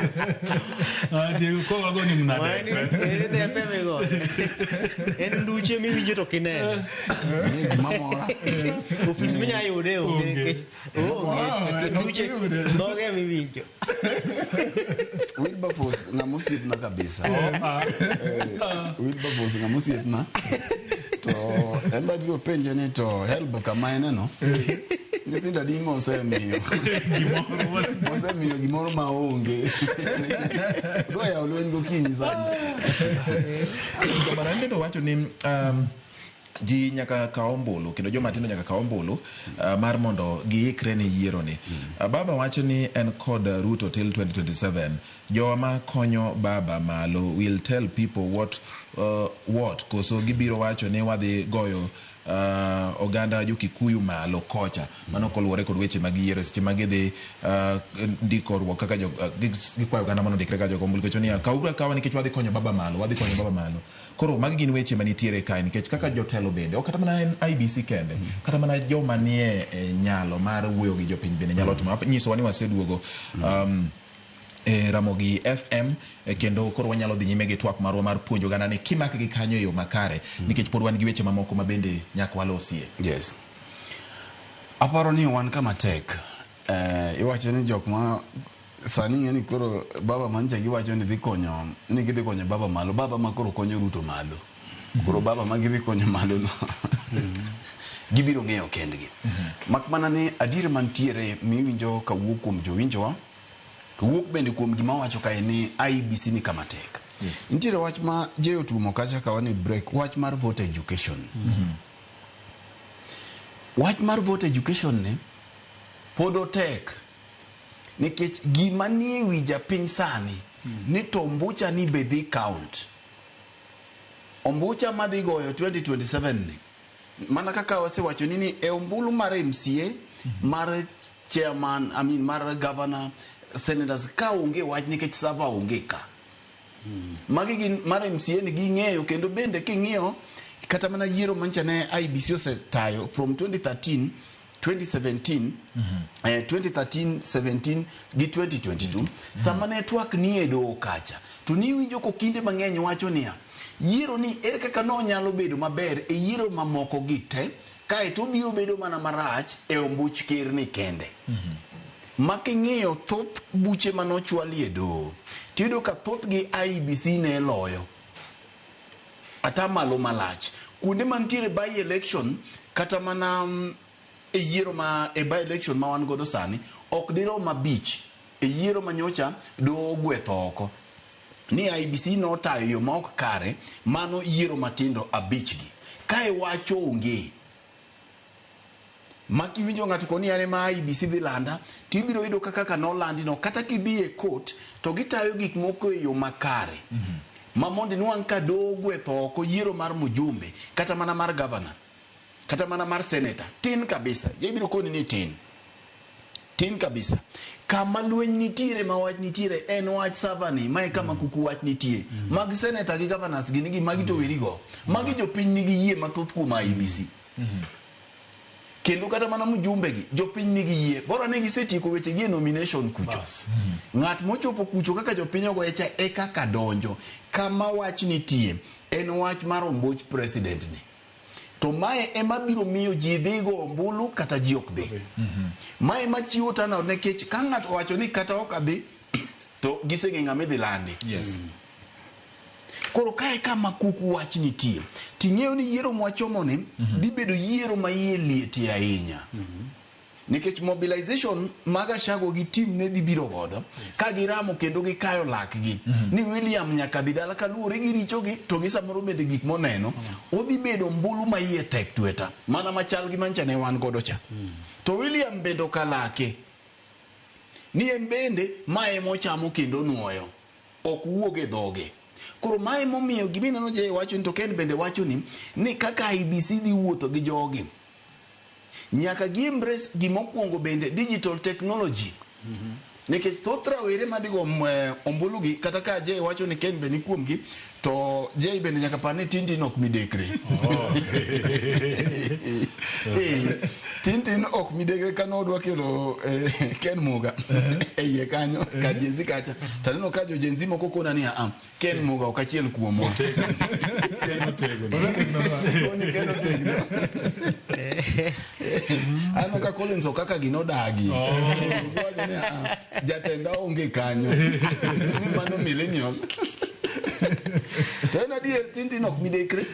Tieko ko wago ni mnade. En depe migo. En nduche miwinjo to kineno. Gima mora. Ofis minya yude onge nikech onge nduche dhoge miwinjo. Wilberforce ng'ama osiepna kabisa. Wilberforce ng'ama osiepna. To en be abiro penje ni to helb kama eneno. Nyithindo adi mosemiyo? Mosemiyo gimoro ma onge. Odwa yawo lweny gokinyi sani. Gavana en bende owacho ni ji nyaka kaw ombulu kendo joma tindo nyaka kaw ombulu mar mondo giikre ne yiero ni. Baba wacho ni en kod Ruto till 2027. Jowa ma konyo baba malo will tell people what koso gibiro wacho ni wadhi goyo oganda jo Kikuyu malo kocha. Mano koluwore kod weche mag yiero seche ma gidhi ndikoruok kaka jo gikwayo oganda mondo ondikre kaka jogo ombulu nikech niya kawuru akawa nikech wadhi konyo baba malo, wadhi konyo baba malo. Koro magi gin weche manitiere kae nikech kaka jotelo bende ok kata mana en IEBC kende kata mana joma nie nyalo mar wuoyo gi jopiny bende nyalo timo nyisowa ni waseduogo e Ramogi FM kendo koro wanyalo dhi nyime gi twak marwa mar puonjo oganda ni kimak gi kanyo e yo makare nikech pod wan gi weche mamoko ma bende nyaka walosie. Yes. Aparo ni wan kama tek. Iwacho ni jok ma Sani ing'e ni koro baba mancha giwacho ni dhi konyo ni gidhi konyo baba malo, baba ma koro konyo Ruto malo. Koro baba ma gidhi konyo malo no gibiro ng'eyo kendgi. Mak mana ni adier mantiere miwinjo kawuok kuom jowinjowa to wuok bende kuom gima wacho kae ni IEBC ni kama tek. Nitiere wach ma Jay otumo kacha ka wan e break, wach mar voter education. Wach mar voter education ni pod otek nikech gima nie wi japiny sani ni to ombucha ni be dhi count. Ombucha madhi goyo 2027 ni mana kaka wasewacho ni ni e ombulu mar MCA mar chairman, I mean mar governor, senators ka onge wach nikech server onge ka. Magi gin mar MCA ni ging'eyo kendo bende king'iyo kata mana yiero mancha ne IEBC osetayo from 2013 2017 2013 17 gi 2022 sama ne twak ni e doho kacha to niwinjo ko kinde mang'eny wacho niya yiero ni ere kaka nonyalo bedo maber e yiero mamoko gi te kaeto obiro bedo mana marach e ombuch ker ni kende. Ma king'iyo thoth buche manochwali e doho tiyudo ka thothgi IEBC ne loyo atamalo malach kuonde mantiere by election kata mana e yiero ma e by election ma wan godo sani ok dirom abich e yiero manyocha doho ogwetho oko ni IEBC notayo yo ma ok kare mano yiero matindo abich gi kae wach onge ma kiwinjo ng'ato koni an ema IEBC dhi landa tibiro yudo ka kaka nolandi no kata kidhi e court to gitayo gik moko e yo makare ma mondo inwang' ka doho ogwetho oko yiero mar mjumbe kata mana mar governor kata mana mar senator tin kabisa ibiro koni ni tin tin kabisa kama lweny nitiere ma wach nitiere en wach server ni mae kama kuku wach nitie mag senator gi governors gin gi magi to werigo magi jopiny nigi yie mathoth kuom IEBC kendo kata mana mjumbe gi jopiny nigi yie bora ni gisetieko weche gi e nomination kucho ng'at mochopo kucho kaka jopiny ogoye cha e kaka donjo kama wach nitie en wach mar ombuch president ni to mae ema biro miyo ji dhi go ombulu kata ji ok dhi mae ema chiwo turnout nikech ka ng'ato owacho ni kata ok adhi to giseng'e ng'ama idhi landi Yes. Koro kae kama kuku wach nitie ting'eyo ni yiero mwachomo ni dhi bedo yiero ma iye lietie ahinya nikech mobilization mag Gachagua gi team ne dhi biro godo ka giramo kendo gikayo lakgi ni William nyaka dhi dala kaluwore gi richogi to gi samoro bende gik moneno odhi bedo ombulu ma iye tek tweta mana machal gi mancha ne wan godo cha to William bende okalake ni en bende mae mochamo kendo nuoyo ok wuog e dhoge koro mae momiyo gimineno Jay wacho ni to Ken bende wacho ni kaka IEBC dhi wuotho gi jogi nyaka gi embrace gimokwongo bende digital technology nikech thoth rawere madhi go ombulu gi kata ka Jay wacho ni Ken be ni kuomgi to Jay bende nyaka par ni tin tin ok midekre tin tin ok midekre kane odwa kelo Ken Muga e iye kanyo ka Gen Z kacha taneno ka jo Gen Z moko kona ni a Ken Muga ok achiel kuomwa Koni Ken otegno aneno ka Collins Okaka gi nodagi giwacho ni jatenda onge kanyo ni mano millennial to en adier tin tin ok midekre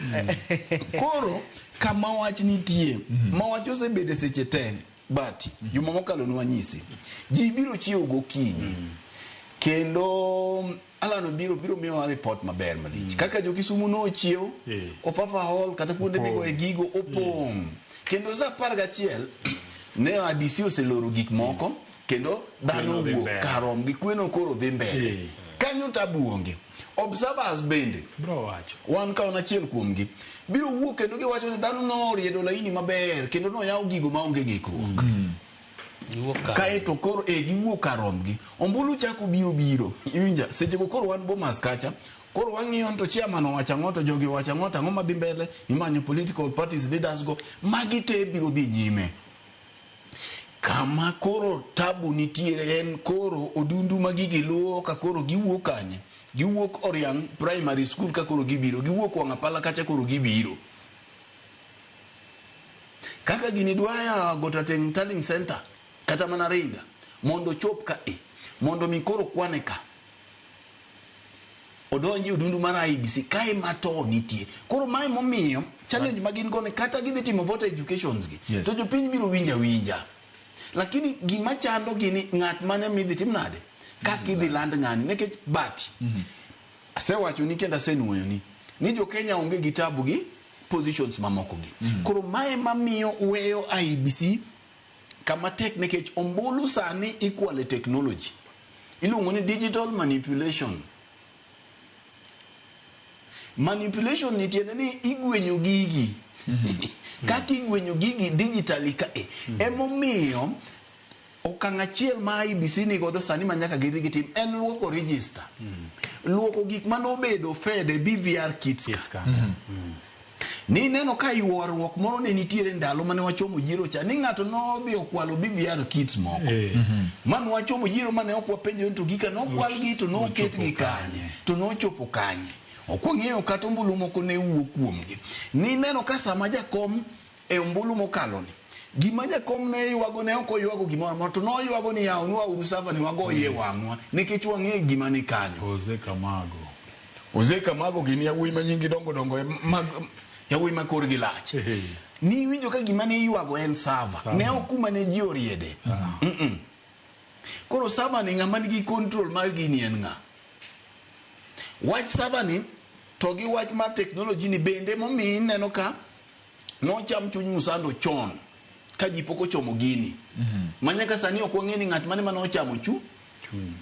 koro kama wach nitie ma wach osebede seche te but juma mokalo nwanyisi ji biro chiewo gokinyi kendo Alan biro miyowa report maber malich kaka jo Kisumu nochiew Ofafa Hall kata kuonde migoye gigo opong' kendo saa 11 ne IEBC oseloro gik moko kendo dhano owuok karom gi kweno koro dhi mbele kanyo tabu onge observers bende wan ka wan achiel kuomgi biro wuok kendo giwacho ni dhano noriedo laini maber kendo noyaw gigo maonge ng'ikruok kaeto koro giwuok kar romgi ombulu chako biro iwinja sechego koro wan Bomas kacha koro wang'iyo to chairman owacho ang'o to jogi owacho ang'o to ang'o madhi mbele imanyo political parties leaders go magi te biro dhi nyime kama koro tabu nitiere en koro odundu ma gigi luwo ka koro giwuok kanye giwuok Oriang primary school ka koro gibiro giwuok Wang'apala kacha koro gibiro kaka gini dwa ya Gotateng Tallying Center kata mana Ringa mondo chop ka e Mondo mi koro kwane ka. Odonji e odundu mar IEBC kae ma to nitie. Koro mae momiyo challenge ma gin go ni kata gidhi timo voter educations gi. To jopiny biro winjo awinja. Lakini gima chando gi ni ng'at mane midhi tim nade? Kaka idhi land ng'ani nikech but asewacho ni kendo asenuoyo ni ni jo Kenya onge gi tabu gi positions mamoko gi. Koro mae mamiyo weyo IEBC kama tek nikech ombulu sani ikwalo e technology. Iluongo ni digital manipulation. Manipulation ni tiende ni igwenyo gigi. Kaka igwenyo gigi digitally ka e. Emomiyo okang' achiel ma IEBC ni godo sani ma nyaka gidhi gitim en luoko register. Luoko gik manobedo fed e BVR kits ka. Ni neno ka ywaruok moro ne nitiere ndalo mane wachomo yiero cha ni ng'ato nodhi okwalo BVR kits moko. Mane wachomo yiero mane ok wapenjo ni to gika nokwalgi to noketgi kanye to nochopo kanye. Ok wang'eyo kata ombulu moko ne wuok kuomgi. Ni neno ka sama jakom e ombulu mokalo ni gima jakom ne ywago ne ok oywago gimoro amora to noywago ni yawnwa uru sava ni wagoye wang'wa nikech wang'eyo gima ni kanyo. Jose Kamago. Jose Kamago gin yawuoyi ma nyingi dongo dongo mag yawuoyi ma korgi lach. Ni iwinjo ka gima ne iywago en sava. Ne ok kuma ne ji oriede. Koro sava ni ng'ama nigi control mar gini en ng'a? Wach sava ni to gi wach mar technology ni bende momiyo ineno ka nocham chuny Musando chon ka ji pok ochomo gini. Ma nyaka sani ok wang'e ni ng'at mane mane ochamo chu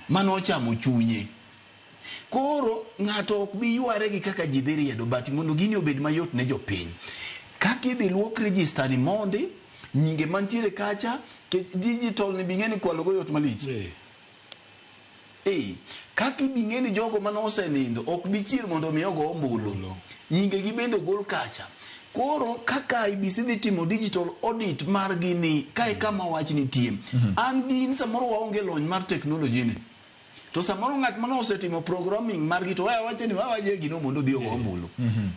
mane ochamo chunye. Koro ng'ato ok bi yware gi kaka ji dhi riedo but mondo gini obed mayot ne jopiny. Kaka idhi luok register ni mondi, nyinge mantiere kacha, kech digital ni bing'e ni kwalo go yot malich. Ee, kaka ibing'e ni jogo mane osenindo ok bi chier mondo mi ogo ombulu. Nyinge gi bende ogol kacha. Koro kaka IEBC dhi timo digital audit margi ni kae kama wach nitie. An gi in samoro waonge lony mar technology ni. To samoro ng'at mane osetimo programming margi to waya wache ni wawaje gino mondo odhi ogo ombulu.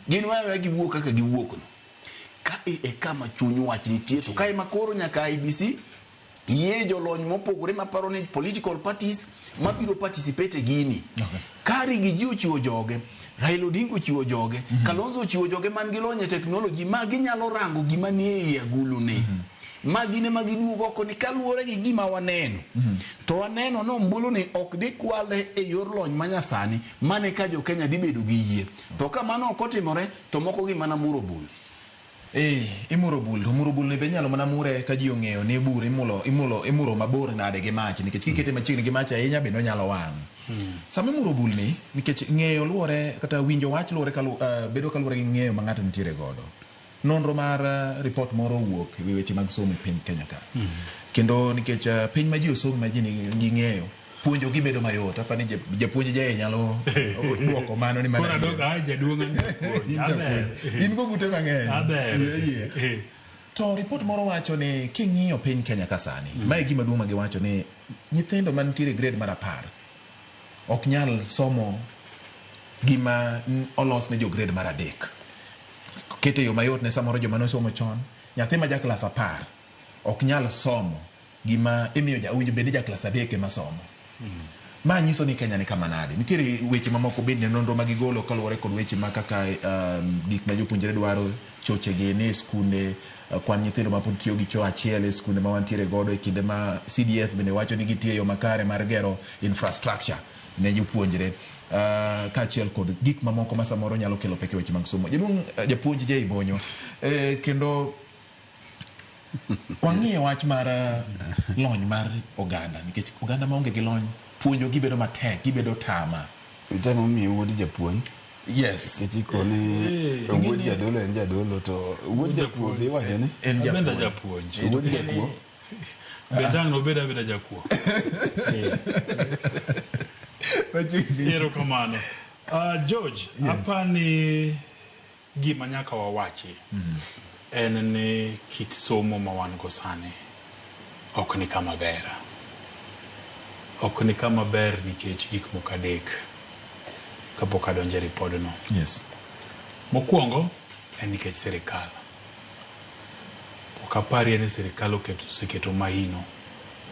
Gin waya waya giwuok kaka giwuok no. Ka e e kama chuny wach nitie to kae ma koro nyaka IEBC yie jolony mopogore maparo ni political parties mabiro participate e gini. Kari gi ji ochiwo joge, Raila Odinga ochiwo joge, Kalonzo ochiwo joge man gi lony e technology ma ginyalo rango gima nie ei agulu ni. Ma gin ema giduogo oko ni kaluwore gi gima waneno. To waneno ni ombulu ni ok dhi kwale e yor lony manyasani mane ka jo Kenya dhi bedo gi yie. To ka mano ok otimore to moko gi mana muro bul. Eh, imuro bul to muro bul ni be inyalo mana mure ka ji ong'eyo ni bur imulo imulo imuro mabor nade gi mach nikech kikete machiegni gi mach ahinya bende onyalo wang'. Sama imuro bul ni nikech ng'eyo luwore kata winjo wach luwore kalu, bedo kaluwore gi ng'eyo ma ng'ato nitiere godo. Nonro mar report moro owuok e wi weche mag somo e piny Kenya ka. Kendo nikech piny ma ji osomo ma ji nigi ng'eyo puonjo gi bedo mayot. Aparo ni japuonj Jay nyalo duoko mano ni Koro mana adok a jaduong' an japuonj. In japuonj. Aber. In gogute mang'eny. Aber. Yie, yie. To report moro wacho ni king'iyo piny Kenya ka sani, mae e gima duong' ma giwacho ni nyithindo mantiere e grade mar 10 ok nyal somo gima olos ne jo grade mar 3. Kete e yo mayot ne samoro joma nosomo chon, nyathi ma ja klas 10 ok nyal somo gima imiyo ja owinjo bed ni ja klas 3 ema somo. Ma nyiso ni Kenya ni kama nade. Nitiere weche mamoko bende nonro ma gigolo kaluwore kod weche ma kaka gik ma jopuonjre dwaro, choche gi ni e skunde, kwan nyithindo ma pod tiyo gi choo achiel e skunde ma wantiere godo e kinde ma CDF bende wacho ni gitiyo e yo makare mar gero infrastructure ne jopuonjre. Kaachiel kod gik mamoko ma samoro nyalo kelo pek e weche mag somo. Jaduong' japuonj Jay Bonyo, kendo wang'iyo wach mar lony mar oganda nikech oganda maonge gi lony puonjo gibedo matek, gibedo tama. Itemo miyo wuod japuonj. Yes. Nikech ikone wuod jadolo en jadolo to wuod jakuo be iwacho ni En Abende japuonj. Wuod jakuo. Bende ang' nobed abeda jakuo. Erokamano. George, yes. Apani gima nyaka wawachi en ni kit somo ma wan go sani ok ni kama ber. Ok ni kama ber nikech gik moko adek kapok adonjo e ripodno. Yes. Mokwongo en nikech sirikal. Ok aparie ni sirikal oseketo mahino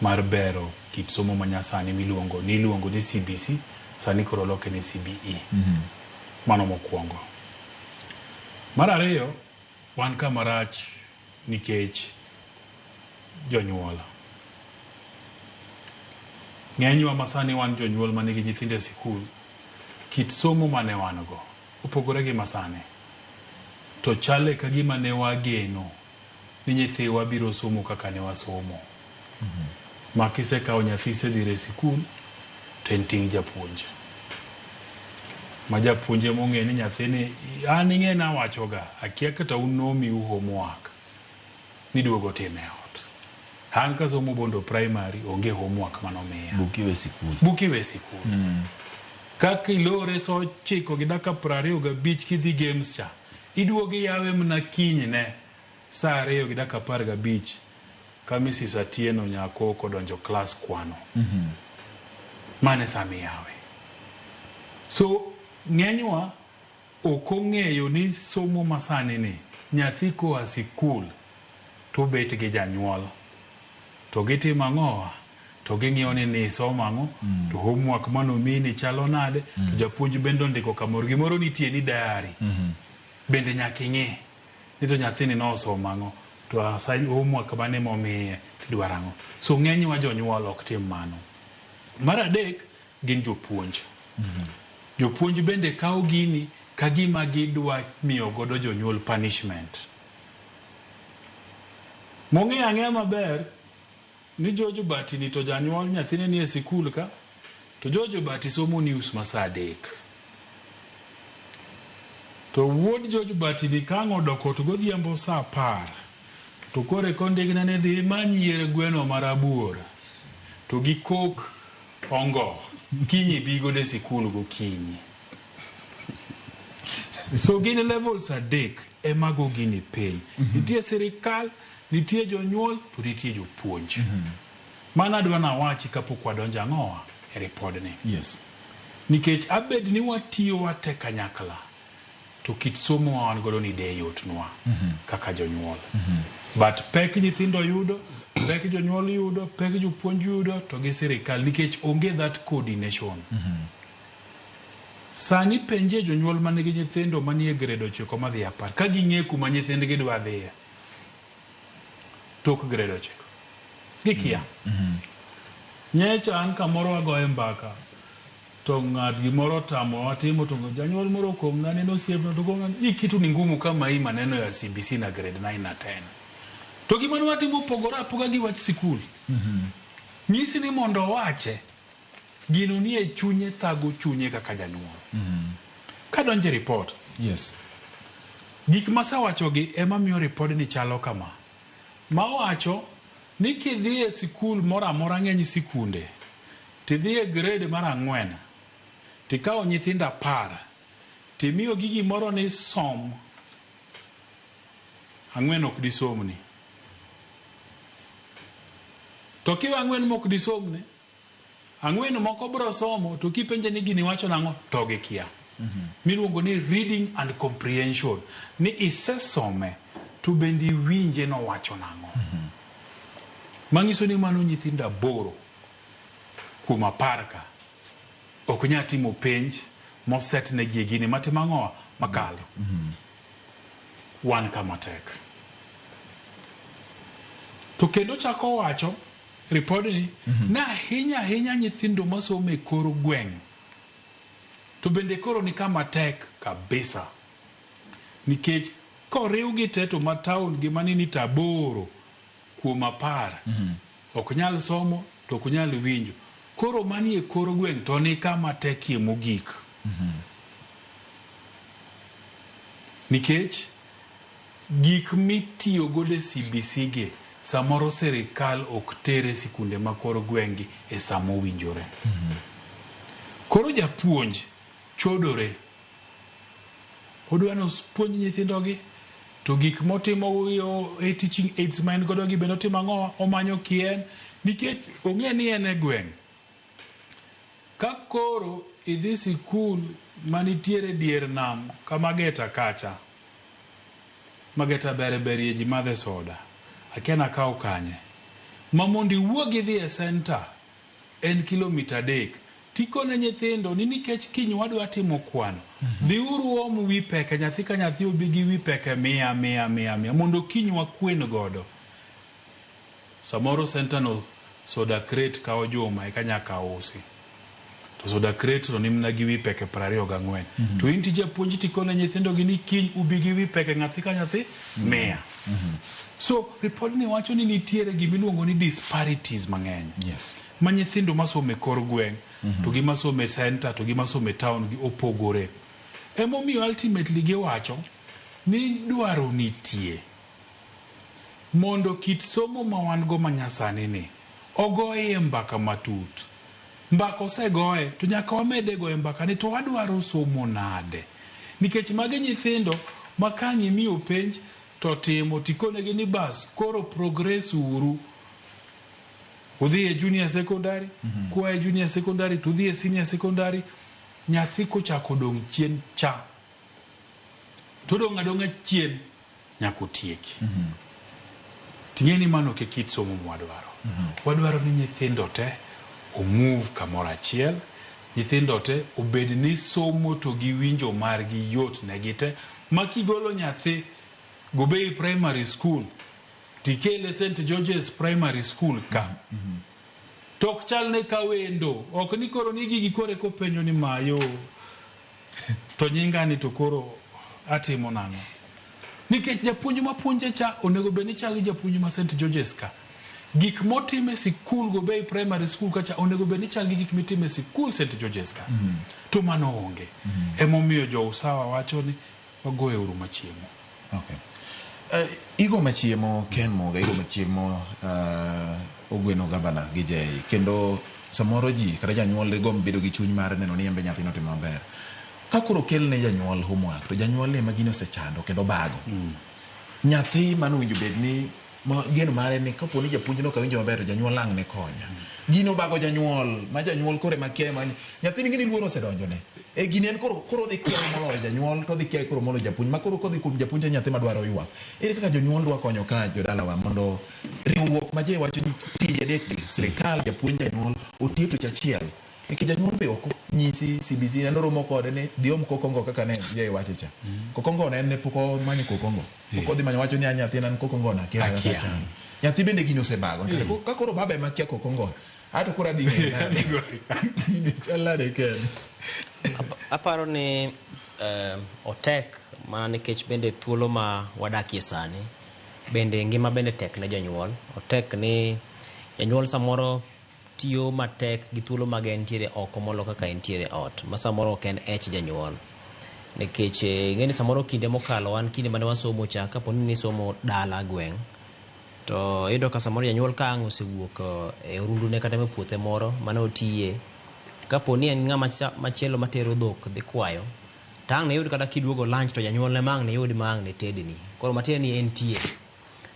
mar bero kit somo manyasani miluongo ni iluongo ni CBC, sani koro oloke ni CBE. Mano mokwongo. Mar ariyo, wan kama rach nikech jonyuol. Ng'enywa masani wan jonyuol manigi nyithindo e sikul, kit somo mane wan go opogore gi masani. To chale ka gima ne wageno ni nyithiwa biro somo kaka ne wasomo. Ma kisekawo nyathi isedhire e sikul, to en ting' japuonj. Ma japuonj ema ong'e ni nyathini, an ing'e nawachoga, akia kata un nomiu homework, niduogo time e ot. An kasomo Bondo Primary, onge homework manomiya. Buk iwe sikul. Buk iwe sikul. Kaka ilore sa 9 gi dakika 25 kidhi games cha, iduogo iyawe mana kinyne sa 2 gi dakika 15 ka Mrs. Atieno Nyakoko odonjo klas kwano. Mano e sama iyawe. So, ng'enywa ok ong'eyo ni somo masani ni, nyathi koa sikul to obet gi janyuol. To gitimo ang'owa? To ging'iyo ni nisomo ang'o, to homework manomiyi ni chalo nade, to japuonj bende ondiko kamoro. Gimoro nitie ni diary. Bende nyaka ing'i ni to nyathini nosomo ang'o, to assign homework mane momiye, tidwaro ang'o. So ng'enywa jonyuol ok tim mano. Mar adek, gin jopuonj. Jopuonj bende kawo gini ka gima gidwa miyo godo jonyuol punishment. Mong'eyo ang'eya maber ni George Bati ni to janyuol nyathine nie sikul ka, to George Bati somo news ma saa 3. To wuod George Bati ni ka ang' odok ot godhiambo saa 10, to koro eka ondikne ni dhi imany yier gweno marabuor, to gi kok ongo kiny ibi godo e sikul gokinyi. So gin levels 3 ema go gini piny. Nitie sirikal, nitie jonyuol, to nitie jopuonj. Mano adwa nawachi kapok wadonjo ang'owa e ripodni. Nikech abed ni watiyo wate kanyakla, to kit somo ma wan godo ni de yotnwa kaka jonyuol. But pek nyithindo yudo, pek jonyuol yudo, pek jopuonj yudo, to gi sirikal nikech onge that coordination. Sani penjie jonyuol manigi nyithindo manie grade 9 madhi 10, ka ging'e kuma nyithindgi dwa dhiye tok grade 9. Gikia. Nyecha an kamoro wagoye mbaka, to ng'at gimoro otamo watimo, to janyuol moro okong'na ni osiepna, to okong'na hii kitu ni ngumu kama hii maneno ya CBC na grade 9 na 10. To gima ne watimo opogore apoga gi wach sikul. Nyisi ni mondo owache, gino nie chunye thago chunye kaka janyuol. Kadonjo e report, gik masewachogi ema miyo ripodni chalo kama. Mawacho ni kidhi e sikul moro amora ng'eny sikunde, tidhi e grade mar 4, tikawo nyithindo 10, timiyogi gimoro ni som, 4 ok disomni. To kiwe 4 mok disomni, 4 moko bro somo, to kipenje ni gini wacho nang'o, to gikia. Miluongo ni reading and comprehension. Ni isesome, to bende iwinje nowacho nang'o. Manyiso ni mano nyithindo 8 kuom 10 ka ok nyal timo penj moset negi e gini matimo ang'owa makalo. Wan kama tek. To kendo chako wacho ripodni ni ahinya ahinya nyithindo masomo e kor gweng' to bende koro ni kama tek kabisa. Nikech koriwgi te to ma town gi manini to 8 kuom 10 ok nyal somo to ok nyal winjo. Koro manie kor gweng' to ni kama tekie mogik. Nikech gik mitiyo godo e CBC gi samoro sirikal ok tere sikunde ma kor gweng' gi e sama owinjore. Koro japuonj chodore. Odwa ni opuonj nyithindogi, to gik motimo e teaching aids ma en godo gi bende otimo ang'o? Omanyo kien, nikech ong'e ni en e gweng'. Ka koro idhi sikul manitiere dier nam ka Mageta kacha, Mageta ber berie ji madhe soda, akia nakaw kanye. Ma mondo iwuog idhi e center en kilomita 3. Tikone nyithindo ni nikech kiny wadwa timo kwano, dhiuru uom wi peke, nyathi ka nyathi obi gi wi peke 100 100 100 100 mondo kiny wakwen godo. Samoro center no soda crate kawo juma eka nyaka usi. To soda crate no ni mana gi wi peke 24. To in tij japuonj tikone nyithindo gi ni kiny ubi gi wi peke nyathi ka nyathi 100. So report ni wacho ni nitiere gimiluongo ni disparities mang'eny. Ma nyithindo masomo e kor gweng' to gi masomo e center to gi masomo e town gi opogore. Emomiyo ultimately giwacho ni dwaro nitie mondo kit somo ma wan go manyasani ni ogoye mbaka matut. Mbaka osegoye to nyaka wamede goye mbaka ni to wadwaro somo nade. Nikech magi nyithindo ma ka ang' imiyo penj to timo tikonegi ni bas koro progress uru. Udhi e junior secondary, kua e junior secondary to udhi e senior secondary, nyathi kochako dong' chien cha to odong' adong'a chien nyaka otieki. Ting'e ni mano ok e kit somo mwadwaro. Wadwaro ni nyithindo te omove kamoro achiel, nyithindo te obed ni somo to gi winjo margi yot negi te, ma kigolo nyathi Gobei Primary School tikele St. George's Primary School ka, to ok chal ne ka wendo, ok ni koro ni gigi koro eka openjo ni mayo to nyinga ni to koro atimo nang'o. Nikech japuonj mapuonje cha onego bed ni chal gi japuonj ma St. George's ka. Gik motime sikul Gobei Primary School kacha onego bed ni chal gi gik mitime sikul St. George's ka. To mano onge. Emomiyo jo Usawa wacho ni wagoye uru machiemo. Okay. Igo machiemo Ken Muga, igo machiemo Ogweno gavana gi Jay. Kendo samoro ji kata janyuol gomb bedo gi chuny mar neno ni embe nyathino otimo maber. Ka koro okel ne janyuol homework to janyuol ema gini osechando kendo bago. Nyathi mano owinjo bed ni geno mare ni kapo ni japuonj no ok awinjo maber to janyuol ang' ne konya. Gino obago janyuol ma janyuol koro ema kia ema nyathini ng'eni luoro osedonjone. E gini en koro koro odhi kia moloyo janyuol to odhi kia koro moloyo japuonj ma koro kodhi kuom japuonj en nyathi madwaro ywak. Ere kaka jonyuol dwa konyo ka jodalawa mondo riwruok ma Jay wacho ni tije adek gi sirikal, japuonj, janyuol otiyo tich achiel. Nikech janyuol be ok nyisi CBC en oromo kode ni dhi om kokongo kaka ne Jay wacho cha. Kokongo ne en ne pok omanyo kokongo. Pok odhi manyo wacho ni a nyathina an kokongo na akia kaka chamo. Nyathi bende gini osebago. Ka koro baba ema kia kokongo. Ato koro adhi ng'eyo nade. Gini chal nade Ken? Aparo ni otek mana nikech bende thuolo ma wadakie sani bende ngima bende tek ne jonyuol. Otek ni janyuol samoro tiyo matek gi thuolo mag entiere oko molo kaka entiere ot, ma samoro ok en ech janyuol. Nikech ing'e ni samoro kinde mokalo wan kinde mane wasomo cha, kapo ni nisomo dala gweng', to iyudo ka samoro janyuol ka ang' osewuok e orundune kata e puothe moro mane otiye, kapo ni en ng'ama machielo matero dhok dhi kwayo, to ang' niyud kata kiduogo lunch to janyuol ema ang' niyud ma ang' ne tedni. Koro matiende ni entie.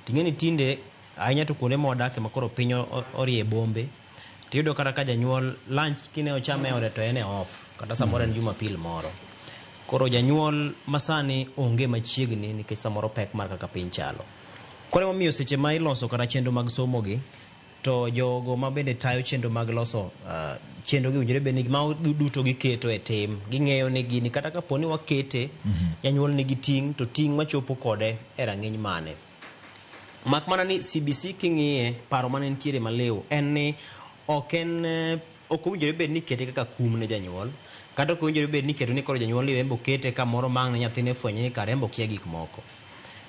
Ting'e ni tinde ahinya to kuonde ma wadake ma koro piny orie bombe, tiyudo kata ka janyuol lunch kine ochame e ode to en e off, kata samoro en Jumapil moro. Koro janyuol masani onge machiegni nikech samoro pek mar kaka piny chalo. Koro emomiyo seche ma iloso kata chenro mag somo gi, to jogo ma bende tayo chenro mag loso chenro gi owinjore bed ni mago duto giketo e tim. Ging'eyo ni gini kata kapo ni wakete, janyuol nigi ting' to ting' machopo kode e rang'iny mane. Mak mana ni CBC king'iye, paro mane nitiere maliw en ni ok en ok owinjore bed ni ikete kaka kum ne janyuol, kata ok owinjore bed ni iketo ni koro janyuol ni embe okete kamoro ma ang' ne nyathine fwenyo ni kare embe okia gik moko.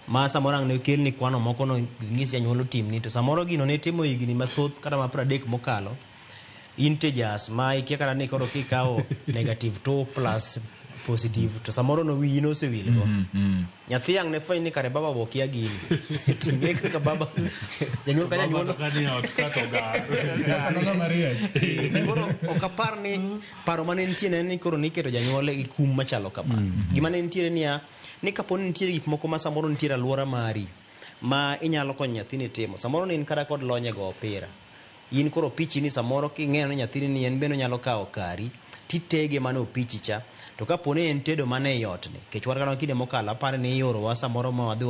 Ma samoro ang' ne okelni kwano moko no nyis janyuol otimni, to samoro gino ne itimo higni mathoth kata ma 30 mokalo, integers ma ikia kata ni koro kikawo negative 2 plus positive to samoro no wiyi nosewilgo. Nyathi ang' ne fweny ni kare baba bo kia gini. Ting'e kaka baba janyuol ka janyuol. Koro ok apar ni paro mane nitie ne en ni koro niketo janyuol e kum machalo kama. Gima ne nitiere niya, ni kapo ni nitiere gik moko ma samoro nitiere alwora mari ma inyalo konyo nyathini timo. Samoro ne in kata kod lony e go opira. In koro opichi ni samoro king'eyo ni nyathini ni en bende onyalo kawo kari, titege mana opichi cha. To kapo ni en tedo mana ei ot ni, nikech wan kata kinde mokalo aparo ni iorowa samoro ma wadhi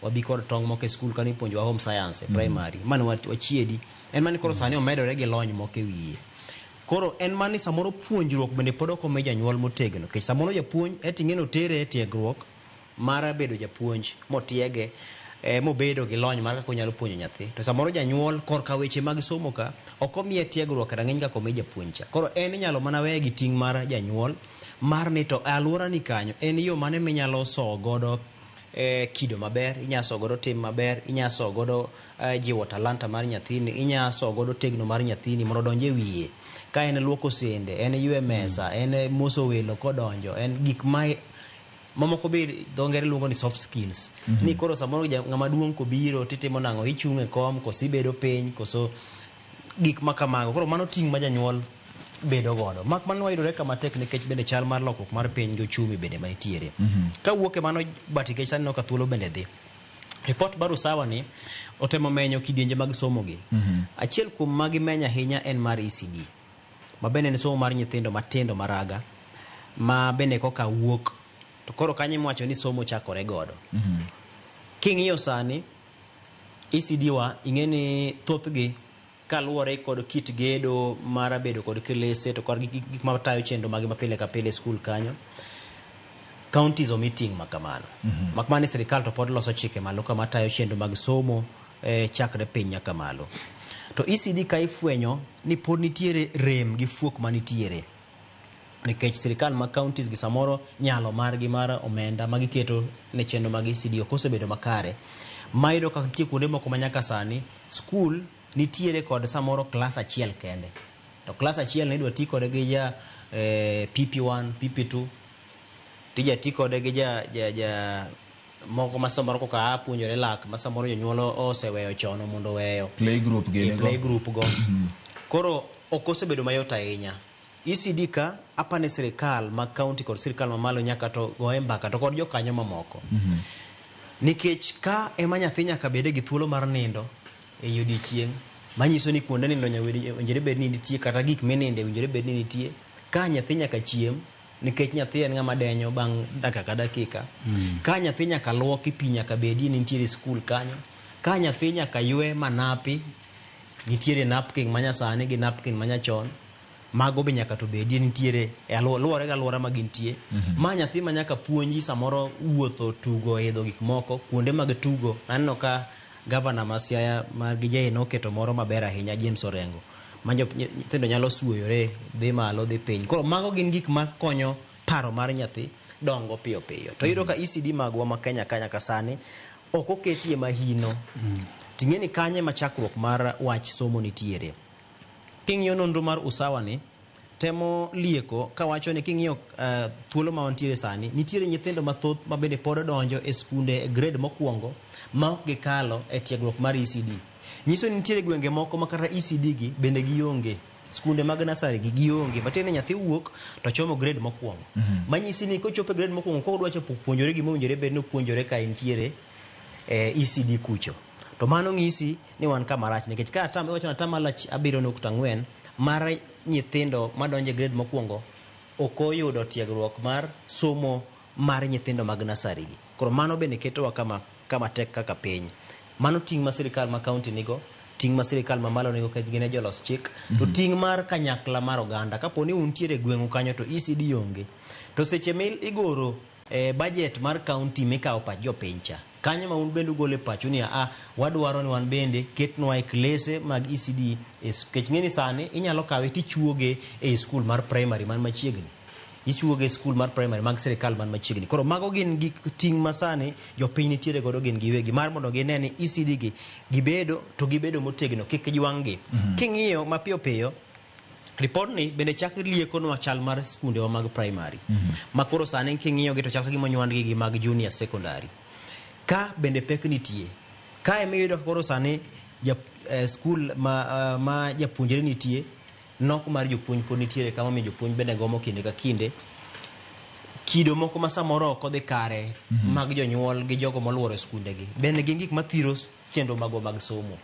wabi kod tong' moko e skul kane ipuonjowa home science e primary mane wachiedi en mani koro sani omedore gi lony moko e wiye. Koro en mani samoro puonjruok bende pod ok omi janyuol motegno nikech samoro japuonj eti ing'e ni otere e tiegruok mar bedo japuonj motiege mobedo gi lony mar kaka onyalo puonjo nyathi. To samoro janyuol korka weche mag somo ka ok omiye tiegruok e rang'iny kaka omi japuonj cha. Koro en inyalo mana weye gi ting' mar janyuol mar ni to e alworani kanyo en yo mane minyalo sowo godo kido maber, inyalo sowo godo tim maber, inyalo sowo godo jiwo talanta mar nyathini, inyalo sowo godo tegno mar nyathini mondo odonj e wiye. Ka en luoko sende, en ywe mesa, en moso welo kodonjo, en gik ma mamoko be dho ngere luongo ni soft skills. Ni koro samoro ng'ama duong' kobiro titimo nang'o, ichung' e kom koso ibedo piny koso gik ma kamago. Koro mano ting' ma janyuol bedo godo. Mak mana wayudore kama tek nikech bende chal mar lokruok mar piny gi uchumi bende manitiere. Kawuok e mano but nikech sani aneno ka thuolo bende dhi. Ripot mar Usawa ni otemo menyo kidienje mag somo gi. Achiel kuom magi menyo ahinya en mar ECD. Ma bende en somo mar nyithindo matindo maraga ma bende koka wuok to koro kanyo ema ni somo chakore godo. King'iyo sani ECD wa ing'e ni thothgi kaluwore kod kit gedo mar bedo kod kilese to kod gik matayo chenro magi mapile ka pile e skul kanyo, counties omi ting' ma kamano. Mak mana ni sirikal to pod loso chike malo kama tayo chenro mag somo chakre piny nyaka malo. To ECD ka ifwenyo ni pod nitiere rem gi fuok manitiere nikech sirikal mag counties gi samoro nyalo margi mar omenda ma giketo ne chenro mag ECD ok osebedo makare. Ma iyudo ka nitie kuonde moko ma nyaka sani skul nitiere kod samoro klas achiel kende. To klas achiel ni idwa ti kode gi ja PP1, PP2, tija ti kode gi ja moko ma samoro koka a puonjore lak ma samoro jonyuol oseweyo chon mondo oweyo. Playgroup gini go. Playgroup go. Koro ok osebedo mayot ahinya. ECD ka apani sirikal mag county kod sirikal mamalo nyaka to goye mbaka to kod jokanyo mamoko. Nikech ka ema nyathi nyaka bede gi thuolo mar nindo e odiechieng', manyiso ni kuonde nindo owinjore bed ni nitie kata gik mininde owinjore bed ni nitie. Ka nyathi nyaka chiem, nikech nyathi en ng'ama denyo bang' dakika ka dakika. Ka nyathi nyaka luoki, pi nyaka bedie ni nitiere skul kanyo. Ka nyathi nyaka ywe manapi, nitiere napkin manyasani gi napkin manyachon. Mago be nyaka to bedie nitiere e luwore gi alwora ma gintie. Ma nyathi ma nyaka puonji samoro wuotho, tugo, idho gik moko, kuonde mag tugo. Aneno ka gavana ma Siaya ma gi noketo moro maber ahinya, James Orengo, ma nyithindo nyalo suoyore, dhi malo, dhi piny. Koro mago gin gik makonyo paro mar nyathi dongo piyo piyo. To iyudo ka ECD magwa ma Kenya ka nyaka sani ok oketie mahino. Ting'e ni kanye ma chakruok mar wach somo nitiere. King'iyo nonro mar Usawa ni, temo lieko kawacho ni king'iyo thuolo ma wantiere sani, nitiere nyithindo mathoth ma bende pod odonjo e skunde e grade mokwongo ma ok gikalo e tiegruok mar ECD. Nyiso ni nitiere gwenge moko ma kata ECD gi bende gionge. Skunde mag nasari gi gionge. Matiende ni nyathi wuok to chomo grade mokwongo. Manyisi ni kochopo e grade mokwongo kodwa chopo puonjore gima owinjore bed ni opuonjore ka entiere e ECD kucho. To mano ng'isi ni wan kama rach nikech ka atam iwacho ni atamalo 7.4 mar nyithindo madonjo e grade mokwongo ok oyudo tiegruok mar somo mar nyithindo mag nasari gi. Koro mano bende ketowa kama tek kaka piny. Mano ting' ma sirikal ma county nigo, ting' ma sirikal mamalo nigo nikech gin e jolos chik, to ting' mar kanyakla mar oganda. Kapo ni untiere e gweng'u kanyo to ECD onge, to seche mi igoro budget mar county mikawo pach jopiny cha, kanyo ma un bende ugolo e pachu ni a wadwaro ni wan bende ketnwa e klese mag ECD nikech ng'e ni sani inyalo kawe tichuoge e skul mar primary man machiegni. Ichuoge e skul mar primary mag sirikal man machiegni. Koro mago gin gik ting' ma sani jopiny nitiere godo gin giwegi mar mondo gine ni ECD gi gibedo to gibedo motegno kik jwang' gi. King'iyo mapiyo piyo report ni bende chak liekonwa chal mar skundewa mag primary. Ma koro sani king'iyo gi to chal ka gima onywandgi gi mag junior secondary. Ka bende pek nitie. Ka ema iyudo ka koro sani skul ma japuonjre nitie, nok mar jopuonj pod nitiere kama omiyo jopuonj bende gomo kinde ka kinde. Kido moko ma samoro ok odhi kare mag jonyuol gi jogo moluoro skundegi bende gin gik mathiro chenro magwa mag somo.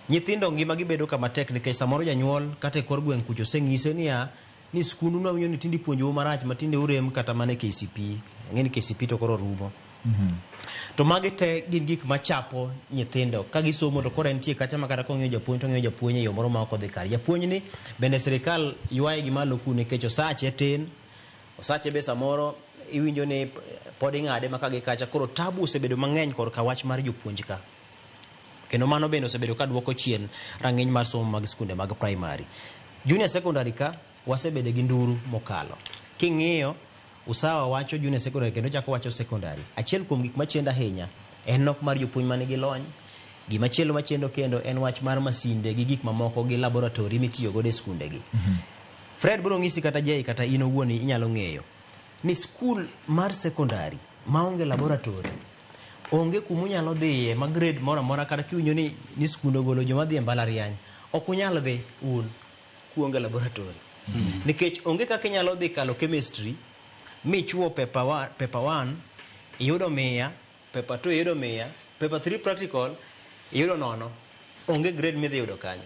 Nyithindo ngima gi bedo kama tek nikech samoro janyuol kata e kor gweng' kucho oseng'ise niya ni skundu no awinjo ni tinde ipuonjou marach ma tinde urem kata mana e KCPE. Ang'e ni KCPE to koro rumo. To magi te gin gik machapo nyithindo ka gisomo to koro entie kacha ma kata kong'iyo japuonj to ong'iyo japuonj e yo moro ma ok odhi kare. Japuonj ni bende sirikal ywaye gi malo ku nikech osache tin, osache be samoro iwinjo ni pod ing'ade ma ka gi kacha. Koro tabu osebedo mang'eny korka wach mar jopuonj ka. Kendo mano bende osebedo ka duoko chien rang'iny mar somo mag skunde mag primary. Junior secondary ka wasebedo gi nduru mokalo. King'iyo Usawa wacho junior secondary kendo chako wacho secondary. Achiel kuom gik machendo ahinya en nok mar jopuonj manigi lony. Gimachielo machendo kendo en wach mar masinde gi gik mamoko gi laboratory mitiyo godo e skunde gi. Fred biro ng'isi kata Jay kata in owuon inyalo ng'eyo ni skul mar secondary maonge laboratory onge kuma unyalo dhiye ma grade moro amora kata kiwinjo ni skunde ogolo joma dhi e mbalariany ok unyal dhi un kuonge laboratory. Nikech onge kaka inyalo dhi kalo chemistry michuo paper 1, paper 1 iyudo 100, paper 2 iyudo 100, paper 3 practical iyudo 0. Onge grade midhi yudo kanyo.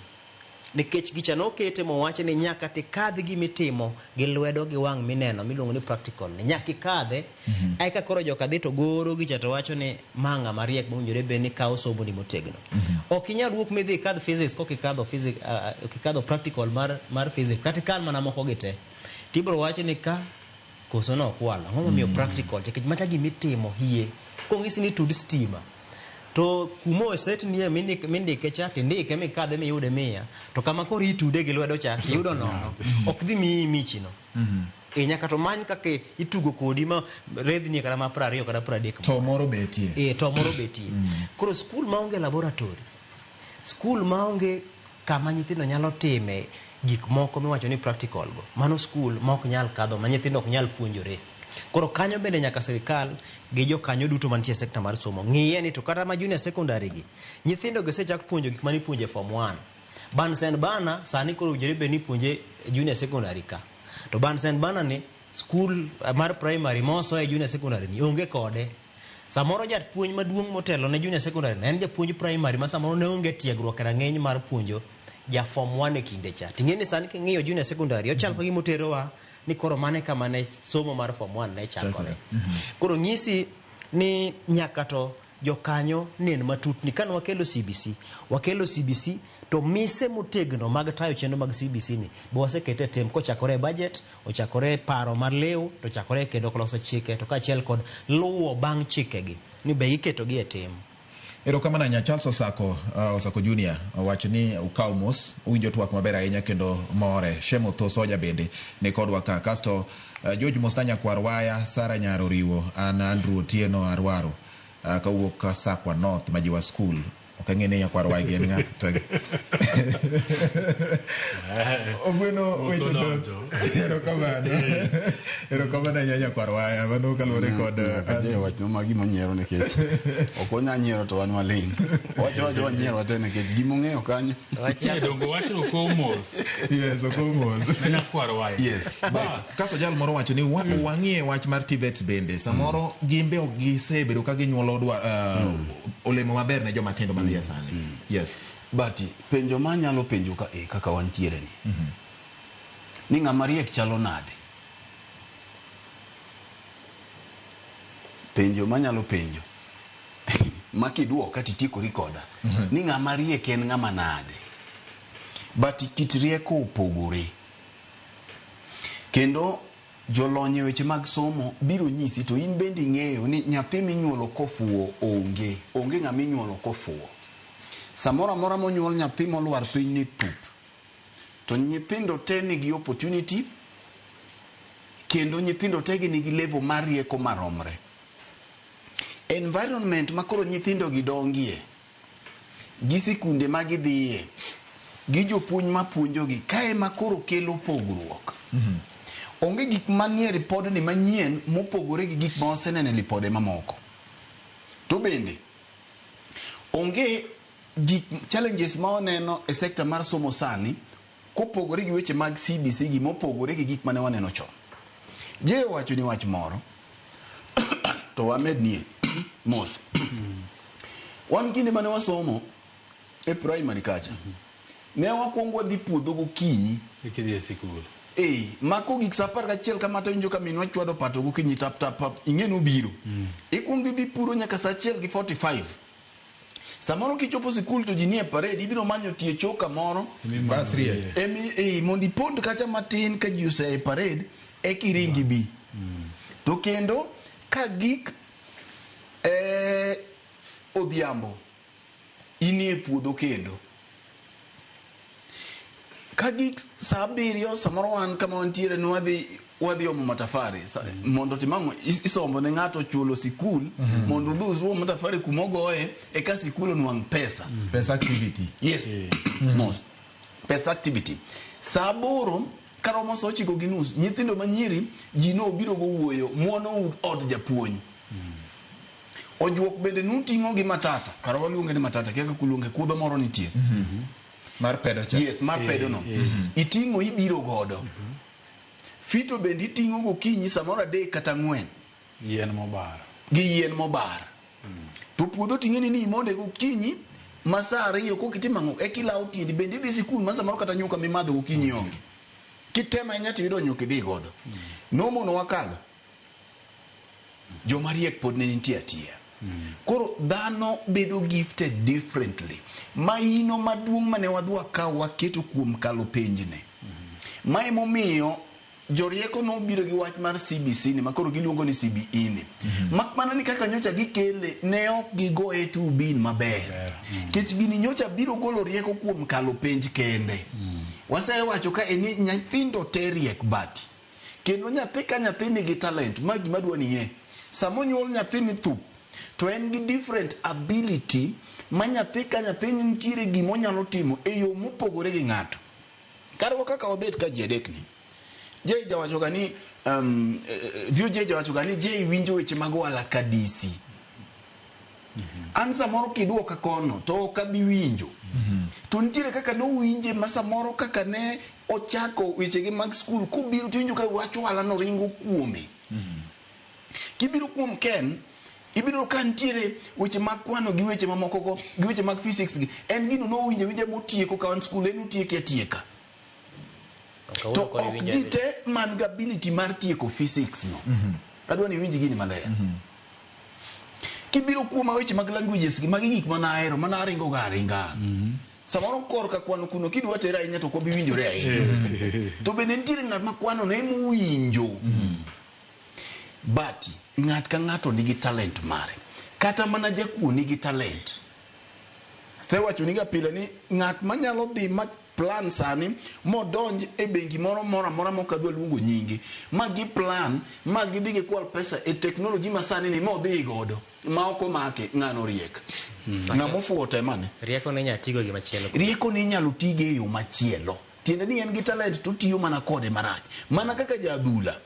Nikech gicha nokete mowachi ni nyaka tikadh gimitimo gi lwedo gi wang' mineno miluongo ni practical ni nyaka ikadhe. Eka koro joka dhi to goro gicha to wacho ni ma ng'ama riek mowinjore bed ni kawo somo ni motegno. Ok inyal wuok midhi ikadh physics kok ikadho physics, ok ikadho practical mar physics kata ikal mana moko gi te. Tibiro wacho ni ka koso nokwalo. Ang'o momiyo practical? Nikech macha gimitimo hie. Kong'isi ni tud stima to kuma osetnie mindike cha tindike mikadhe miyude 100 to kama koro itude gi lwedo cha tiyudo 0 ok dhi miyi michino. Nyaka to many kaka itugo kodi ma redhni kata ma 20 kata 30 To moro betie. To moro betie. Koro skul maonge laboratory, skul maonge kama nyithindo nyalo time gik moko miwacho ni practical go, mano skul ma ok nyal kadho, ma nyithindo ok nyal puonjore. Koro kanyo bende nyaka sirikal gi jokanyo duto mantie e sekta mar somo ng'iye ni to kata ma junior secondary gi nyithindo gi osechak puonjo gik mane ipuonjo e form 1. Bunsen burner sani koro owinjore bed ni ipuonje junior secondary ka. To Bunsen burner ni skul mar primary mosoe junior secondary ni onge kode. Samoro japuonj maduong' motelo ne junior secondary ne en japuonj primary ma samoro ne onge tiegruok e rang'iny mar puonjo ja form 1 e kinde cha. Ting'e ni sani king'iyo junior secondary ochal ka gima oterowa ni koro mane kama ne somo mar form 1 ne chakore. Koro nyisi ni nyaka to jokanyo nen matut ni kane wakelo CBC, wakelo CBC to mise motegno mag tayo chenro mag CBC ni be wasekete e tim kochakore e budget, ochakore e paro mar lew, to ochakore kendo loso chike to kaachiel kod luwo bang' chikegi ni be iketogi e tim. Erokamano ahinya Charles Osako, Osako Junior owacho ni ukaw mos, uwinjo twak maber ahinya kendo more. Shem Otho Soja bende ni kodwa ka. Kasto George Mosna Nyakwar Waya, Sara Nyaro Riwo, an Andrew Otieno Arwaro kawuok Sakwa North Majiwa School. Ok ang'e ni Nyakwar Waya gi en ng'a. Ogweno weche thoth. Erokamano. Erokamano ahinya Nyakwar Waya. Mano kaluwore kod Aje wach ma gima nyiero nikech ok wanyal nyiero to wan maling. Wacho wanyiero wate nikech gima ong'eyo kanyo. Dongo wachno okomos. Yes, okomos. Ne Nyakwar Waya. Yes. But kaso jal moro wacho ni wang'iye wach mar TVETs bende. Samoro gimbe ok gisebedo ka ginyuolo olemo maber ne joma tindo madhi e sani. Yes. But penjo ma anyalo penjo ka kaka wantiere ni. Ni ng'ama riek chalo nade? Penjo manyalo penjo. Ma kiduoka titiekori koda. Ni ng'ama riek en ng'ama nade? But kit rieko opogore. Kendo jolony e weche mag somo biro nyisi to in bende ing'eyo ni nyathi minyuolo kofuwo onge. Onge ng'ama inyuolo kofuwo. Samoro amora monyuol nyathi molwar piny ni thup. To nyithindo te nigi opportunity kendo nyithindo te gi nigi level mar rieko maromre. Environment ma koro nyithindo gi dongie, gi sikunde ma gidhiye, gi jopuonj ma puonjogi, kae ma koro kelo pogruok. Onge gik manie ripodni manyien mopogore gi gik ma waseneno e ripode mamoko. To bende, onge gik challenges ma waneno e sekta mar somo sani kopogore gi weche mag CBC gi mopogore gi gik mane waneno chon. Je owacho ni wach moro to wamed nie mos. Wan kinde mane wasomo e primary kacha, ne wakwongo wadhi puodho gokinyi. Kidhi e sikul. Eh, mako gik saa 11 kama to iwinjo ka minwa chwado pato gokinyi tap tap tap, ing'e nobiro. Ikwongo idhi puro nyaka saa 1:45. Samoro kichopo sikul to ji nie parade, ibiro manyo tie choo kamoro. Bas riek. Emi, mondo ipond kacha matin ka ji osea e parade, eka iring ibi. To kendo ka gik odhiambo, inie puodho kendo. Ka gik saa 7 samoro wan kama wantiere ni wadhi omo matafari mondo tim ang'o isombo ne ng'ato chulo sikul mondo udhi usom matafari kumogoye eka sikul onwang' pesa. Pesa activity. Yes. Mos. Pesa activity. Saa 8 karomo saa 9:30 nyithindo manyiri ji nobiro go wuoyo muono od japuonj. Ojuok bende nuting'o gi matata. Kara waluonge ni matata kaka kuluonge kudho moro nitie. Mar pedo cha. Yes, mar pedo no. Iting'o ibiro godo. Fito bende iting'o gokinyi samoro 3 kata 4. Yien mobar. Gi yien mobar. To puodho ting'eni ni imonde gokinyi ma saa 2 kokitimo ang'o eka ilawo tiendi bende idhi sikul ma samoro kata nyuka mimadho gokinyi onge. Kitemo ahinya to iyudo nyuka idhi godo. Nomono wakalo. Joma riek pod ne nitie atiya. Koro dhano bedo gifted differently. Maino maduong' mane wadhi wakawo waketo kuom kalo penjne. Ma emomiyo jorieko nobiro gi wach mar CBC ni makoro giluongo ni CBE ni. Mak mana ni kaka nyocha gikele ne ok gigoye tubin maber. Kech gini nyocha biro golo rieko kuom kalo penj kende. Wasewacho ka en ni nyithindo te riek bati. Kendo nyathi ka nyathi nigi talent, ma gima adwa ni ing'e. Sama onyuol nyathi ni thup, to en gi different ability ma nyathi ka nyathi nitiere gima onyalo timo e yo mopogore gi ng'ato. Karwa kaka wabet ka ji adek ni. Jay jawacho ga ni VOJ jawacho ga ni Jay winjo weche mag ohala ka DC. An samoro kiduoka kono to ok abi winjo. To nitiere kaka nowinje ma samoro kaka ne ochako wechege mag skul kobiro to iwinjo ka wach ohala no ringo kuome. Kibiro kuom Ken, ibiro ka nitiere weche mag kwano gi weche mamoko go, gi weche mag physics gi. En gino nowinjo awinja motieko ka wan skul, en otieke atieka. To ok ji te man gi ability mar tieko physics no. Adwa ni iwinj gini maler. Kibiro kuoma weche mag languages gi, magi gik mana ahero, mana aringo ga aringa. Samoro korka kwano kuno kidwa tera ahinya to ok wabi winjore ahinya. To bende nitiere ng'at ma kwano ne mowinjo. But ng'at ka ng'ato nigi talent mare. Kata mana jakuo nigi talent. Asewacho ni ga pile ni ng'at manyalo dhi ma plan sani modonj e bengi moro moro amora mok adwa luongo nyinge ma gi plan ma gidhi gikwal pesa e teknoloji ma sani ni modhi godo ma ok omake ng'ano riek. Ng'ama ofuwo temane. Rieko ne inyalo tigo gi machielo. Rieko ne inyalo tigo e yo machielo. Tiende ni en gi talent to otiyo mana kode marach. Mana kaka ja adhula.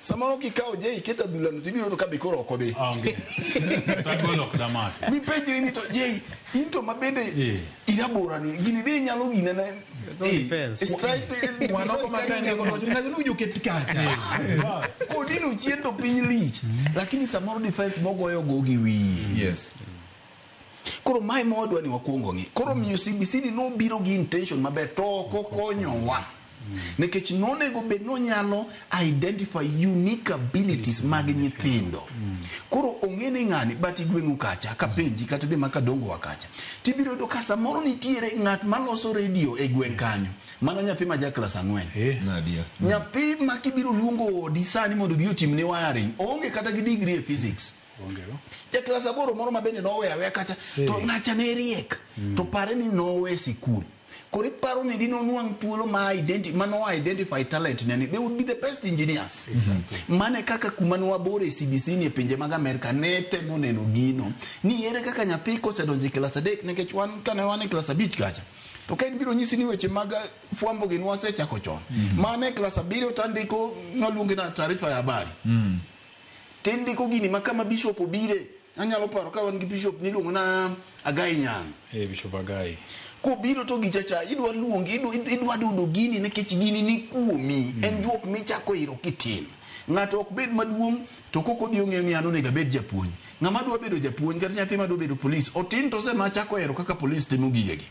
Samoro kikawo Jay iketo adhula no tibiro yudo ka be koro ok odhi. Onge. Kata gol ok damaki. Mipenjri ni to Jay in to mabende irabora ni gini be inyalo gine ne defense. Strike Wan oko ma ka en go to ng'ato nowinjo ket kacha. Kodino chien to piny lich. Lakini samoro defense mogoyo go gi wiye. Yes. Koro mae ma wadwa ni wakwongo ng'i. Koro miyo CBC ni nobiro gi intention maber to ok okonyowa. Nikech nonego bed nonyalo identify unique abilities mag nyithindo. Koro ong'e ni ng'ani but igweng'u kacha kapenji kata dhi makadongo wa kacha. Tibiro yudo ka samoro nitiere ng'at maloso radio e gweng' kanyo. Mano nyathi ma ja klas 4. Nadia. Nyathi ma kibiro luongo odi sani mondo obi otimni wiring oonge kata gi degree e physics. Ja klas 8 moro ma bende noweyo aweya kacha to ng'acha ne riek to pare ni nowe sikul. Koro iparo ni dine onwang' thuolo ma mano identify talent ne ni they would be the best engineers. Mane kaka kuma ne wabore e CBC ni e pinje mag Amerika ne temo neno gino ni ere kaka nyathi kosedonjo e klas 3 nikech wan kane wan e klas 5 kacha to ka en biro nyisi ni weche mag fwambo gi nwasechako chon. Mane e klas 7 to andiko nwaluonge na taarifa ya habari. Tindiko gini ma kama bishop obire anyalo paro ka wan gi bishop niluongo na Agai Nyang'. Bishop Agai. Kobiro to gicha cha idwa luongi idwa dudo gini nikech gini ni kuomi. En juok michako iro kitin. Ng'ato ok bed maduong' to kok odhi ong'eyo ni an onego abed japuonj. Ng'ama dwa bedo japuonj kata nyathi madwa bedo polis otin to osema chako hero kaka polis timo gigegi.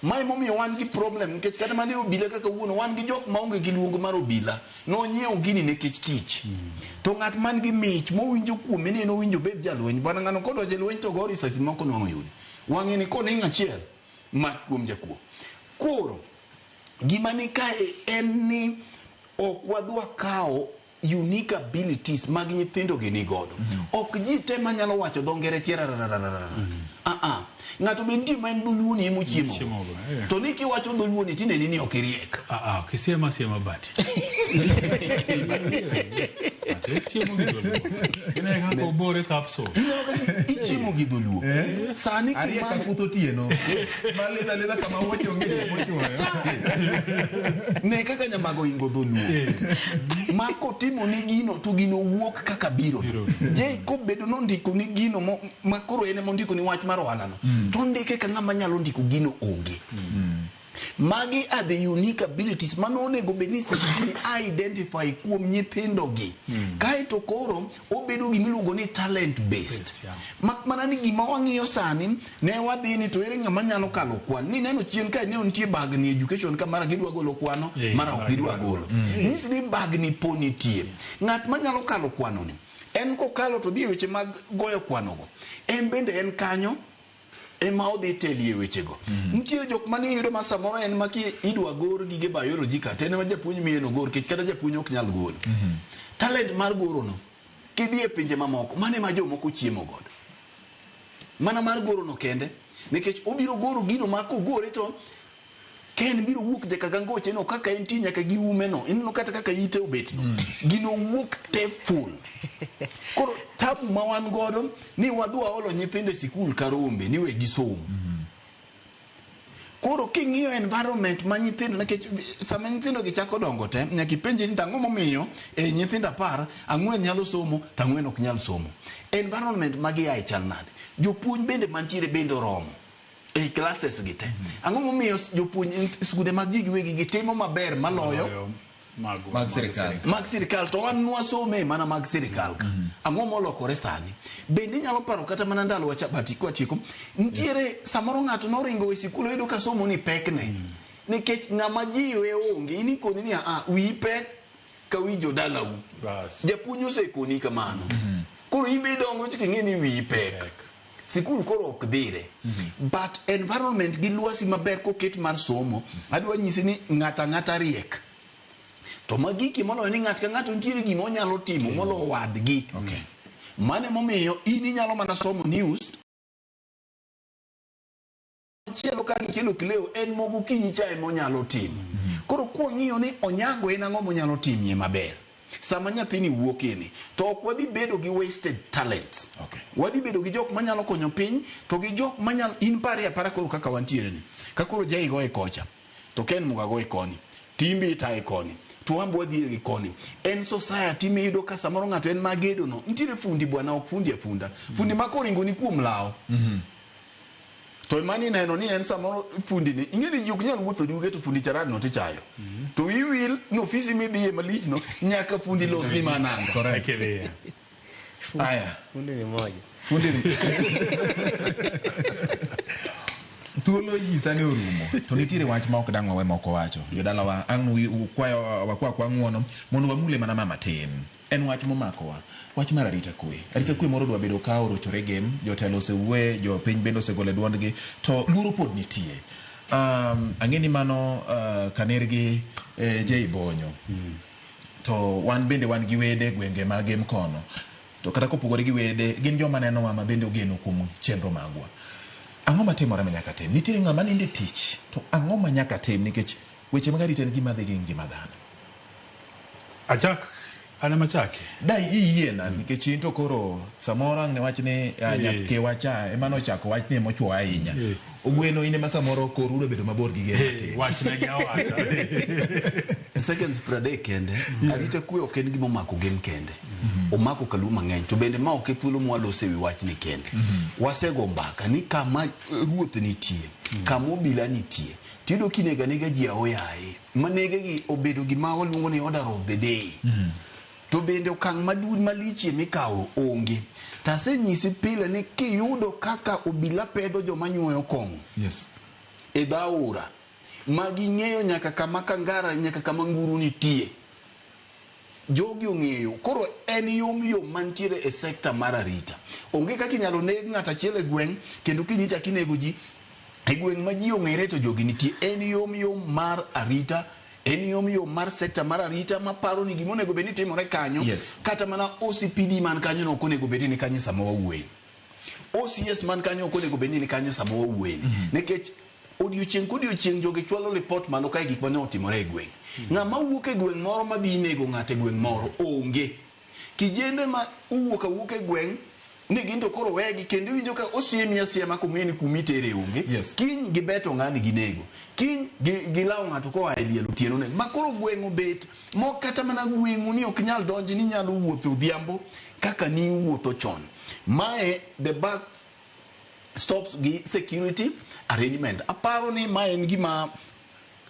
Mae momiyo wan gi problem nikech kata mana e obila kaka wuono wan gi jok maonge gi luong mar obila. Nonyiewo gini nikech tich. To ng'at man gi mich mowinjo kuome ni en owinjo obed jalweny. Bwana ng'ano kodonjo e lweny to go risasi moko nwang'o yudi. Wang'e ni koning' achiel mach kuom jakuo. Koro gima ni kae en ni ok wadwa kawo unique abilities mag nyithindo gi nigodo. Ok ji te manyalo wacho dho ngere tie rarararara. Ah ah. Ng'ato be nitie ma en dholuo ni ema ochiemo. Ochiemogo, eh. To ni kiwacho dholuo ni tineni ni ok iriek. Ah, ah, kisiema siema bati. Bati ok chiemo gi dholuo. Ineno kaka obore capsule. Ichiemo gi dholuo. Sani Ariek kimas- ka puth otieno. Malidha lidha kama wuoche onge joma ochuoyo. Ne kaka nyamago ingo dholuo. Ma kotimo ni gino to gino wuok kaka biro. Je kobedo nondiko ni gino mo, ma koro en ema ondiko ni wach mar ohala no. To ndike ka ng'ama nyalo ndiko gino onge. Magi are the unique abilities mano onego bed ni sirkal identify kuom nyithindo gi. Kaeto koro obedo gima iluongo ni talent based. Mak mana ni gima wang'iyo sani ne wadhi ni to ere ng'ama nyalo kalo kwan. Ni neno chien kae ne nitie bagni education ka mara gidwa golo kwano, mara ok gidwa golo. Nyisi ni bagni po nitie. Ng'at manyalo kalo kwano ni en kokalo to dhi e weche mag goyo kwanogo. En bende en kanyo ema odhi telie wechego. Nitiere jok mane iyudo ma samoro en ma ki idwa gor gige biology ka to en ema japuonj miye nogor nikech kata japuonj ok nyal golo. Talent mar goro no kidhi e pinje mamoko mano ema jomoko chiemo godo. Mana mar goro no kende nikech obiro goro gino ma kogore to Ken biro wuok nyaka gangoche no kaka entie nyaka gi ume no ineno kata kaka ite obet no gino wuok te full. Koro tabu ma wan godo ni wadhi waolo nyithindo e sikul ka rombe ni we gisom. Koro king'iyo environment ma nyithindo nikech sama nyithindo gi chako dongo te nyaka ipenjri ni to ang'o momiyo e nyithindo 10 ang'wen nyalo somo to ang'wen ok nyal somo. Environment ma giaye chal nade? Jopuonj bende mantiere bende oromo e classes gi te. Ang'o momiyo jopuonj skunde mag ji giwegi gitimo maber maloyo Mag sirikal. Mag sirikal to wan nwasome mana mag sirikal ka. Ang'o molokore sani? Bende inyalo paro kata mana ndalo wa chabati kwatieko, nitiere samoro ng'ato noringo we sikul oyudo ka somo ni pekne. Nikech ng'ama jiwe onge, in ikoni ni a wiyi pek ka wi jodalau. Japuonj osekoni kamano. Koro in be idongo to ing'e ni wiyi pek. Sikul koro ok dhire. But environment gi lwasi maber koket mar somo, adwa nyisi ni ng'ato ang'ata riek. To magiki moloyo ni ng'ato ka ng'ato nitiere gima onyalo timo moloyo wadgi. Mano emomiyo in inyalo mana somo news. Machielo ka gikelo kileo en mogokinyi cha ema onyalo timo. Koro kwang'iyo ni Onyango en ang'o monyalo timie maber. Sama nyathini wuokeni to ok wadhi bedo gi wasted talents. Wadhi bedo gi jok manyalo konyo piny to gi jok manyalo in parie apara koro kaka wantiere ni. Ka koro Jai goye kocha to Ken Muga goye koni, Timbi itaye koni, to wan be wadhi gi koni. En society miyudo ka samoro ng'ato en magedo no. Nitiere fundi bwana ok fundi afunda. Fundi ma koringo ni kuom law. To mani neno ni en samoro fundi ni ing'e ni ji ok nyal wuotho duge to fundi charani no tichayo. To iwil no ofisi midhiye malich no nyaka fundi losni mananga. Correct. Aya. Fundi ni moja. Fundi ni. Thuolo nyisa ni orumo to nitiere wach ma ok dang' wawe moko wacho. Jodalawa ang' ukwayo wakwa kwa ng'uono mondo wamule mana ma matin. En wach momakowa. Wach mar arita kwe. Arita kwe moro dwa bedo ka orochore gem, jotelo osewuoye, jopiny bende osegolo duondgi, to luoro pod nitie. Ang'e ni mano Kanergi Jay Bonyo. To wan bende wan gi wede gwenge mag Gem kono. To kata kopogore gi wede, gin joma nenowa ma bende ogeno kuom chenro magwa. Ang'o matimore ma nyaka tim? Nitiere ng'ama nindo e tich, to ang'o ma nyaka tim nikech weche mag arita en gima dhi gi ngima dhano. Achak, an ema achaki. Da iyiena nikech in to koro samoro ang' ne wach ni nyakewa cha ema nochako wach ni ema ochuo ahinya. Ogweno in ema samoro koru dwa bedo mabor gi geno matin. Wachne gi awacha. Seconds 30 kende. Arita kwe ok en gima omako Gem kende. Omako kaluo mang'eny. To bende ma ok e thuolo mwalose wi wachni kende. Wasego mbaka ni kama ruoth nitie, kama obila nitie, tiyudo kinego anega ji aoyaye. Manege gi obedo gima waluongo ni order of the day. To bende okang' maduong' malichie mikawo onge. To asenyisi pile ni kiyudo kaka obila pedho joma nyuoyo kong'o. Yes. e dho aora ma ging'eyo nyaka kama kangara nyaka kama nguru nitie. Jogi ong'eyo koro en yom yom mantiere e sekta mar arita. Onge kaka inyalo neg ng'ato achiel e gweng' kendo kiny ichak inego ji e gweng' ma ji ong'ere to jogi nitie. En yom yom mar arita, en yom yom mar sekta mar arita maparo ni gima onego bed ni timore kanyo. Kata mana OCPD man kanyo no ok onego bed ni kanyo sama wawuoye. OCS man kanyo ok onego bed ni ni kanyo sama wawuoye. Nikech odiochieng' kodiochieng' jogi chwalo ripot malo kae gik mane otimore e gweng'. Ng'ama wuok e gweng' moro madhi nego ng'ato e gweng' moro onge. Kijende ma owuok awuoka e gweng' ni gin to koro wegi kendo iwinjo ka osiemi asiema kong'e ni kuma itere onge. Kiny gibeto ng'ani ginego. Kiny gilawo ng'ato koa e liel otieno nego. Ma koro gweng' obet mok kata mana gweng'u ni ok nyal donjo ni nyalo wuotho odhiambo kaka ni wuotho chon. Mae the back stops gi security arrangement. Aparo ni mae en gima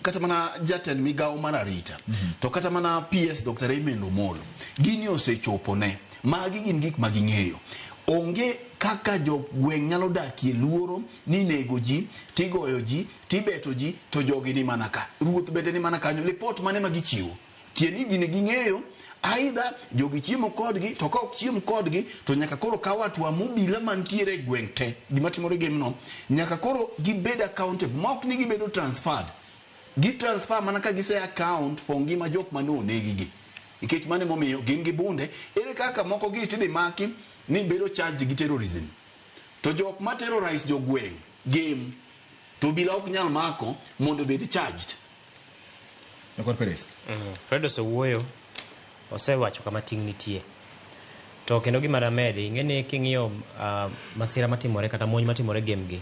kata mana jatend migawo mar arita to kata mana PS Dr. Raymond Omolo gini osechopo ne. Magi gin gik ma ging'eyo. Onge kaka jogweng' nyalo dakie luoro ni nego ji, tigoyo ji, tibeto ji to jogi ni mana ka. Ruoth bende ni mana kanyo. Lipot mane ma gichiwo? Tieni gini ging'eyo aidha jogi chiemo kodgi to ka ok chiem kodgi to nyaka koro kaw hatua mobila mantiere e gweng' te. Gima timore game no nyaka koro gibed accountable ma ok ni gibedo transferred. Gi transfer mana ka gise account for ngima jok mane onegi gi. Nikech mano emomiyo gin gi bunde. Ere kaka moko gi tidhi maki ni bedo charged gi terrorism. To jok ma terrorize jogweng' game to obila ok nyal mako mondo obed charged. Nyakwar Peres. Fred osewuoyo, osewacho kama ting' nitie. To kendo gima damedi, ing'e ni king'iyo masira matimore kata monj matimore game gi,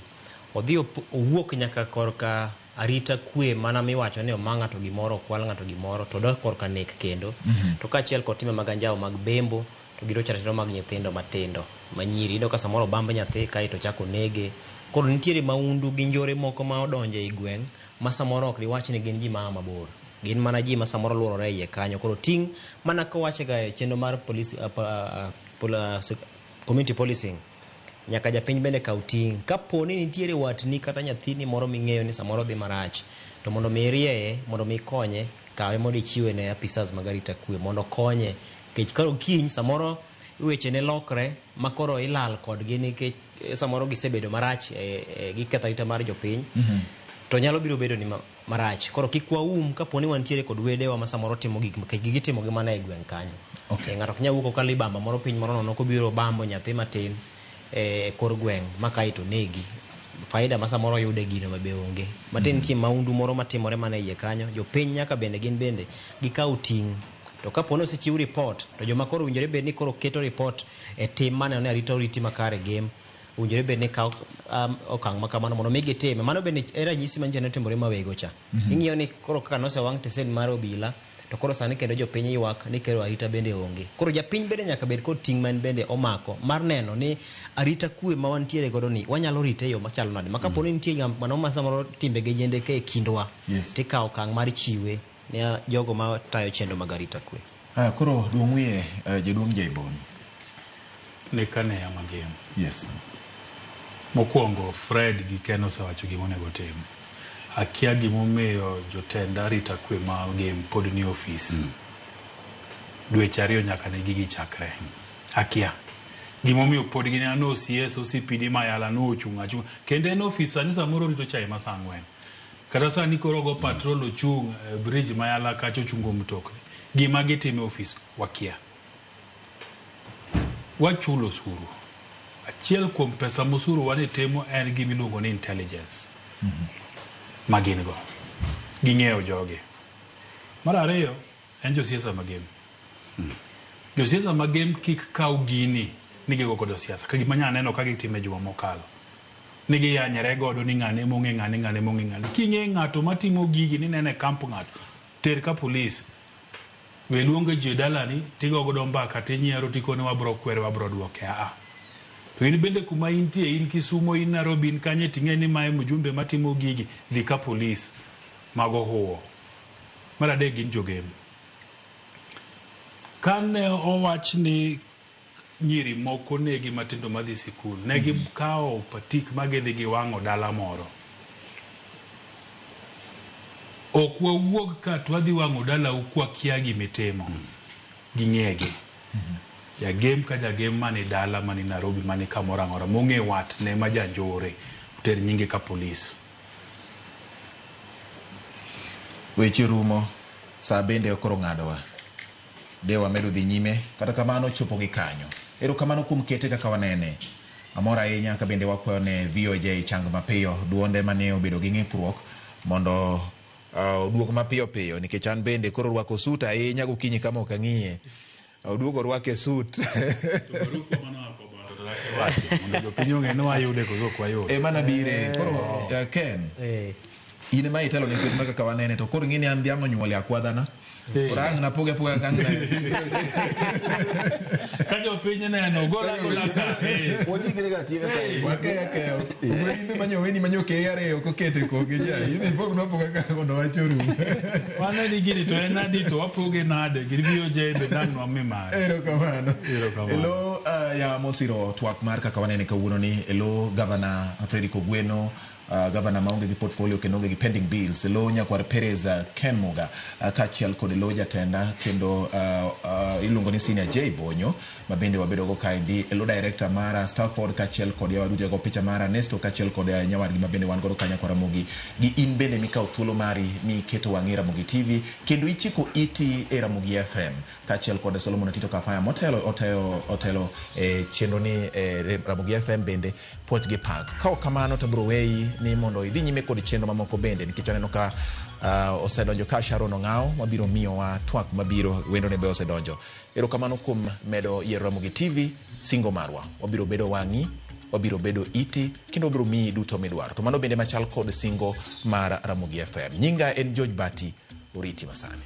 odhi owuok nyaka korka arita kwe mana miwacho ni oma ng'ato gimoro, okwal ng'ato gimoro, to odok korka nek kendo. To kaachiel kod timbe mag anjawo mag bembo, to gi rocho ratiro mag nyithindo matindo manyiri. Iyudo ka samoro obamb nyathi kaeto ochako onege. Koro nitiere maundu gi njore moko ma odonjo ei gweng' ma samoro ok diwach ni gin ji maa mabor. Gin mana ji ma samoro luorore iye kanyo. Koro ting' mana kowachega e chenro mar police, community policing, nyaka japiny bende kaw ting'. Kapo ni nitiere watni kata nyathini moro ming'eyo ni samoro dhi marach, to mondo mi irieye, mondo mi ikonye, kawe mondo ichiwe ne apisas mag arita kwe mondo okonye. Nikech koro kiny samoro weche ne lokre ma koro ilal kodgi nikech samoro gisebedo marach giketho arita mar jopiny. To nyalo biro bedo ni marach. Koro kik waum kapo ni wantiere kod wedewa ma samoro timo gik nikech gigi timogi mana e gweng' kanyo. Ng'ato ok nyal wuok okalo ibamba moro piny moro nono kobiro bambo nyathi matin e kor gweng' ma kae to negi. Faida ma samoro oyude gino ma be onge. Matin nitie maundu moro matimore mana e iye kanyo. Jopiny nyaka bende gin bende gikaw ting'. To kapo ni osechiw report to joma koro owinjore bed ni koro keto report e tim maneno ni arita oriti makare game owinjore bed ni kawo okang' ma kamano mondo mi gitime. Mano bende e ranyisi manyiso ni otimore Mawego cha. Ing'iyo ni koro kaka nosewang' tesen mar obila to koro sani kendo jopiny ywak ni kero arita bende onge. Koro japiny bende nyaka bed kod ting' ma en bende omako mar neno ni arita kwe ma wantiere godo ni wanyalo rite e yo machalo nade. Ma kapo ni nitie ng'ama ma samoro timbe gi jendeke e kindwa, tikawo okang' mar chiwe ne jogo ma tayo chenro mag arita kwe. Koro duong' wiye jaduong' Jaibon. Ne kane ama game. Mokwongo Fred gi Ken osewacho gima onego tim. Akia gimomiyo jotend arita kwe ma game pod ni ofis. Dweche ariyo nyaka ne gigi chakre. Akia. Gimomiyo pod gin an OCS, OCPD Mayala nochung' achung'a. Kendo en ofis sani samoro rito chai ma saa ang'wen. Kata sani koro go patrol ochung' e bridge Mayala kacha ochungo mtokni. Gima gitimo e ofis wakia. Wachulo osuru. Achiel kuom pesa mosuru wani timo en gima iluongo ni intelligence. Ma gin go. Ging'eyo jogi. Mar ariyo en josiasa magem. Josiasa magem kik kaw gini ni gigo godo siasa. Ka gima nya neno ka gitime juma mokalo. Ni giyanyore godo ni ng'ane mong'e ng'ane ng'ane mong'e ng'ane. King'e ng'ato matimo gigi ni nene kamp ng'ato, ter ka polis. We luongo ji e dalani tigo godo mbaka tinyiero tikone wabro kwere wabro duoke. Aa. To in bende kuma intie, in Kisumo, in Nairobi, in kanye ting'e ni mae mjumbe matimo gigi, dhi ka polis. Mago huo. Mar adek gin jogem. Kane owach ni nyiri moko negi matindo madhi sikul, ne gikawo patik ma gidhi giwang'o dala moro. Ok wawuog ka to wadhi wang'o dalau kwakia gimitimo. Ging'egi. Jagem ka jagem mani dala, mani Nairobi, mani kamoro amora mong'e watne ma janjore, oter nyinge ka polis. Weche rumo, saa bende koro ng'adowa. De wamedo dhi nyime, kata kamano chopo gi kanyo. Erokamano kuom kete kaka wanene. Amor ahinya ka bende wakwayo ne VOJ chang mapiyo, duonde mane obedo gi ng'ikruok mondo oduog mapiyo piyo nikech an bende koro rwako sut ahinya gokinyi kama ok ang'iye. Oduogo orwake sut. Mondo jopiny ong'e ni wayude koso ok wayude. Ema nabire. Koro Ken, in ema itelo ne kweth ma kaka wanene to koro ing'e ni an dhiang' onyuol e akwadhana. Koro ang' napoge apoga kaka ang' Ka jopiny neno, gola gola ka. Watikre ga tieka ka. Wakeyo akeyo. Ogo imbe manyo weni manyo keyo ariyo kokete koke ja. Imbe ipog nwapoga ka mondo wach orum. Wane ni gini to en adi to wapoge nade, gir VOJ be dang' nwami mare. Erokamano. Erokamano. Elo ya mosiro twak mar kaka wanene kawuono ni elo Governor Frederick Ogweno, Governor maonge gi portfolio kendo onge gi pending bills, elo Nyakwar Perez Ken Muga, kaachiel kod elo jatenda kendo iluongo ni Senior J Bonyo ma bende wabedo go kaendi, elo director mara Stafford kaachiel kod yawa jago picha mara Nesto kaachiel kod nyawadgi ma bende wan godo ka Nyakwar Ramogi, gi in bende mikawo thuolo mari miketo wang'i e Ramogi TV kendo ichiko iti e Ramogi FM kaachiel kod Solomon Atito Kafaya motelo otelo otelo e chenro ni e Ramogi FM bende puoch gi pak. Ka ok kamano to abiro weyi ni mondo idhi nyime kod chenro mamoko bende nikech aneno ka osedonjo ka Sharon Ong'awo mabiro miyowa twak mabiro wendone be osedonjo. Erokamano kuom medo yiero Ramogi TV singo marwa. Wabiro bedo wang'i, wabiro bedo iti kendo wabiro miyi duto midwaro. To mano bende machal kod singo mar Ramogi FM. Nyinga en George Bati, oriti masani.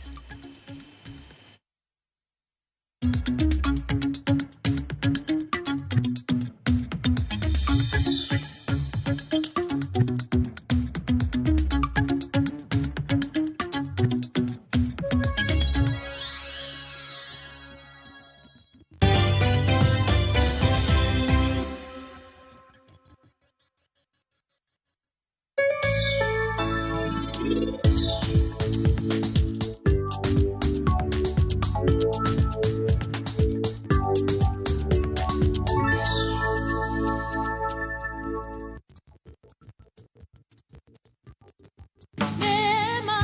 Neema,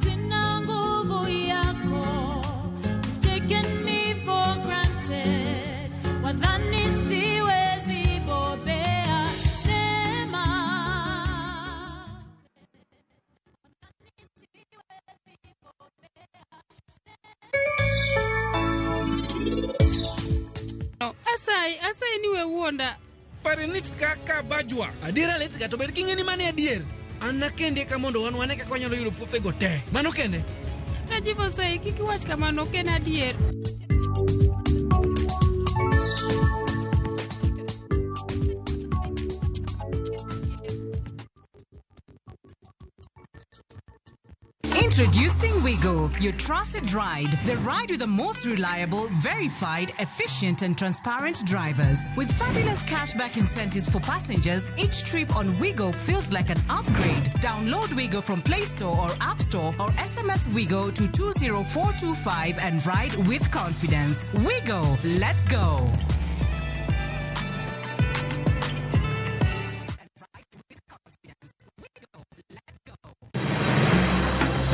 sina nguvu yako. You've taken me for granted. Wadhani siwezi bobea. Neema. Asayi, asayi ni we wuonda. Pare lit kaka bajwa. Adiera lit ga to bed king'e ni mane adier. An nakendi eka mondo wan wane kaka wanyalo yudo puothego te. Mano kende. Rajiv osayi, kik iwach kamano, ok en adier. Introducing Wigo, your trusted ride. The ride with the most reliable, verified, efficient, and transparent drivers. With fabulous cashback incentives for passengers, each trip on Wigo feels like an upgrade. Download Wigo from Play Store or App Store or SMS Wigo to 20425 and ride with confidence. Wigo, let's go.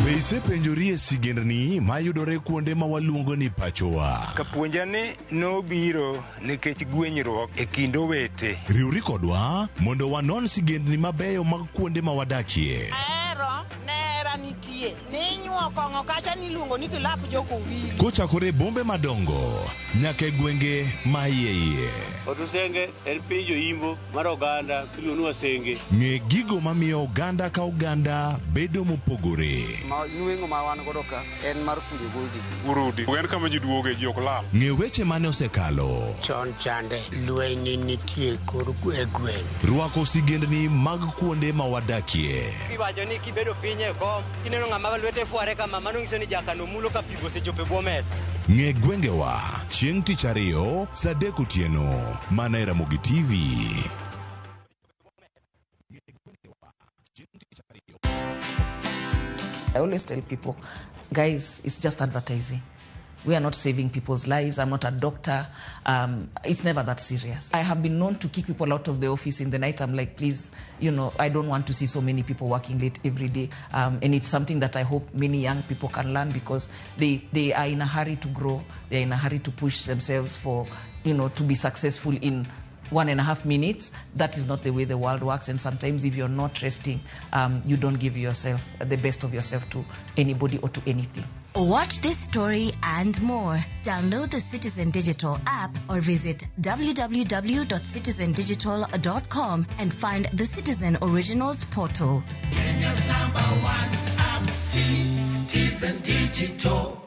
Be isepenjori e sigendni mayudore kuonde ma waluongo ni pachowa? Kapuonja ni nobiro nikech gwenyruok e kind owete. Riwri kodwa mondo wanon sigendni mabeyo mag kuonde ma wadakie. Ahero nera nitie ninyuo kong'o kacha niluongo ni kilap jokowili. Kochakore e bombe madongo nyaka e gwenge ma iye iye. Otusenge en piny joimbo mar oganda miluongo ni Wasenge. Ng'e gigo mamiyo oganda ka oganda bedo mopogore. Ma nweng'o ma wan godo ka en mar kunyo goldi. Urudi. En kama ji duoge, ji ok lal. Ng'e weche mane osekalo. Chon chande lweny nitie kor e gweng'. Rwako sigendni mag kuonde ma wadakie. Iwacho ni kibedo piny e kom, kineno ng'ama lwete fware kama, mano nyiso ni jakano mulo ka pigo osechopo e bwo mesa. Ng'e gwengewa chieng' tich ariyo saa 3 otieno mana e Ramogi TV. I always tell people, guys, it's just advertising. We are not saving people's lives. I'm not a doctor. It's never that serious. I have been known to kick people out of the office in the night. I'm like, please, I don't want to see so many people working late every day. And it's something that I hope many young people can learn, because they are in a hurry to grow. They're in a hurry to push themselves for, to be successful in 1.5 minutes. That is not the way the world works. And sometimes if you're not resting, you don't give yourself the best of yourself to anybody or to anything. Watch this story and more. Download the Citizen Digital app or visit www.citizendigital.com and find the Citizen Originals portal. Kenya's number one app, Citizen Digital.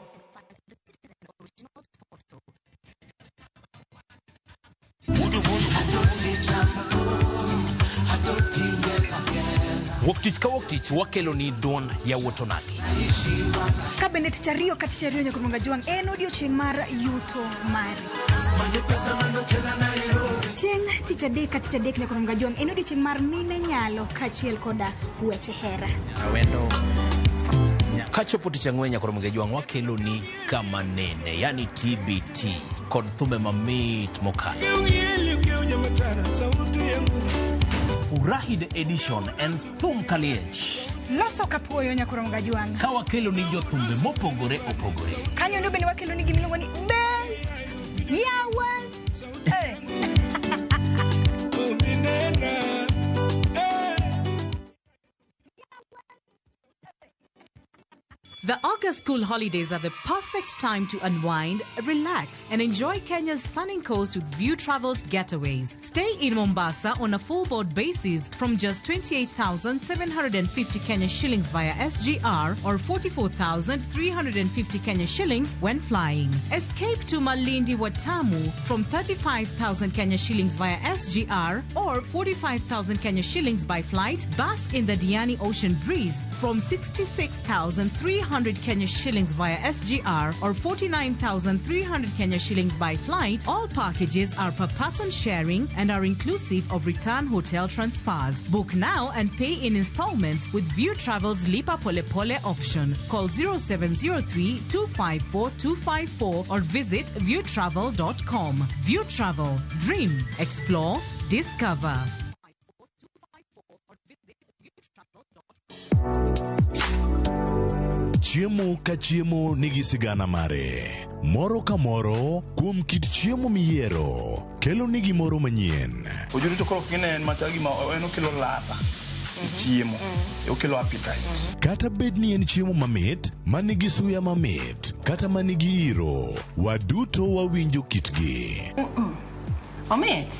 Wuok tich ka wuok tich wakelo ni duond yawuot onagi. Ka bende tich ariyo ka tich ariyo nyaka Jwang' en odiochieng' mar yuto mari. Chieng' tich adek ka tich adek nyaka Jwang' en odiochieng' mar mine nyalo kaachiel koda weche hera. Awendo. Kachopo tich ang'wen nyaka Jwang' wakelo ni kama nene, yani TBT kod thumbe mamit mokalo. Furahi the edition en thum kaliech. Loso kapuoyo nyaka Jwang'. Ka wakelo ni jothumbe mopogore opogore. Kanyo ndo bende wakelo ni gimiluongo ni be yawa. The August school holidays are the perfect time to unwind, relax, and enjoy Kenya's stunning coast with View Travel's getaways. Stay in Mombasa on a full board basis from just 28,750 Kenya shillings via SGR or 44,350 Kenya shillings when flying. Escape to Malindi Watamu from 35,000 Kenya shillings via SGR or 45,000 Kenya shillings by flight. Bask in the Diani Ocean breeze from 66,300 Kenya shillings via SGR or 49,300 Kenya shillings by flight. All packages are per person sharing and are inclusive of return hotel transfers. Book now and pay in installments with View Travel's Lipa Pole Pole option. Call 0703 254 254 or visit viewtravel.com. View Travel. Dream, explore, discover. Chiemo ka chiemo nigi sigana mare. Moro ka moro kuom kit chiemo miyiero kelo ni gimoro manyien. Ojuri to koro kine en machal gima en okelo ladha e chiemo, okelo appetite. Kata bed ni en chiemo mamit, manigi suya mamit, kata manigi iro, waduto wawinjo kitgi. Omit.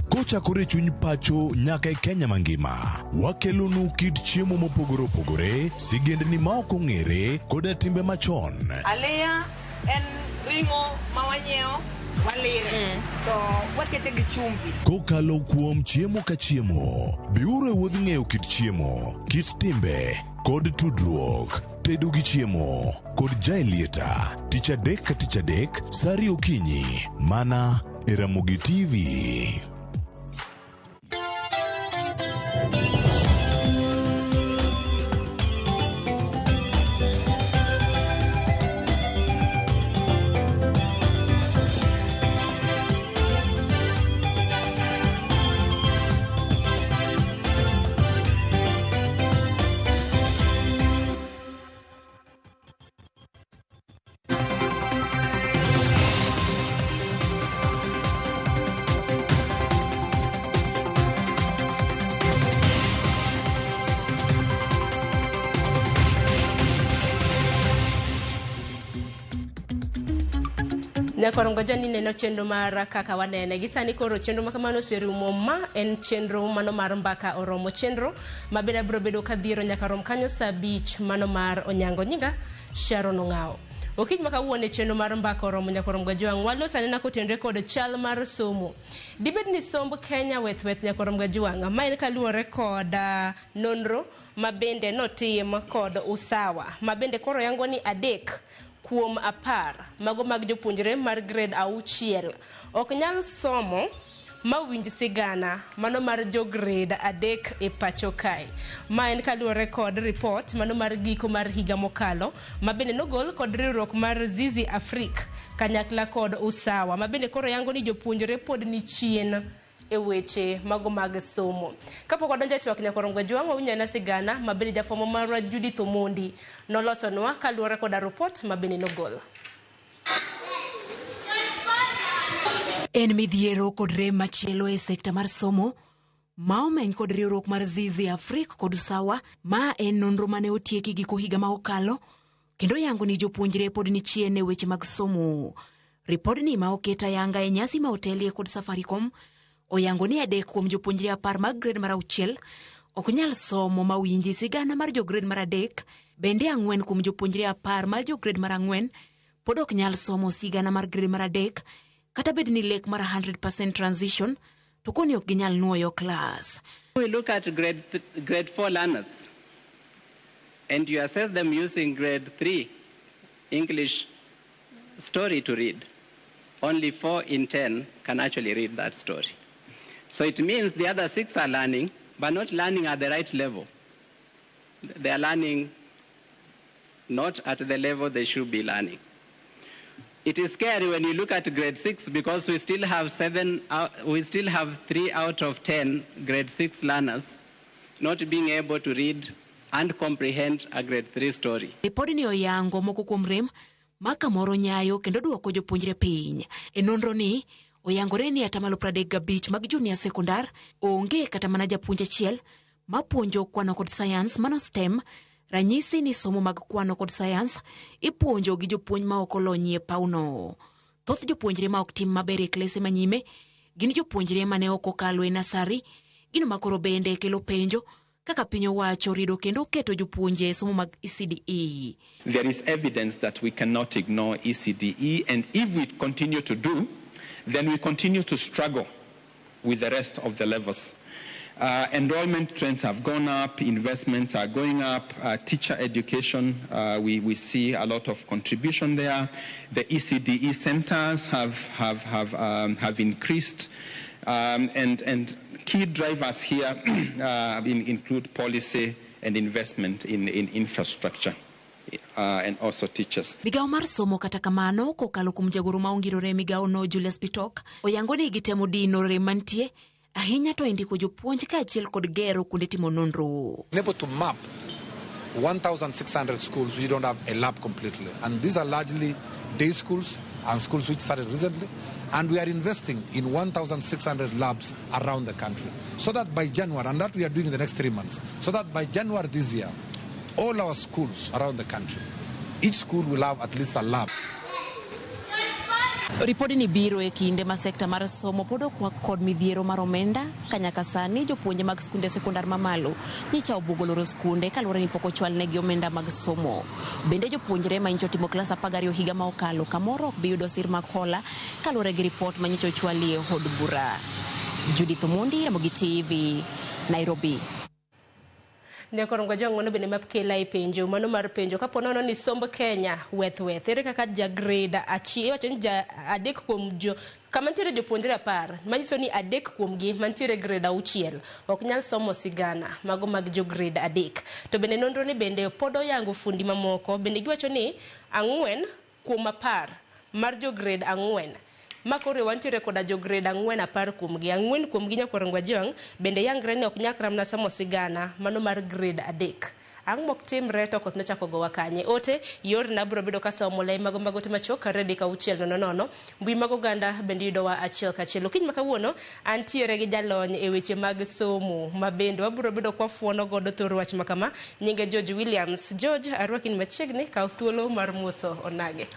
Kochakore chuny pacho nyaka e Kenya mangima, wakelonu kit chiemo mopogore opogore, sigendni ma ok ong'ere koda timbe machon. Aliya en ring'o ma wanyiewo, walire, to wakete gi chumbi. Kokalo kuom chiemo ka chiemo, biuru e wuodh ng'eyo kit chiemo, kit timbe kod tudruok. Tedo gi chiemo kod Jaelieta, tich adek ka tich adek, saa ariyo okinyi, mana e Ramogi TV. Nyakorongo jani neno chenro mar kaka wanene. Gi sani koro chenro ma kamano oserumo. Ma en chenro mano mar mbaka oromo. Chenro ma bende biro bedo kadhiero nyaka rom kanyo saa 5 mano mar Onyango. Nyinga Sharon Ong'awo. Okinyi ma kawuono e chenro mar mbaka oromo Nyakorongo Jwang' waloso anena kotenore kod chal mar somo. Dibed ni somb Kenya weth weth Nyakorongo Jwang' ma en kaluwore kod nonro ma bende notim kod Usawa ma bende koro yango ni 3 kuom 10 mago mag jopuonjre mar grade 6 ok nyal somo ma winj sigana mano mar jo grade 3 e pacho kae. Ma en kaluwore kod ripot mano mar giko mar higa mokalo ma bende nogol kod riwruok mar Zizi Afrique kanyakla kod Usawa ma bende koro yango ni jopuonjre pod ni chien e weche mago mag somo. Kapok wadonjo e twak nyakorongo jwang' wawinjo sigana ma bende jafwambo marwa Judith Omondi nolosonwa kaluwore koda ripot ma bende nogol. En midhiero kod rem machielo e sekta mar somo ma omeny kod riwruok mar Zizi Afrique kod Usawa, ma en nonro mane otieki giko higa ma okalo kendo yango ni jopuonjre pod ni chien e weche mag somo. Ripodni ma oket ayanga e nyasi ma otelie kod Safaricom oyango ni 3 kuom jopuonjre 10 mag grade mar 6 ok nyal somo ma winji sigana mar jo grade mar 3, bende 4 kuom jopuonjre 10 mar jo grade mar 4 pod ok nyal somo sigana mar grade mar 3 kata bed ni lek mar 100% transition to koni ok ginyal nuoyo klas. We look at grade 4 learners and you assess them using grade 3 English story to read. Only 4 in 10 can actually read that story. So it means the other 6 are learning, but not learning at the right level. They are learning not at the level they should be learning. It is scary when you look at grade 6 because we still have 3 out of 10 grade 6 learners not being able to read and comprehend a grade 3 story. Ripodni oyango moko kuom rem ma kamoro nyayo kendo duoko jopuonjre piny. E nonro ni oyangore ni 35% mag junior sekondar onge kata mana japuonj achiel mapuonjo kwano kod science mano STEM. Ranyisi ni somo mag kwano kod science ipuonjo gi jopuonj ma ok olony e pauno. Thoth jopuonjre ma ok tim maber e klese manyime gin jopuonjre mane ok okalo e nasari, gino ma koro bende kelo penjo kaka piny owacho rido kendo keto jopuonje e somo mag ECDE. There is evidence that we cannot ignore ECDE, and if we continue to do, then we continue to struggle with the rest of the levels. Enrollment trends have gone up, investments are going up, teacher education, we see a lot of contribution there. The ECDE centers have increased, and key drivers here include policy and investment in infrastructure. And also teachers. Migawo mar somo kata kamano kokalo kuom jagoro ma ongirore migawo no Julius Bitok oyango ni gitemo dino rem mantie ahinya to indiko jopuonj kaachiel kod gero kuonde timo nonro. Able to map 1,600 schools which don't have a lab completely, and these are largely day schools and schools which started recently, and we are investing in 1,600 labs around the country so that by January, and that we are doing in the next 3 months, so that by January this year, all our schools around the country, each school will have at least a lab. Ripodni biro e kinde ma sekta mar somo pod okwak kod midhiero mar omenda ka nyaka sani jopuonje mag skunde sekondar mamalo nyicha obuogo loro skunde kaluwore ni pok ochwalnegi omenda mag somo. Bende jopuonjre ma nyicha otimo klas 12 higa ma okalo kamoro ok bi yudo sir mag hola kaluwore gi ripot ma nyicha ochwali e od bura. Judith Omondi, Ramogi TV, Nairobi. Nyakorongo jwang' bende mapkela e penjo mano mar penjo kapo nono ni somb Kenya weth weth ere kaka ja grade achiel iwacho ni ja 3 kuom jo kama nitiere jopuonjre 10 manyiso ni 3 kuomgi mantiere grade 6 ok nyal somo sigana mago mag jo grade 3. To bende nonro ni bende pod oyango fundi mamoko bende giwacho ni 4 kuom 10 mar jo grade 4 makore wantiere koda jo grade 4 10 kuomgi 4 kuomgi nyakorongo jwang' bende yangre ni ok nyakra mana somo sigana mano mar grade 3. Ang' mok timre to koth nochako gowa kanye. Ote yor na biro bedo kasomo lai mago mag ote machuok kare dakika 6 00 mbui mag oganda bende yudowa achiel kachiel. Okinyi ma kawuono antiere gi jalony e weche mag somo ma bende wabiro bedo kwafuono godo thor wach makama nyinge George Williams. George, arwaki ni machiegni, kaw thuolo mar moso onage.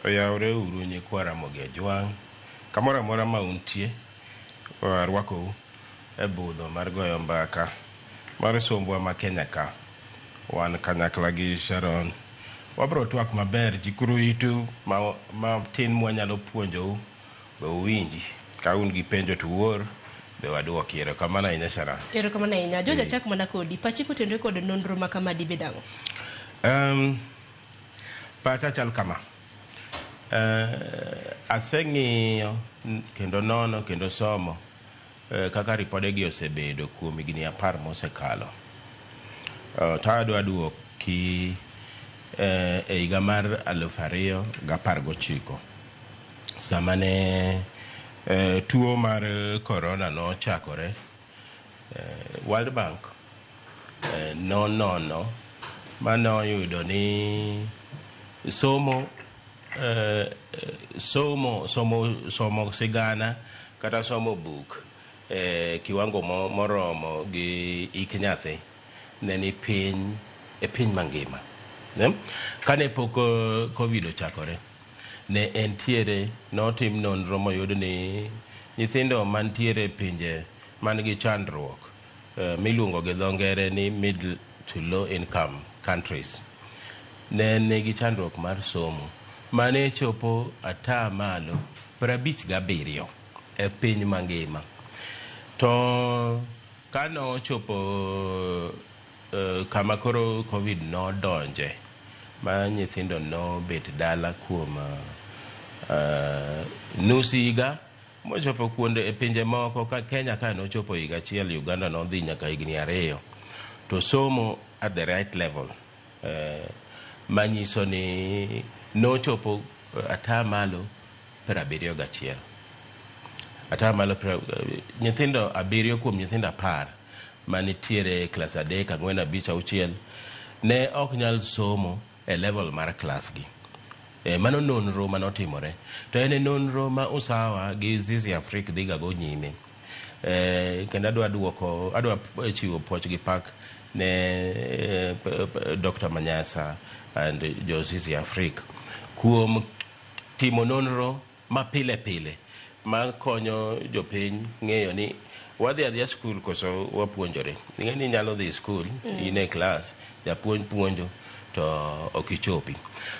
Oyawre uru nyikwa Ramogi Ajwang' kamoro amora ma untie, arwakou e budho mar goyo mbaka mar sombwa ma Kenya ka. Wan kanyakla gi Sharon wabro twak maber, chikuru itu matin mwanyalo puonjou be uwinji. Ka un gi penjo to uor be waduoki. Erokamano ahinya Sharon. Erokamano ahinya. George, achak mana kodi. Pachi kotenore kod nonro ma kama dibed ang'o? Pacha chal kama. Aseng'iyo kendo nono kendo somo kaka ripodegi osebedo kuom higni 10 mosekalo. To adwa duoki e higa mar 2019 sama ne tuo mar corona nochakore. World Bank nonono manoyudo ni somo somo sigana kata somo buk kiwango moromo gi ik nyathi ne ni piny e piny mangima. Kane pok COVID ochakore, ne entiere notim nonro moyud ni nyithindo mantiere pinje man gi chandruok miluongo gi dho ngere ni middle to low income countries ne nigi chandruok mar somo mane chopo 57% e piny mangima. To kano ochopo kama koro COVID nodonje ma nyithindo nobet dala kuom nus higa mochopo kuonde e pinje moko ka Kenya ka nochopo higa achiel, Uganda nodhi nyaka higni 2, to somo at the right level manyiso ni nochopo 71%. Nyithindo 7 kuom nyithindo 10 manitiere klas 3, 4, 5, 6 ne ok nyal somo e level mar klas gi. Mano nonro manotimore. To en nonro ma Usawa gi Zizi Afrique dhiga go nyime. Kendo adwa chiwo puoch gi pak ne Dr. Manyasa and jo Zizi Afrique kuom timo nonro ma pile pile ma konyo jopiny ng'eyo ni wadhi adhiya skul koso wapuonjore. Ing'e ni inyalo dhi skul, in e klas, japuonj puonjo to ok ichopi.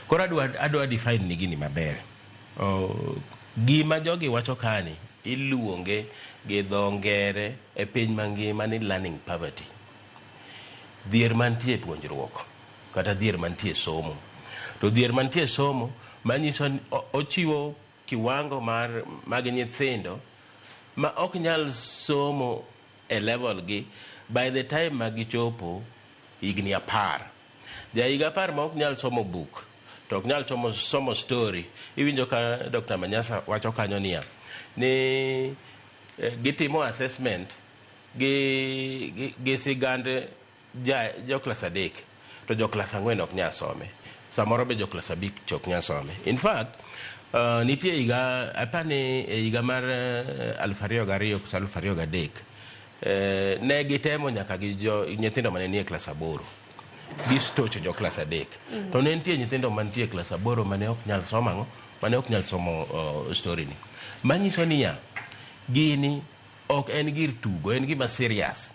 Koro adwa define ni gini maber. Gima jogi wacho kani iluonge gi dho ngere e piny mangima ni learning poverty. Dhier mantie puonjruok kata dhier mantie somo. To dhier mantie somo manyiso ni ochiwo kiwango mar mag nyithindo ma ok nyal somo e level gi by the time ma gichopo higni 10. Ja higa 10 ma ok nyal somo buk to ok nyal somo story. Iwinjo ka Dr. Manyasa wacho kanyo niya ni gitimo assessment gi sigand jo klas 3 to jo klas 4 ok nyal some. Samoro be jo klas 5 ok nyal some. In fact, nitie higa apani e higa mar 2002 koso 2003 ne gitemo nyaka gi nyithindo mane nie klas 8 gistocho jo klas 3. To ne nitie nyithindo mantie klas 8 mane ok nyal somo ang'o, mane ok nyal somo story ni. Manyiso niya gini ok en gir tugo, en gima serious.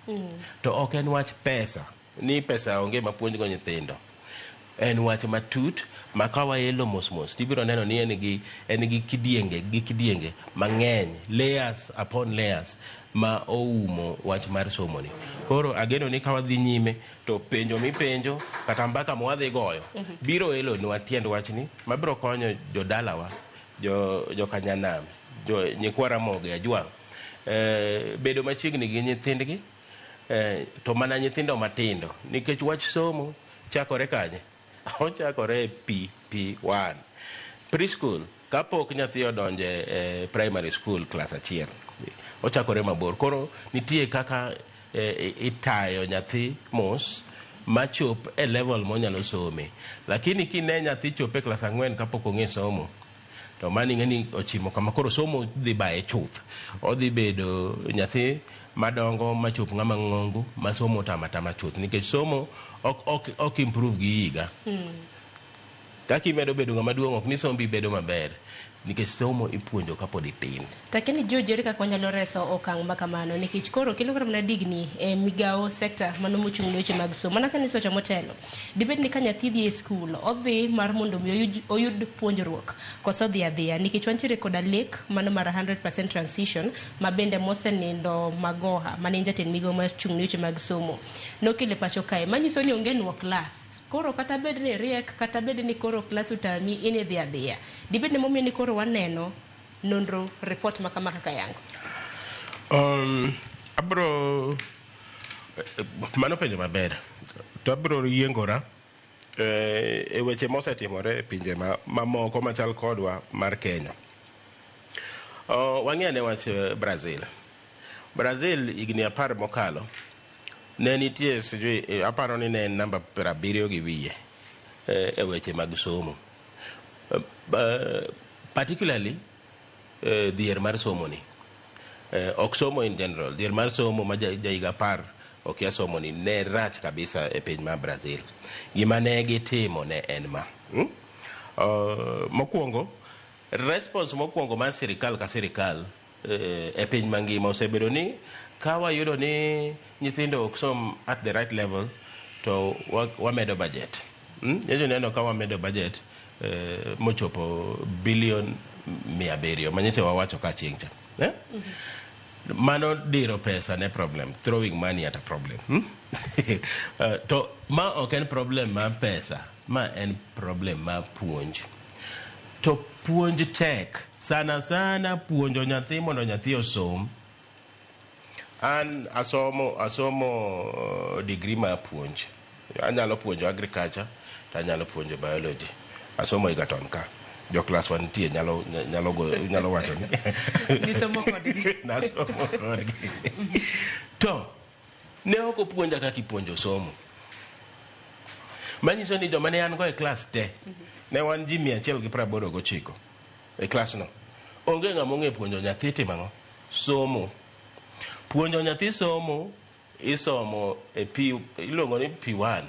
To ok en wach pesa, ni pesa onge mapuonj go nyithindo. En wach matut ma ka waelo mos mos tibiro neno ni en gi kidienge gi kidienge mang'eny, layers upon layers ma oumo wach mar somo ni. Koro ageno ni ka wadhi nyime to penjo mipenjo kata mbaka mwadhi goyo biro elonwa tiend wachni mabiro konyo jodalawa, jo Kanyanam, jo nyikwa Ramogi Ajwang' bedo machiegni gi nyithindgi, to mana nyithindo matindo, nikech wach somo chakore kanye? Ochakore PP1 preschool. Kapok nyathi odonje e primary school class 1, ochakore mabor. Koro nitie kaka itayo nyathi mos machop e level monyalo some. Lakini kine nyathi chope klas 4 kapok ong'e somo, to mano ing'e ni ochimo kama koro somo dhi baye chuth. Odhi bedo nyathi madongo machop ng'ama ng'ongo ma somo tama tama chuth, nikech somo ok improve gi higa. Kaka imedo bedo ng'ama duong' ok ni sombi bedo maber, nikech somo ipuonjo kapod itin. Lakini George, ere kaka wanyalo reso okang' ma kamano, nikech koro kelo kata mana digni e migawo sekta mano mochung' ne weche mag somo. Mana kane isewacho motelo, dibed ni ka nyathi dhi e skul, odhi mar mondo mi oyud puonjruok koso odhi adhiya, nikech wantiere koda lek mano mar 100% transition ma bende mosenindo Magoha mane en jatend migawo mochung' ne weche mag somo nokelo e pacho kae, manyiso ni onge nuo klas. Koro kata bed ni riek, kata bed ni koro klas otami, in idhi adhiya. Dibed ni momiyo ni koro waneno nonro report ma kama kaka yango. Abro mano penjo maber to abro yiengora e weche mosetimore e pinje mamoko machal kodwa mar Kenya. Wang'e ane wach Brazil. Brazil higni 10 mokalo ne nitie sijui aparo ni ne en namba 70 gi wiye e weche mag somo. Particularly dhier mar somo ni. Ok somo in general, dhier mar somo ma ja higa 10 okia somo ni ne rach kabisa e piny mar Brazil. Gima ne gitimo ne en ma. Mokwongo, response mokwongo mar sirikal ka sirikal e piny mangima osebedo ni ka wayudo ni nyithindo ok som at the right level to wamedo budget. Nyocha neno ka wamedo budget mochopo bilion 700 manyiso wawacho ka chieng' cha. Mano diro pesa ne problem, throwing money at a problem. To ma ok en problem mar pesa, ma en problem mar puonj. To puonj tek, sana sana puonjo nyathi mondo nyathi osom. An asomo degree mar puonj. Anyalo puonjo agriculture, to anyalo puonjo biology. Asomo Egerton ka. Jo class 1 nitie nyalo wacho ni nisomo kodgi. Nasomo kodgi. To ne ok opuonja kaka ipuonjo somo. Manyiso ni joma ne an go e class te, ne wan ji 189 e class no. Onge ng'ama ong'e puonjo nyathi timo ang'o? Somo. Puonjo nyathi somo isomo e P, iluongo ni P1.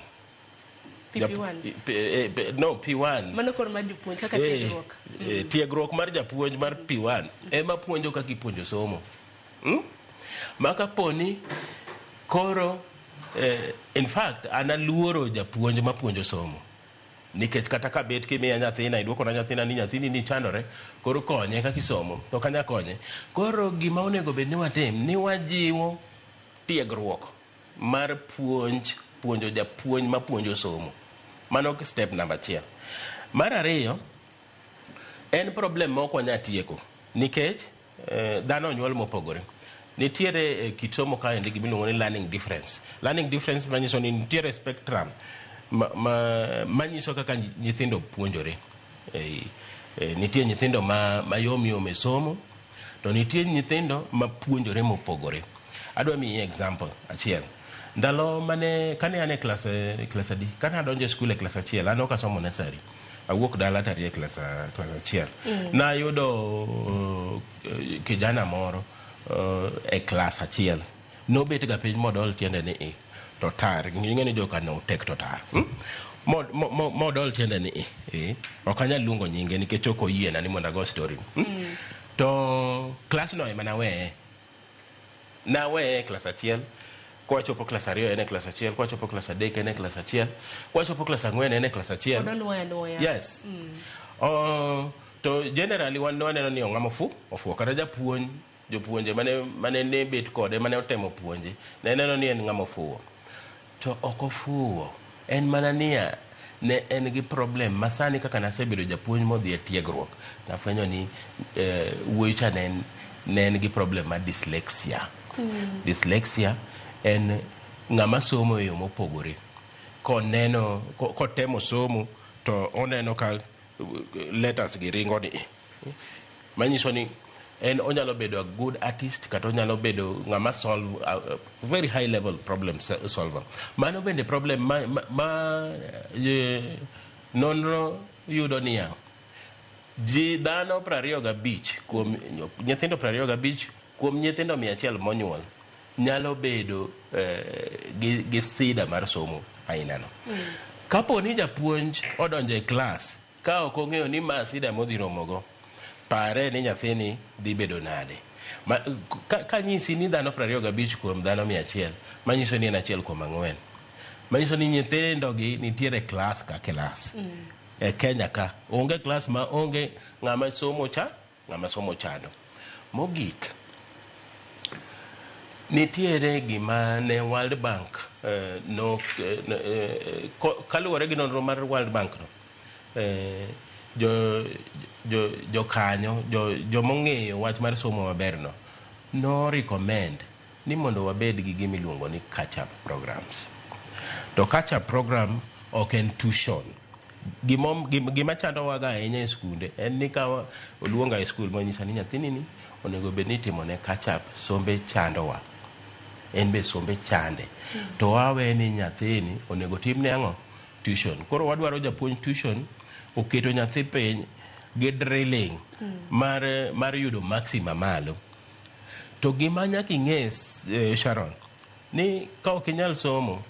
PP1. No, P1. Mano koro mar jopuonj kaka tiegruok. Tiegruok mar japuonj mar P1 ema puonjo kaka ipuonjo somo. Ma kaponi koro in fact an aluoro japuonj mapuonjo somo. Nikech kata ka bet kimiya nyathina iduokona nyathina ni nyathini ni chandore koro konye kaka isomo to ok anyal konye. Koro gima onego bed ni watim ni wajiwo tiegruok mar puonj puonjo japuonj mapuonjo somo. Mano step namba 1. Mar ariyo en problem ma ok wanyal tieko nikech dhano onyuol mopogore. Nitiere kit somo kaendi gimiluongo ni learning difference. Learning difference manyiso ni nitiere spectrum manyiso kaka nyithindo puonjore. Nitie nyithindo mayom yom e somo to nitie nyithindo mapuonjore mopogore. Adwa miyi example achiel. Ndalo mane kane an e klas adi? Kane adonjo e skul e klas 1, an ok asomo nursery. Awuok dala to ariyo e klas 1. Nayudo kijana moro e klas 1. Nobet ga piny modol tiende ni i to tar. Ing'e ni joka no tek to tar. Modol tiende ni i. Ok anyal luongo nyinge nikech ok oyiena ni mondo ago story. To klas no ema naweye. Naweye e klas 1. Kwachopo klas 2 en e klas 1, kwachopo klas 3 en e klas 1, kwachopo klas 4 en e klas 1. Odonuoya nuoya. Yes. To generally wan waneno ni ong'ama ofuo kata japuonj, jopuonje mane ne bet kode mane otemo puonje ne neno ni en ng'ama ofuo. To ok ofuo, en mana niya ne en gi problem ma sani kaka nasebedo japuonj modhi e tiegruok nafwenyo ni wuoyi cha ne en gi problem mar dyslexia. Dyslexia en ng'ama somo e yo mopogore. Koneno kotemo somo to oneno ka letters gi ringo ni. Manyiso ni en onyalo bedo a good artist kata onyalo bedo ng'ama solve very high level problem solver. Mano bende problem ma nonro yudo niya ji dhano 25 kuom nyithindo 25 kuom nyithindo 100 monyuol nyalo bedo gi sida mar somo ainano. Kapo ni japuonj odonjo e klas ka ok ong'eyo ni ma sida modhi romogo, pare ni nyathini dhi bedo nade. Ka nyisi ni dhano 25 kuom dhano 100, manyiso ni en 1 kuom 4. Manyiso ni nyithindo gi nitiere klas ka klas. E Kenya ka onge klas ma onge ng'ama somo cha, ng'ama somo chando. Mogik, Nitiere gima ne World Bank no kaluwore gi nonro mar World Bank no, jokanyo jomong'eyo wach mar somo maber no no recommend ni mondo wabed gi gima iluongo ni catch up programs. To catch up program ok en tuition. Gima chandowaga ahinya e skunde en ni ka oluonga e skul monyisa ni nyathini ni onego bed ni itimone catch up, sombe chandowa, en be sombe chande, to wawe ni nyathini onego timne ang'o? Tuition. Koro wadwaro japuonj tuition oketo nyathi piny gi drilling mar yudo maksi mamalo. To gima nyaka ing'e, Sharon, ni ka ok inyal somo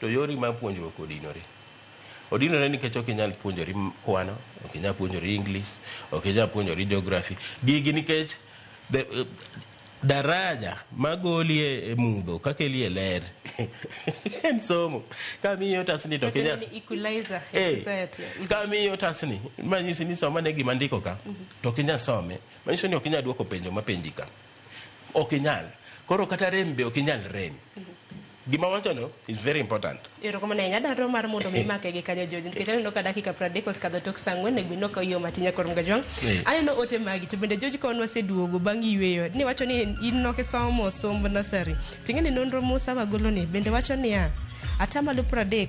to yori mar puonjruok odinore. Odinore nikech ok inyal puonjori kwano, ok inyal puonjori English, ok inyal puonjori geography. Gigi nikech daraja magoli e mudho kakeli e ler en somo. Kamiyi otasni to ok inyal equalizer in society. Kamiyi otasni manyisi ni soma ne gima ndiko ka, to ok inyal some, manyiso ni ok inyal duoko penjo mapenji ka. Ok inyal. Koro kata rem be ok inyal rem. Gima wachono is very important. Erokamano ahinya. Adwaro mar mondo mi imake gi kanyo George, nikech aneno ka dakika 30 osekadho tok saa 4 e gweno ka yo matin nyakor Mgajwang'. Aneno ote magi to bende George ka waseduogo bang' yweyo ni wacho ni in nok isomo somb nasari. Ting'e ni nonro Musa wagolo ni bende wacho niya 30%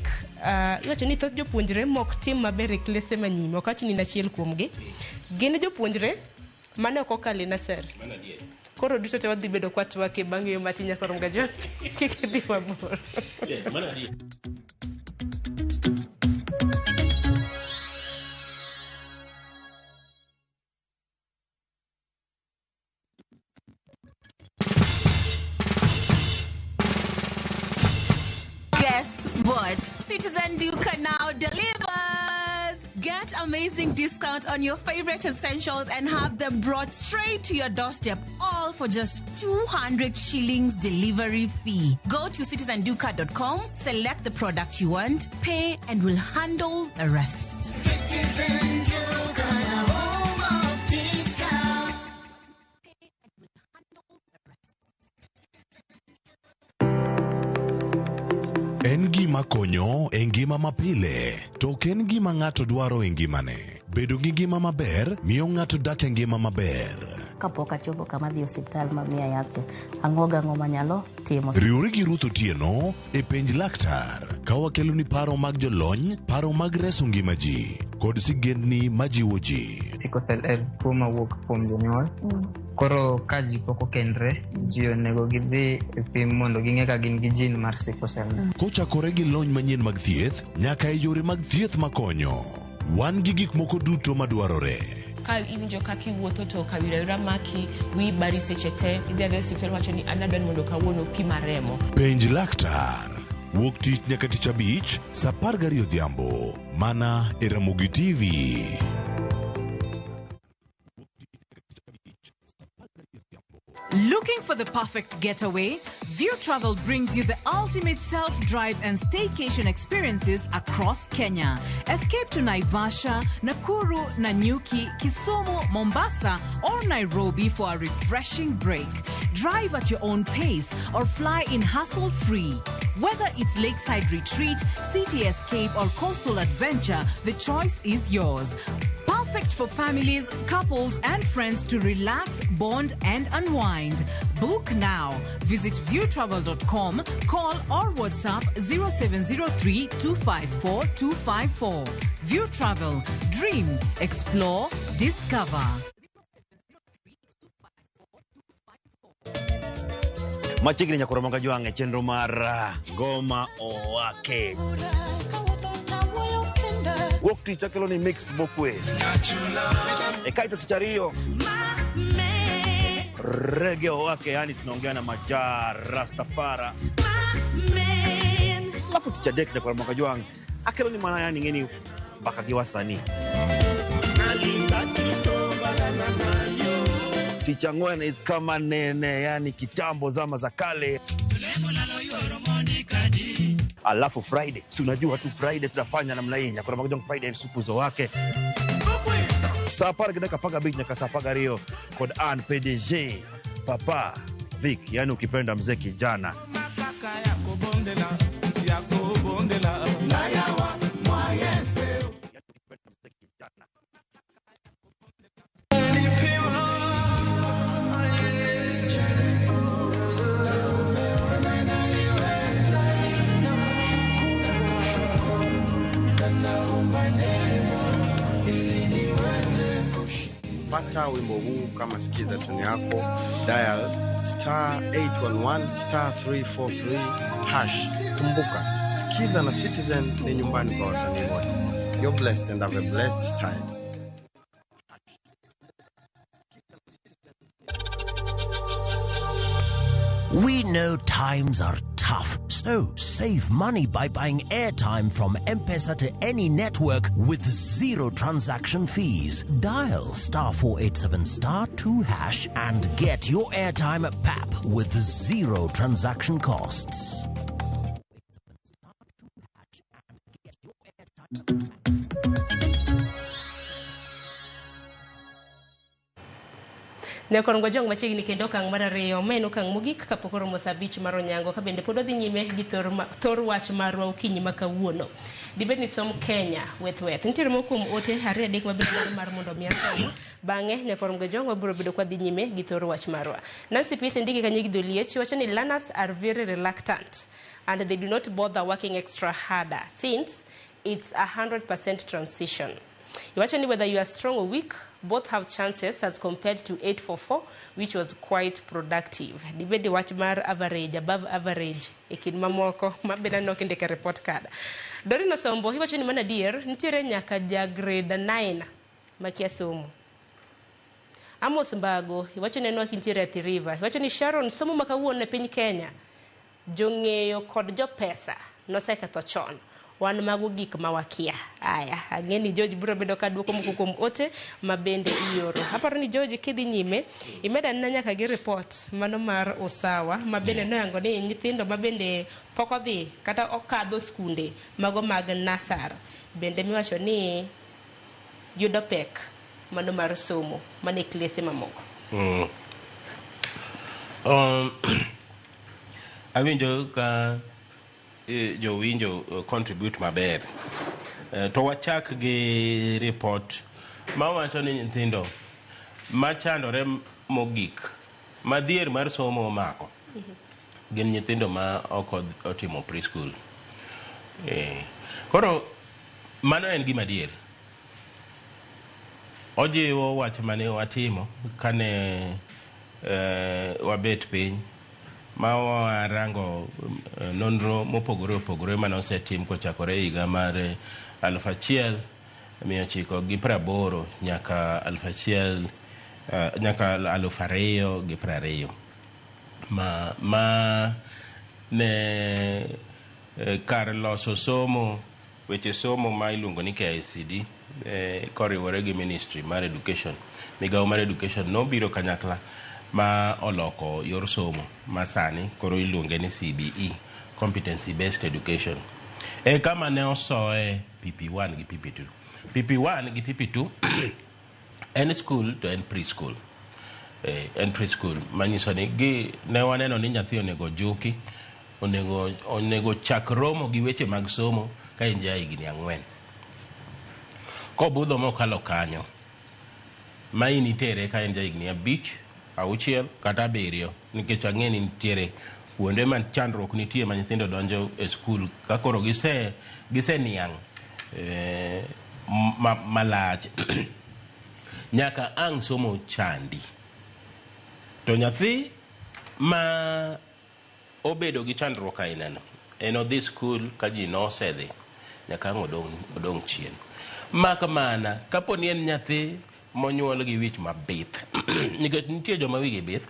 iwacho ni thoth jopuonjre mok tim maber e klese manyime, ok awach ni in achiel kuomgi. Gin jopuonjre mane ok okalo e nasari. Koro duto te wadhi bedo kwa twak bang' yo matin nyakor Mgajwang'. Kik idhi mabor. Guess what? Citizen Duka now delivers! Get amazing discount on your favorite essentials and have them brought straight to your doorstep, all for just 200 shillings delivery fee. Go to citizenduka.com, select the product you want, pay, and we'll handle the rest. Citizen Duka, the home of discount. En gima konyo e ngima mapile, to ok en gima ng'ato dwaro e ngimane. Bedo gi ngima maber miyo ng'ato dak e ngima maber. Kapok achopo kama dhi osiptal ma miya yath cha, ang'o gang'o manyalo timo. Riwri gi Ruth Otieno e Penj Laktar ka wakeloni paro mag jolony, paro mag reso ngima ji, kod sigendni majiwo ji. Sickle cell en tuo mawuok kuom jonyuol. Koro ka ji pok okendre, ji onego gidhi e pim mondo ging'e ka gin gi gene mar sickle cell. Kochakore gi lony manyien mag thieth nyaka e yore mag thieth makonyo. Wan gi gik moko duto madwarore. Ka iwinjo kaka iwuotho to kawira maki, wiyi bari seche te, idhi adhiya e osiptal wacho ni an adwa ni mondo kawuono pima remo. Penj Laktar. Wuok tich nyaka tich abich, saa 12 odhiambo. Mana e Ramogi TV. Looking for the perfect getaway? View Travel brings you the ultimate self-drive and staycation experiences across Kenya. Escape to Naivasha, Nakuru, Nanyuki, Kisumu, Mombasa, or Nairobi for a refreshing break. Drive at your own pace or fly in hassle-free. Whether it's lakeside retreat, city escape, or coastal adventure, the choice is yours. Perfect for families, couples, and friends to relax, bond, and unwind. Book now. Visit viewtravel.com, call or WhatsApp 0703 254 254. View Travel. Dream, explore, discover. Machiegni nyakoro Mangajwang' e chenro mar Ngoma Owake. Wuok tich akelo ni mix mokwe. E kaito tich ariyo Reggae Owake, yani tunaongea na Majaa Rastafara. Alafu tich adek nyakoro Mangajwang' akelo ni mana yani ng'eni mbaka gi wasanii. Tich ang'wen is kama nene, yani kitambo zama za kale. Alafu Friday, si unajua tu Friday tunafanya namna hii, nyakoro Mangajwang' Friday supuzo wake. Saa 10 gi dakika 15 nyaka saa 12 kod an PDG Papa Vic, yani ukipenda mzee kijana. Pata wimbo huu kama sikiza tune yako, dial star 811 star 343 hash. Kumbuka, sikiza na Citizen ni nyumbani kwa wasanii wote. You're blessed and have a blessed time. We know times are tough, so save money by buying airtime from M-Pesa to any network with zero transaction fees. Dial star 487 star 2 hash and get your airtime at PAP with zero transaction costs. Nyakorongo jong machiegni kendo okang' mar ariyo ma en okang' mogik kapok oromo saa abich mar onyango ka bende pod wadhi nyime gi thor wach marwa okinyi ma kawuono. Dibed ni som Kenya weth weth. Nitiere moko kuom ote ariyo adek mabende dwaro mar mondo mi asom. Bang'e nyakorongo jong wabiro bedo kwa dhi nyime gi thor wach marwa. Nancy Peter ndike kanyo gi dholiech wacho ni learners are very reluctant and they do not bother working extra harder since it's 100% transition. Iwacho ni whether you are strong or weak, both have chances as compared to 844, which was quite productive. Dibedi wach mar average, above average, e kind mamoko, mabeda nok indike report card. Dorino Sombo, iwacho ni mana dier, nitiere nyaka ja grade 9 makia somo. Amos Mbago, iwacho ni en kintiere Athi River. Iwacho ni Sharon, somo ma kawuono e piny Kenya, jong'eyo kod jopesa noseketho chon. Wan mago gik ma wakia. Aya, ang'e ni George biro bedo ka duoko moko kuom ote ma bende ioro. Aparo ni George kidhi nyime, imeda nena nyaka gi report mano mar Usawa ma bende noyango ni nyithindo ma bende pok odhi kata okadho skunde mago mag nasar bende miwacho ni yudo pek mano mar somo mane klese mamoko. Awinjo ka jowinjo contribute maber. To wachak gi report mawacho ni nyithindo machandore mogik ma dhier mar somo omako gin nyithindo ma ok otimo preschool. Koro mano en gima adier. Ojiwo wach mane watimo kane wabet piny ma warango nonro mopogore opogore mane osetim kochakore higa mar 1980 nyaka 1000 nyaka 2020 ma ne kar loso somo weche somo ma iluongo ni KICD koriwore gi Ministry mar Education, migawo mar Education nobiro kanyakla ma oloko yor somo ma sani koro iluonge ni CBE, Competency Based Education. E kama ne osoe PP1 gi PP2. PP1 gi PP2 en school to en preschool. En preschool manyiso ni gi ne waneno ni nyathi onego juki, onego chak romo gi weche mag somo ka en ja higni 4. Kobudho mokalo kanyo ma in itere ka en ja higni 5, 6 kata 7, nikech ang'e ni nitiere kuonde ma chandruok nitie ma nyithindo donjo e skul ka koro gise niang' malach nyaka ang' somo chandi. To nyathi ma obedo gi chandruok ainano en odhi skul ka ji nosedhi nyaka ang' odong' chien. Mak mana kapo ni en nyathi monyuol gi wich mabith nikech nitie joma wigi bith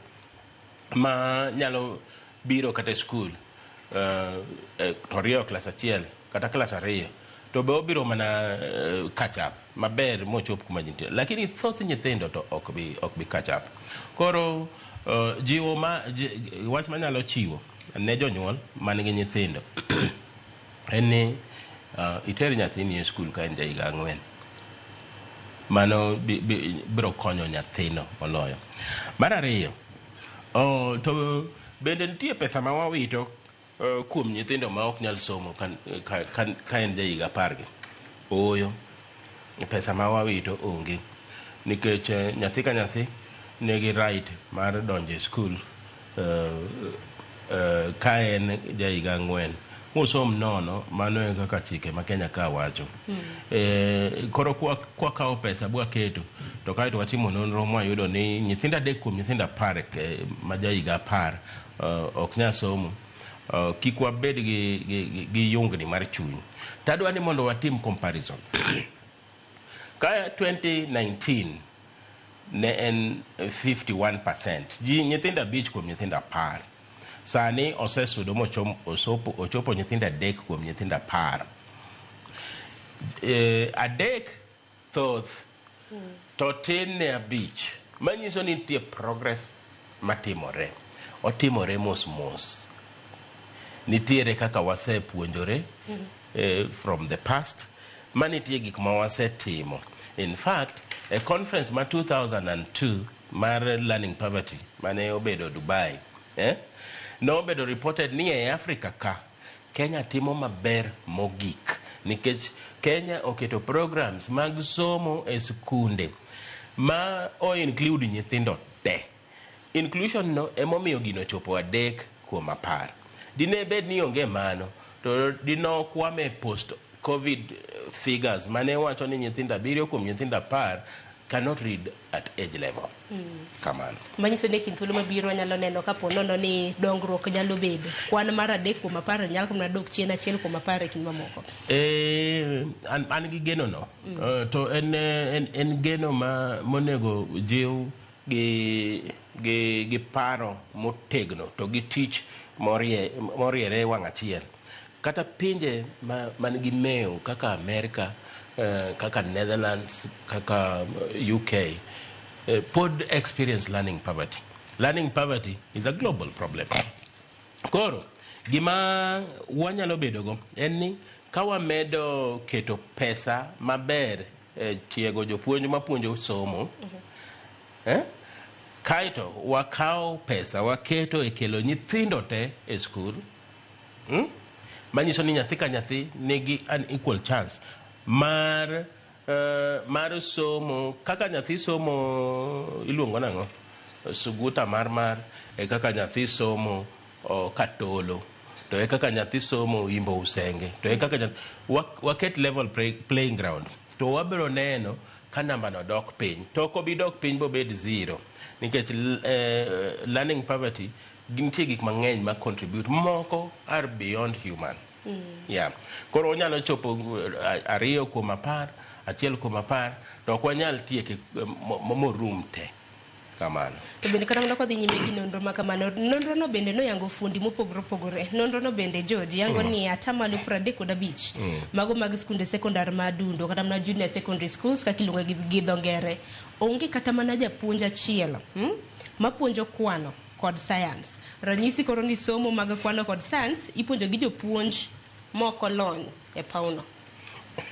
ma nyalo biro kata e skul to riyo klas 1 kata klas 2 to be obiro mana catch up maber mochop kuma nitie, lakini thoth nyithindo to ok bi catch up. Koro jiwo ma wach manyalo chiwo ne jonyuol man gi nyithindo en ni iter nyathini e skul ka en ja higa 4. Mano biro konyo nyathino moloyo. Mar ariyo, Oh, to bende nitie pesa ma wawito kuom nyithindo ma ok nyal somo ka, ka, ka, ka en jahiga 10 gi. Ooyo, pesa ma wawito onge nikech nyathi ka nyathi nigi right mar donjo e skul ka en jahiga 4 mosom nono. Mano e kaka chike ma Kenya ka wacho. Koro kwakawo pesa bwaketo to kaeto watimo nonro mwayudo ni nyithindo 3 kuom nyithindo 10 ma jahiga 10 ok nyal somo, kik wabed gi yungni mar chuny. Tadwa ni mondo watim comparison. Ka 2019 ne en 51%, ji nyithindo 5 kuom nyithindo 10, sani osesudo ochopo nyithindo 3 kuom nyithindo 10. 3 thoth to tin ne 5, manyiso ni nitie progress matimore. Otimore mos mos. Nitiere kaka wasepuonjore from the past, manitie gik ma wasetimo. In fact, e conference ma 2002 mar learning poverty mane obedo Dubai, nobedo reported ni e Africa ka Kenya timo maber mogik nikech Kenya oketo programs mag somo e skunde ma o include nyithindo te. Inclusion no emomiyo gino chopo 3 kuom 10. Dine bed ni onge mano, to dino kwame post COVID figures mane wacho ni nyithindo 7 kuom nyithindo 10 cannot read at age level. Kamano. Manyiso ni e kind thuolo mabiro wanyalo neno kapo nono ni dongruok nyalo bedo. Kwan mar 3 kuom 10 nyalo mana dok chien 1 kuom 10 e kind mamoko. An gi geno no. To en geno ma monego jiw gi paro motegno to gi tich moriere wang' achiel. Kata pinje man gi mewo kaka Amerika, kaka Netherlands, kaka UK, pod experience learning poverty. Learning poverty is a global problem. Koro, gima wanyalo bedogo en ni ka wamedo keto pesa maber tiego jopuonj mapuonjo somo, kaeto wakawo pesa waketo e kelo nyithindo te e skul, manyiso ni nyathi ka nyathi nigi an equal chance mar somo. Kaka nyathi somo iluongo nang'o, suguta mar e kaka nyathi somo katolo, to e kaka nyathi somo imbo usenge, to e kaka nyathi waket level playing ground, to wabiro neno ka namba no dok piny. To ok obi dok piny bobed 0 nikech learning poverty nitie gik mang'eny ma contribute, moko are beyond human. Yeah. Koro onyalo chopo 2 kuom 10, 1 kuom 10, to ok wanyal tieke morum te. Kamano. To bende kata mana kodhi nyime gi nonro ma kamano, nonro no bende noyango fundi mopogore opogore. Nonro no bende George yango ni 35% mago mag skunde sekondar ma Adundo kata mana junior secondary schools kaka iluongo gi dho ngere, onge kata mana japuonj achiel mapuonjo kwano kod science. Ranyisi koro ni somo mag kwano kod science ipuonjo gi jopuonj moko lony e pawno.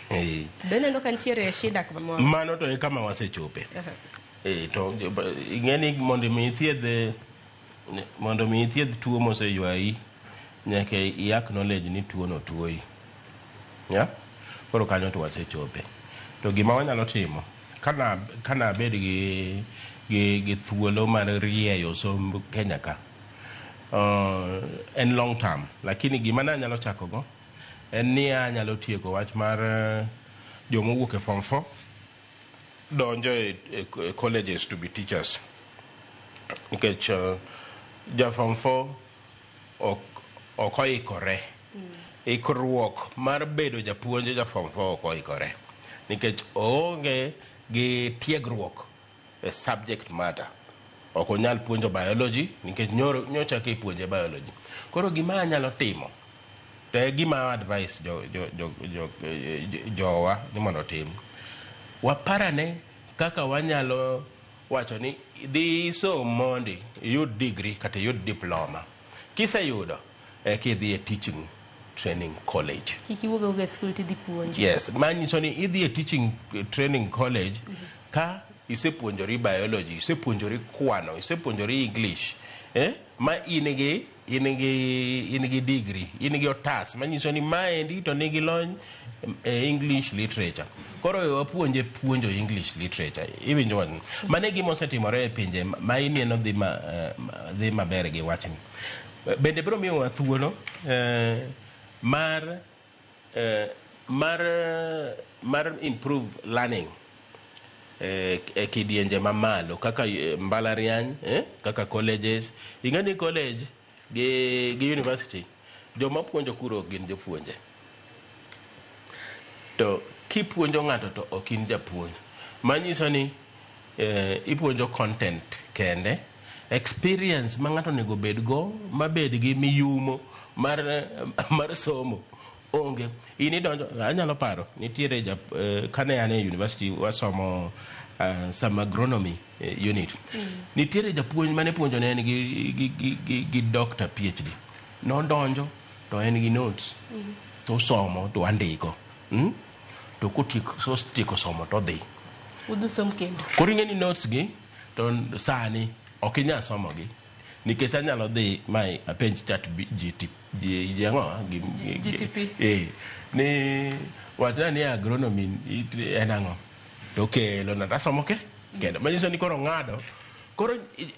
Be neno ka nitiere shida kamoro? Mano to e kama wasechope. To ing'e ni mondo mi ithiedh tuo moseywayi, nyaka i acknowledge ni tuo no tuoyi. Yeah? Koro kanyo to wasechope. To gima wanyalo timo, kana bed gi thuolo mar rieyo somb Kenya ka, en long term, lakini gima nanyalo chako go en ni anyalo tieko wach mar joma owuok e form 4 donjo e colleges to be teachers, nikech ja form 4 ok oikore. Ikruok mar bedo japuonj ja form 4 ok oikore, nikech oonge gi tiegruok e subject matter. Ok onyal puonjo biology nikech nyocha kipuonje biology. Koro gima anyalo timo to e gima advice jowa ni mondo otim, waparane kaka wanyalo wacho ni dhi isom mondi iyud degree kata iyud diploma. Kiseyudo eka idhi e teaching training college. Kik iwuog awuoga e skul tidhi puonjo. Yes, manyiso ni idhi e teaching training college ka isepuonjori biology, isepuonjori kwano, isepuonjori English, Ma in gi in gi in gi degree, in gi otas manyiso ni maendi to nigi lony e English literature. Koro we wapuonje puonjo English literature. Iwinjo wachni? Mano e gima osetimore e pinje ma ineno dhi ma, dhi maber gi wachni. Bende biro miyowa thuolo mar mar mar improve learning e kidienje mamalo kaka mbalariany, kaka colleges. Ing'e ni college gi university, joma puonjo kuro ok gin jopuonje. To kipuonjo ng'ato to ok in japuonj. Manyiso ni ipuonjo content kende, experience ma ng'ato onego bed go mabed gi miyumo mar somo onge. In idonjo, anyalo paro, nitiere kane an e university wasomo some agronomy unit. Nitiere japuonj mane puonjo ne en gi doctor PhD. Nodonjo to en gi notes to somo to andiko. To kotieko somo to dhi. Udhi som kendo. Koro ing'e ni notes gi to sani ok inyal somo gi nikech anyalo dhi ma apenj chat GT G ang'o GTP. Ni wachna ni agronomy en ang'o to kelo na tasomo ke kendo manyiso ni koro ng'ado koro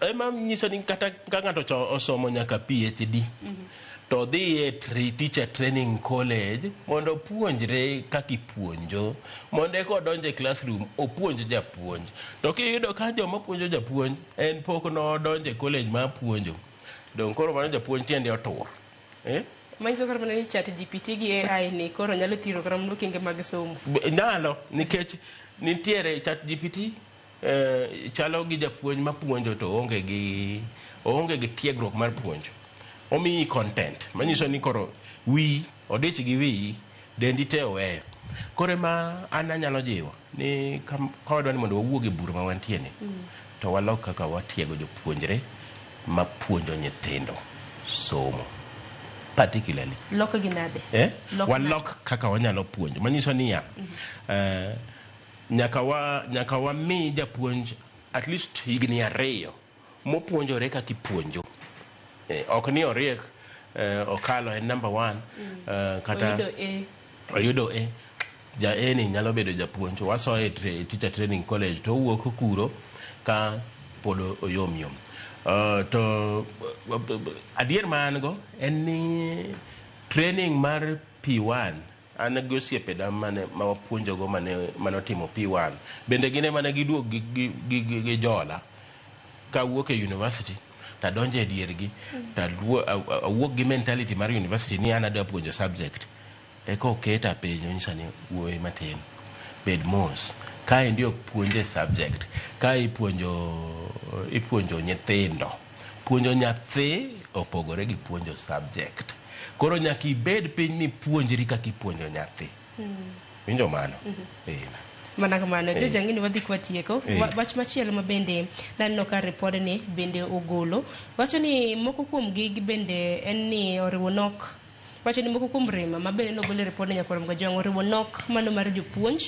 ema nyiso ni kata ka ng'ato osomo nyaka PhD to dhi e teacher training college mondo opuonjre kaka ipuonjo mondo eka odonj e classroom opuonj japuonj. To kiyudo ka joma puonjo japuonj en pok nodonjo e college mar puonjo, dong koro mano japuonj tiende otur, eh? Manyiso koro mana ni chat GPT gi AI ni koro nyalo thiro kata mana okenge mag somo. Nyalo, nikech nitiere chat GPT chalo gi japuonj mapuonjo to oonge gi tiegruok mar puonjo. Omiyi content manyiso ni koro wiyi odich gi wiyi, dendi te oweyo. Koro ema an anyalo jiwo ni ka wadwa ni mondo wawuog e bur ma wantie ni, to walok kaka watiego jopuonjre mapuonjo nyithindo somo particularly. Lok gi nade? Eh? Lok. Walok kaka wanyalo puonjo manyiso niya, nyaka wami japuonj at least higni 2 mopuonjore kaka ipuonjo, ok ni oriek, okalo en number one, kata oyudo A. Oyudo A. Ja A ni nyalo bedo japuonj, wasoye e teacher training college to owuok kuro ka pod oyom yom. To adier ma an go en ni training mar P1, an gi osiepena mane ma wapuonjogo mane otimo P1 bende gin ema ne giduog gi jola kawuok e university tadonjo e diergi to awuok gi mentality mar university ni an adwa puonjo subject. Eka oketa piny onyisa ni wuoyi matin, bed mos, kaendi ok puonje subject, ka ipuonjo nyithindo. Puonjo nyathi opogore gi puonjo subject. Koro nyaka ibed piny mipuonjri kaka ipuonjo nyathi. Winjo mano? Eh. Mana kamano. George, ang'e ni wadhi kwatieko. Wach machielo ma bende naneno ka ripodni bende ogolo wacho ni moko kuom gi bende en ni oriwo nok, wacho ni moko kuom rem ma bende nogol e ripodni nyakwar Mgajwang' oriwo nok mano mar jopuonj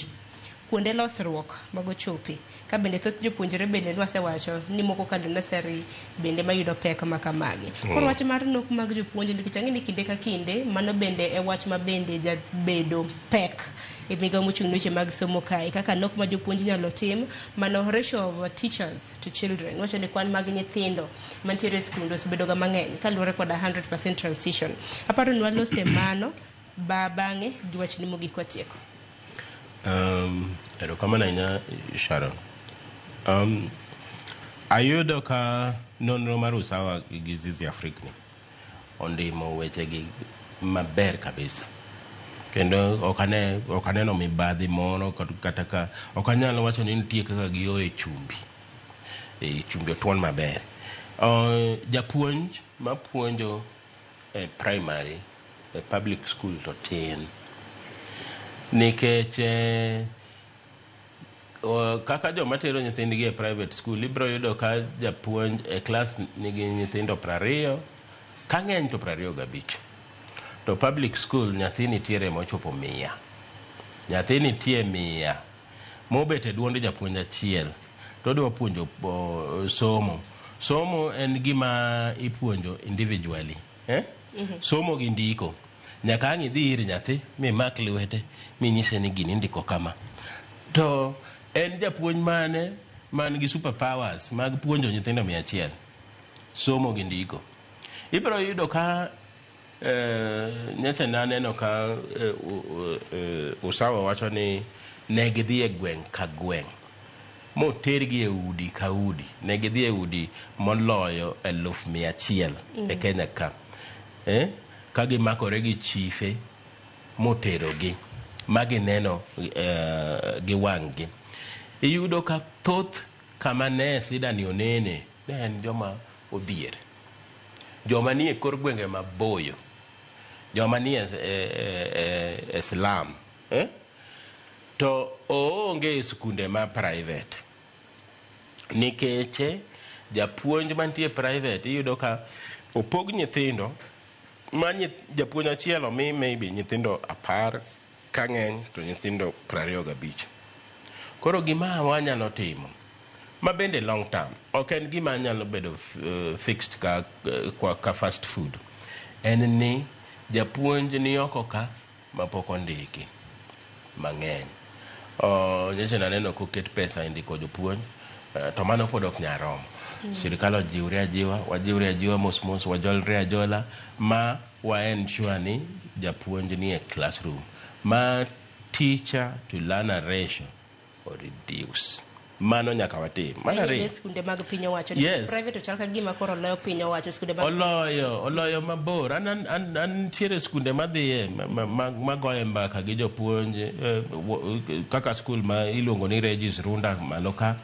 kuonde losruok mag ochope, ka bende thoth jopuonjre bende nwasewacho ni moko kalo nursery bende mayudo pek ma kamagi. Koro wach mar nok mag jopuonj, nikech ang'e ni kinde ka kinde mano bende e wach ma bende jabedo pek e migawo mochung' ne weche mag somo kae, kaka nok ma jopuonj nyalo tim mano ratio of teachers to children. Wacho ni kwan mag nyithindo mantiere e skunde osebedo ga mang'eny kaluwore koda 100% transition. Aparo ni walose mano ba bang'e gi wachni mogik watieko. Erokamano ahinya, Sharon. Ayudo ka nonro mar Usawa gi Zizi Afrique ni ondimo wechegi maber kabisa. Kendo ok aneno mibadhi moro kata ka ok anyal wacho ni nitie kaka gioye chumbi. E, chumbi otuon maber. Japuonj mapuonjo e primary e public school to tin nikech kaka joma tero nyithindgi e private school, ibiro yudo ka japuonj e klas nigi nyithindo 20, ka ng'eny to 25, to public school nyathi nitiere mochopo 100, nyathi nitie 100 mobet e duond japuonj achiel to odwa puonjo somo. Somo en gima ipuonjo individually. Eh? Somo gi ndiko. Nyaka ang' idhi ir nyathi mimak lwete minyise ni gini indiko kama. To en japuonj mane man gi super powers mag puonjo nyithindo 100 somo gi ndiko. Ibiro yudo ka nyocha naneno ka Usawa wacho ni ne gidhi e gweng' ka gweng' motergi e udi ka udi. Ne gidhi e udi moloyo 100,000 e Kenya ka. Ka gimakore gi chife moterogi ma gineno gi wang'gi. Iyudo ka thoth kama ne sida ni onene ne en joma odhier. Joma nie kor gwenge maboyo. Joma nie e slum. To oonge e skunde ma private. Nikech japuonj mantie private iyudo ka opog nyithindo ma japuonj achiel omi maybe nyithindo 10 ka ng'eny to nyithindo 25. Koro gima wanyalo timo ma bende long term ok en gima nyalo bedo fixed ka fast food en ni japuonj ni oko ka mapok ondiki mang'eny. Nyocha naneno koket pesa e ndiko jopuonj, to mano pod ok nyal romo. Sirikal ojiwre ajiwa, wajiwre ajiwa mos mos, wajolre ajola ma wa ensure ni japuonj ni e classroom ma teacher to learner ratio reduce. Mano nyaka watim. Mar ariyo, skunde mag piny owacho yes. Private ochal ka gima koro oloyo piny owacho skunde mag oloyo mabor. An nitiere skunde madhiye magoye mbaka gi jopuonj, kaka skul ma iluongo ni Regis Runda malo ka,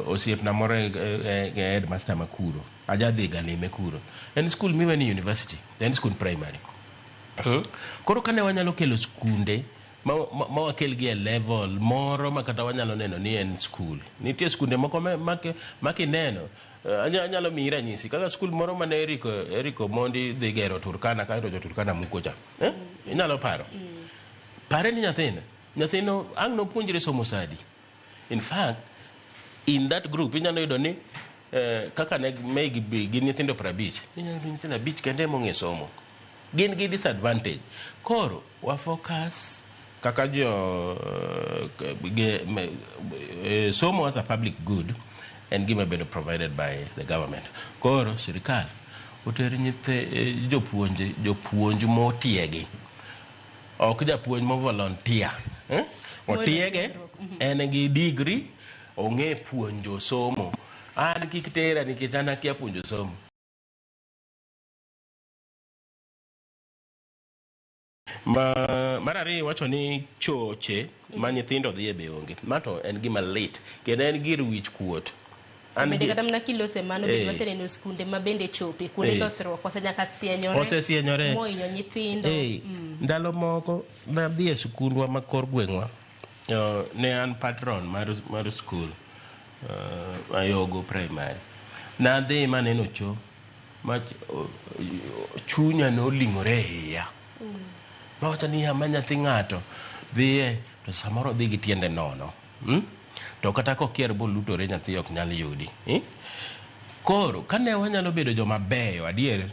osiepna moro e headmaster ma kuro. Ajadhi ga lime kuro. En skul miwe ni university, en skul primary. Koro kane wanyalo kelo skunde ma wakel gi e level moro ma kata wanyalo neno ni en skul. Nitie skunde moko ma kineno, anyalo miyi ranyisi kaka skul moro mane Eric Omondi dhi gero Turkana kaeto jo Turkana muko cha. Inyalo paro. Pare ni nyathino ang' nopuonjre somo sadi. In fact, in that group inyalo yudo ni kaka ne gin nyithindo 50, inyalo yudo nyithindo 5 kende mong'e somo. Gin gi disadvantage. Koro wa focus kaka jo somo as a public good en gima bedo provided by the government. Koro sirikal oter jopuonj motiegi. Ok japuonj mo volunteer. Otiege, en gi degree, ong'e puonjo somo. An kik tera nikech an akia puonjo somo. Mar ariyo wacho ni choche ma nyithindo dhiye be onge. Ma to en gima lit kendo en gir wich kuot. Bende kata mana kilose mano bende waseneno skunde ma bende chope kuonde losruok osenyaka sienyore. Osesienyore. Mohinyo nyithindo. Ndalo moko nadhi e skundwa ma kor gweng'wa. Ne an patron mar skul Ayogo Primary. Nadhi maneno cho ma chunya noling'ore e iya. Mawacho ni ma nyathi ng'ato dhiye to samoro dhi gi tiende nono. To kata kokier bolutore nyathi ok nyal yudi. Koro kane wanyalo bedo joma beyo adier,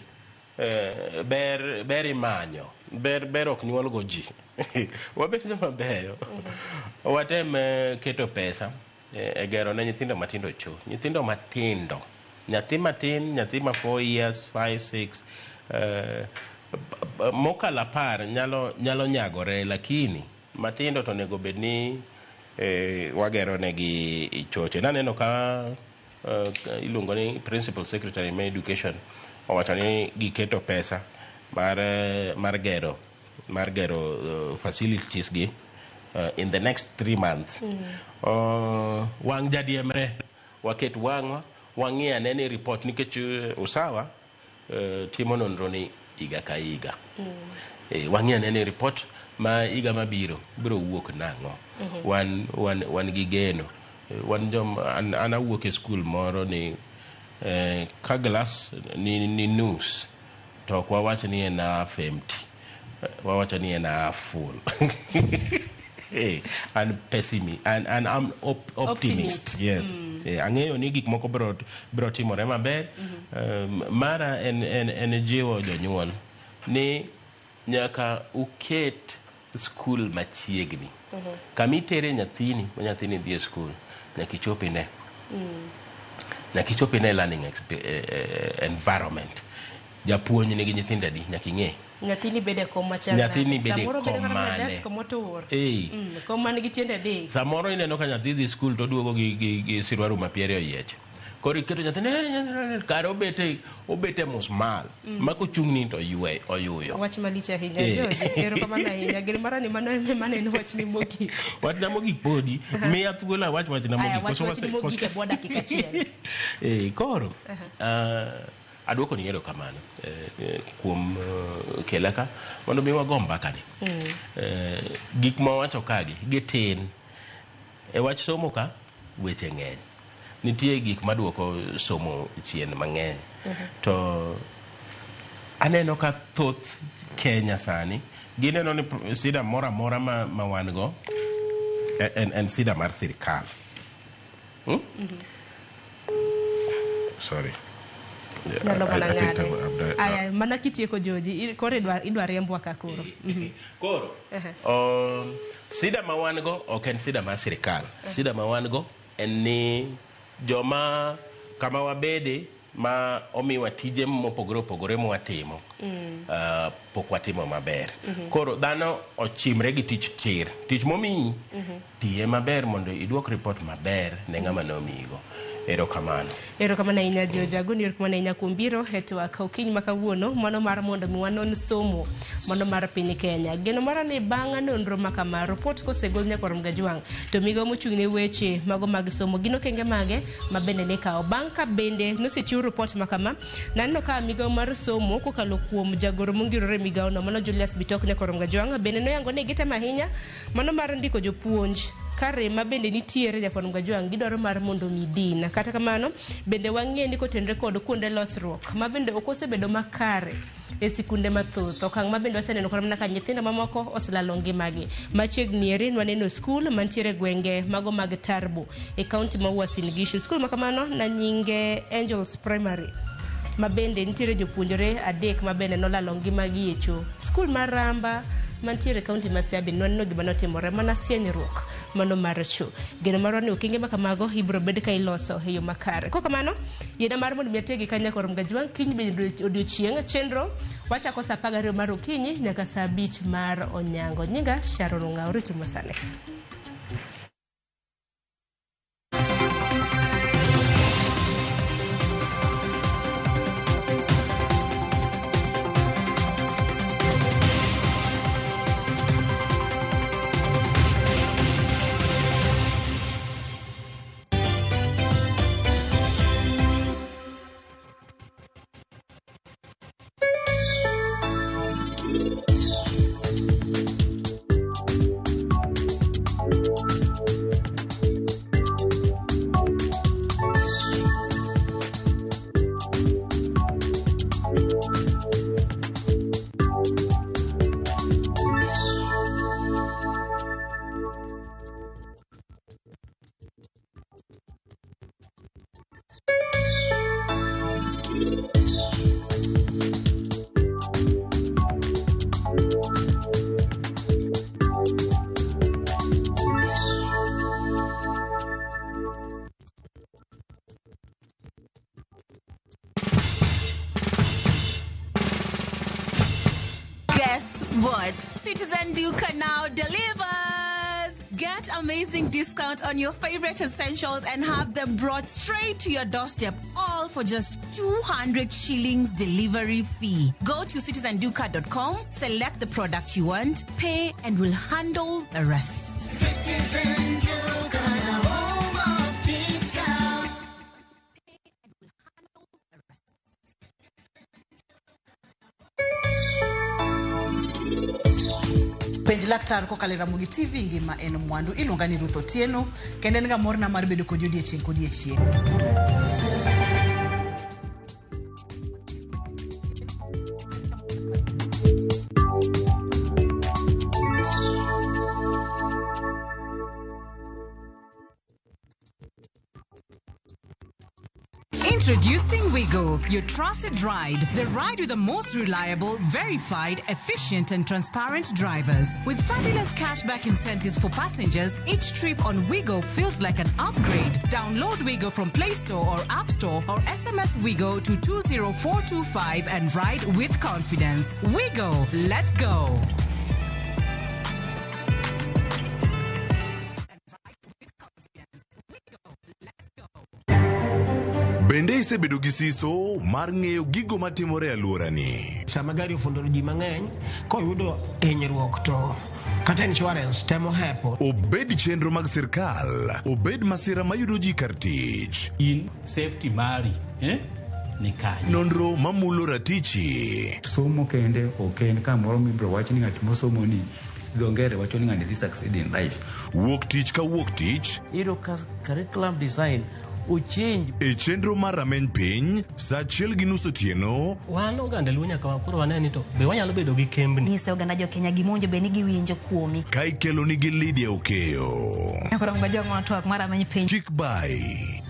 ber imanyo, ber ok nyuol go ji. Wabed joma beyo. Watem keto pesa e gero ne nyithindo matindo cho. Nyithindo matindo. Nyathi matin, nyathi ma 4 years, 5, 6, mokalo 10 nyalo nyagore, lakini matindo to onego bed ni wagero negi choche. Naneno ka iluongo ni Principal Secretary ma Education owacho ni giketo pesa mar gero facilities gi in the next 3 months. Wang' jadiemre, waket wang'wa, wang'i ane ni report nikech Usawa timo nonro ni higa ka higa. Wang'i ane ni report ma higa mabiro biro wuok nang'o. Wan gi geno. Wan an awuok e skul moro ni ka glass ni nus to ok wawach ni en half empty. Wawacho ni en half full. An pessimist, an am optimist. Optimist. Yes. Ang'eyo ni gik moko biro timore maber. Mara en jiwo jonyuol ni nyaka uket skul machiegni. Kama itere nyathini, ma nyathini dhi e skul, nyaka ichop ine. Nyaka ichop ine learning environment. Japuonj nigi nyithindo adi, nyaka ing'e. Nyathini bede kom machal Nyathini nade? bede Samoro bedo kom kata mana mane? desk motur. Eh. Kom man gi tiende adek. Samoro ineno ka nyathi dhi skul to oduogo gi sirwaru ma piere oyiech. Koro iketo nyathini kare obete musmal. Ma kochung'ni to ywe oyuyo. Wach malich ahinya Eh. George. Erokamano ahinya. Geno mara ni mano ema ne en wachni mogik. Wachna mogik podi. Miya thuolo awach wachna Aya, mogik. wach Koso wachni mogik e bwo dakika achiel. Koro aduoko ni erokamano kuom kela ka mondo mi wago mbaka ni. Gik ma wawacho kagi gitin. E wach somo ka weche ng'eny. Nitie gik maduoko somo chien mang'eny. To aneno ka thoth Kenya sani gineno ni sida moro amora ma wan go en sida mar sirikal. Sorry. Yeah, Nyalo mana I think ng'ade. Aya, mana kitieko George, koro idwa riembwa ka koro. Koro, sida ma wan go ok en sida mar sirikal. Sida ma wan go en ni joma kama wabede ma omiwa tije mopogore opogore mwatimo pok watimo maber. Koro dhano ochimre gi tich tir. Tich momiyi, tiye maber mondo iduok report maber ne ng'ama nomiyigo. Erokamano. Erokamano ahinya George Agoni, erokamano ahinya kuom biro e twak okinyi ma kawuono mano mar mondo mi wanon somo mano mar piny Kenya. Geno mara ni bang' nonro ma kama report kosegol nyakwar Mgajwang' to migawo mochung' ne weche mago mag somo gin okenge mage ma bende nikawo. Bang' ka bende nosechiw report ma kama, naneno ka migawo mar somo kokalo kuom jagoro mongirore e migawono mano Julius Bitok nyakwar Mgajwang' bende noyango ni gitemo ahinya mano mar ndiko jopuonj kare ma bende nitiere nyakwar Mgajwang' gidwaro mar mondo mi din. Kata kamano bende wang'e ni kotenre kod kuonde losruok ma bende ok osebedo makare e sikunde mathoth. Okang' ma bende waseneno kata mana ka nyithindo mamoko oselalo ngimagi. Machiegni eri nwaneno skul mantiere gwenge mago mag Tarbo e kaunti ma Uasin Gishu. Skul ma kamano na nyinge Angels Primary ma bende nitiere jopuonjre 3 ma bende nolalo ngimagi e cho. Skul mar Ramba mantiere kaunti ma Siaya bende nwaneno gima notimore mana sienyruok mano mar cho. Geno marwa ni okenge ma kamago ibiro bed ka iloso e yo makare. Kokamano, yiena mar mondo mi ategi ka nyakwar Mgajwang' kiny bende odiochieng' chenro wachako saa 12 mar okinyi nyaka saa 5 mar onyango. Nyinga Sharon Ong'aw, rito masane. Guess what? Citizen Duka now delivers! Get amazing discount on your favorite essentials and have them brought straight to your doorstep, all for just 200 shillings delivery fee. Go to citizenduka.com, select the product you want, pay, and we'll handle the rest. Citizen Duka, the home of discount. Penj laktar kokalo e Ramogi TV ngima en mwandu. Iluonga ni Ruth Otieno kendo en ga morna mar bedo kodi odiechieng' kodiechieng'. Introducing Wigo, your trusted ride. The ride with the most reliable, verified, efficient, and transparent drivers. With fabulous cashback incentives for passengers, each trip on Wigo feels like an upgrade. Download Wigo from Play Store or App Store or SMS Wigo to 20425 and ride with confidence. Wigo, let's go. Bende isebedo gi siso mar ng'eyo gigo matimore e alworani? Sama gari ofundo ji mang'eny, koyudo hinyruok to kata insurance temo hepo. Obed chenro mag sirkal, obed masira mayudo ji kar tich. In safety mari, eh? Ni kanye? Nonro mamulo ratichi. Somo kende ok en kamoro mibiro wach ni ng'at mosomo ni dho ngere wacho ni ng'ani dhi succeed in life. Wuok tich ka wuok tich. Iyudo ka curriculum design ochange. E chenro mar rameny piny, saa achiel gi nus otieno. Wan oganda Luo nyaka koro wane ni to be wanyalo bedo gi kembni. Nyise oganda jo Kenya gima owinjo bed ni giwinjo kuomi. Ka ikelo nigi Lydia Okeyo. Nyakoro Ngajong'o twak mar rameny piny. Kik bai.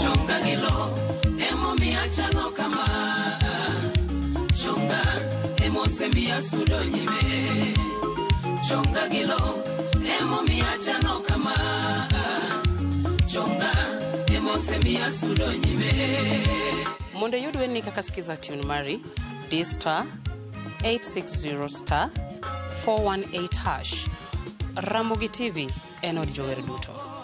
Chonga gi lo emomiyo achalo kama chonga emosemiya sudo nyime chonga gi lo emomiyo achalo kama chonga emosemiya sudo nyime. Mondo iyud wendni kaka Skiza tune mari, di star 860 star 418 hash. Ramogi TV en od jower duto.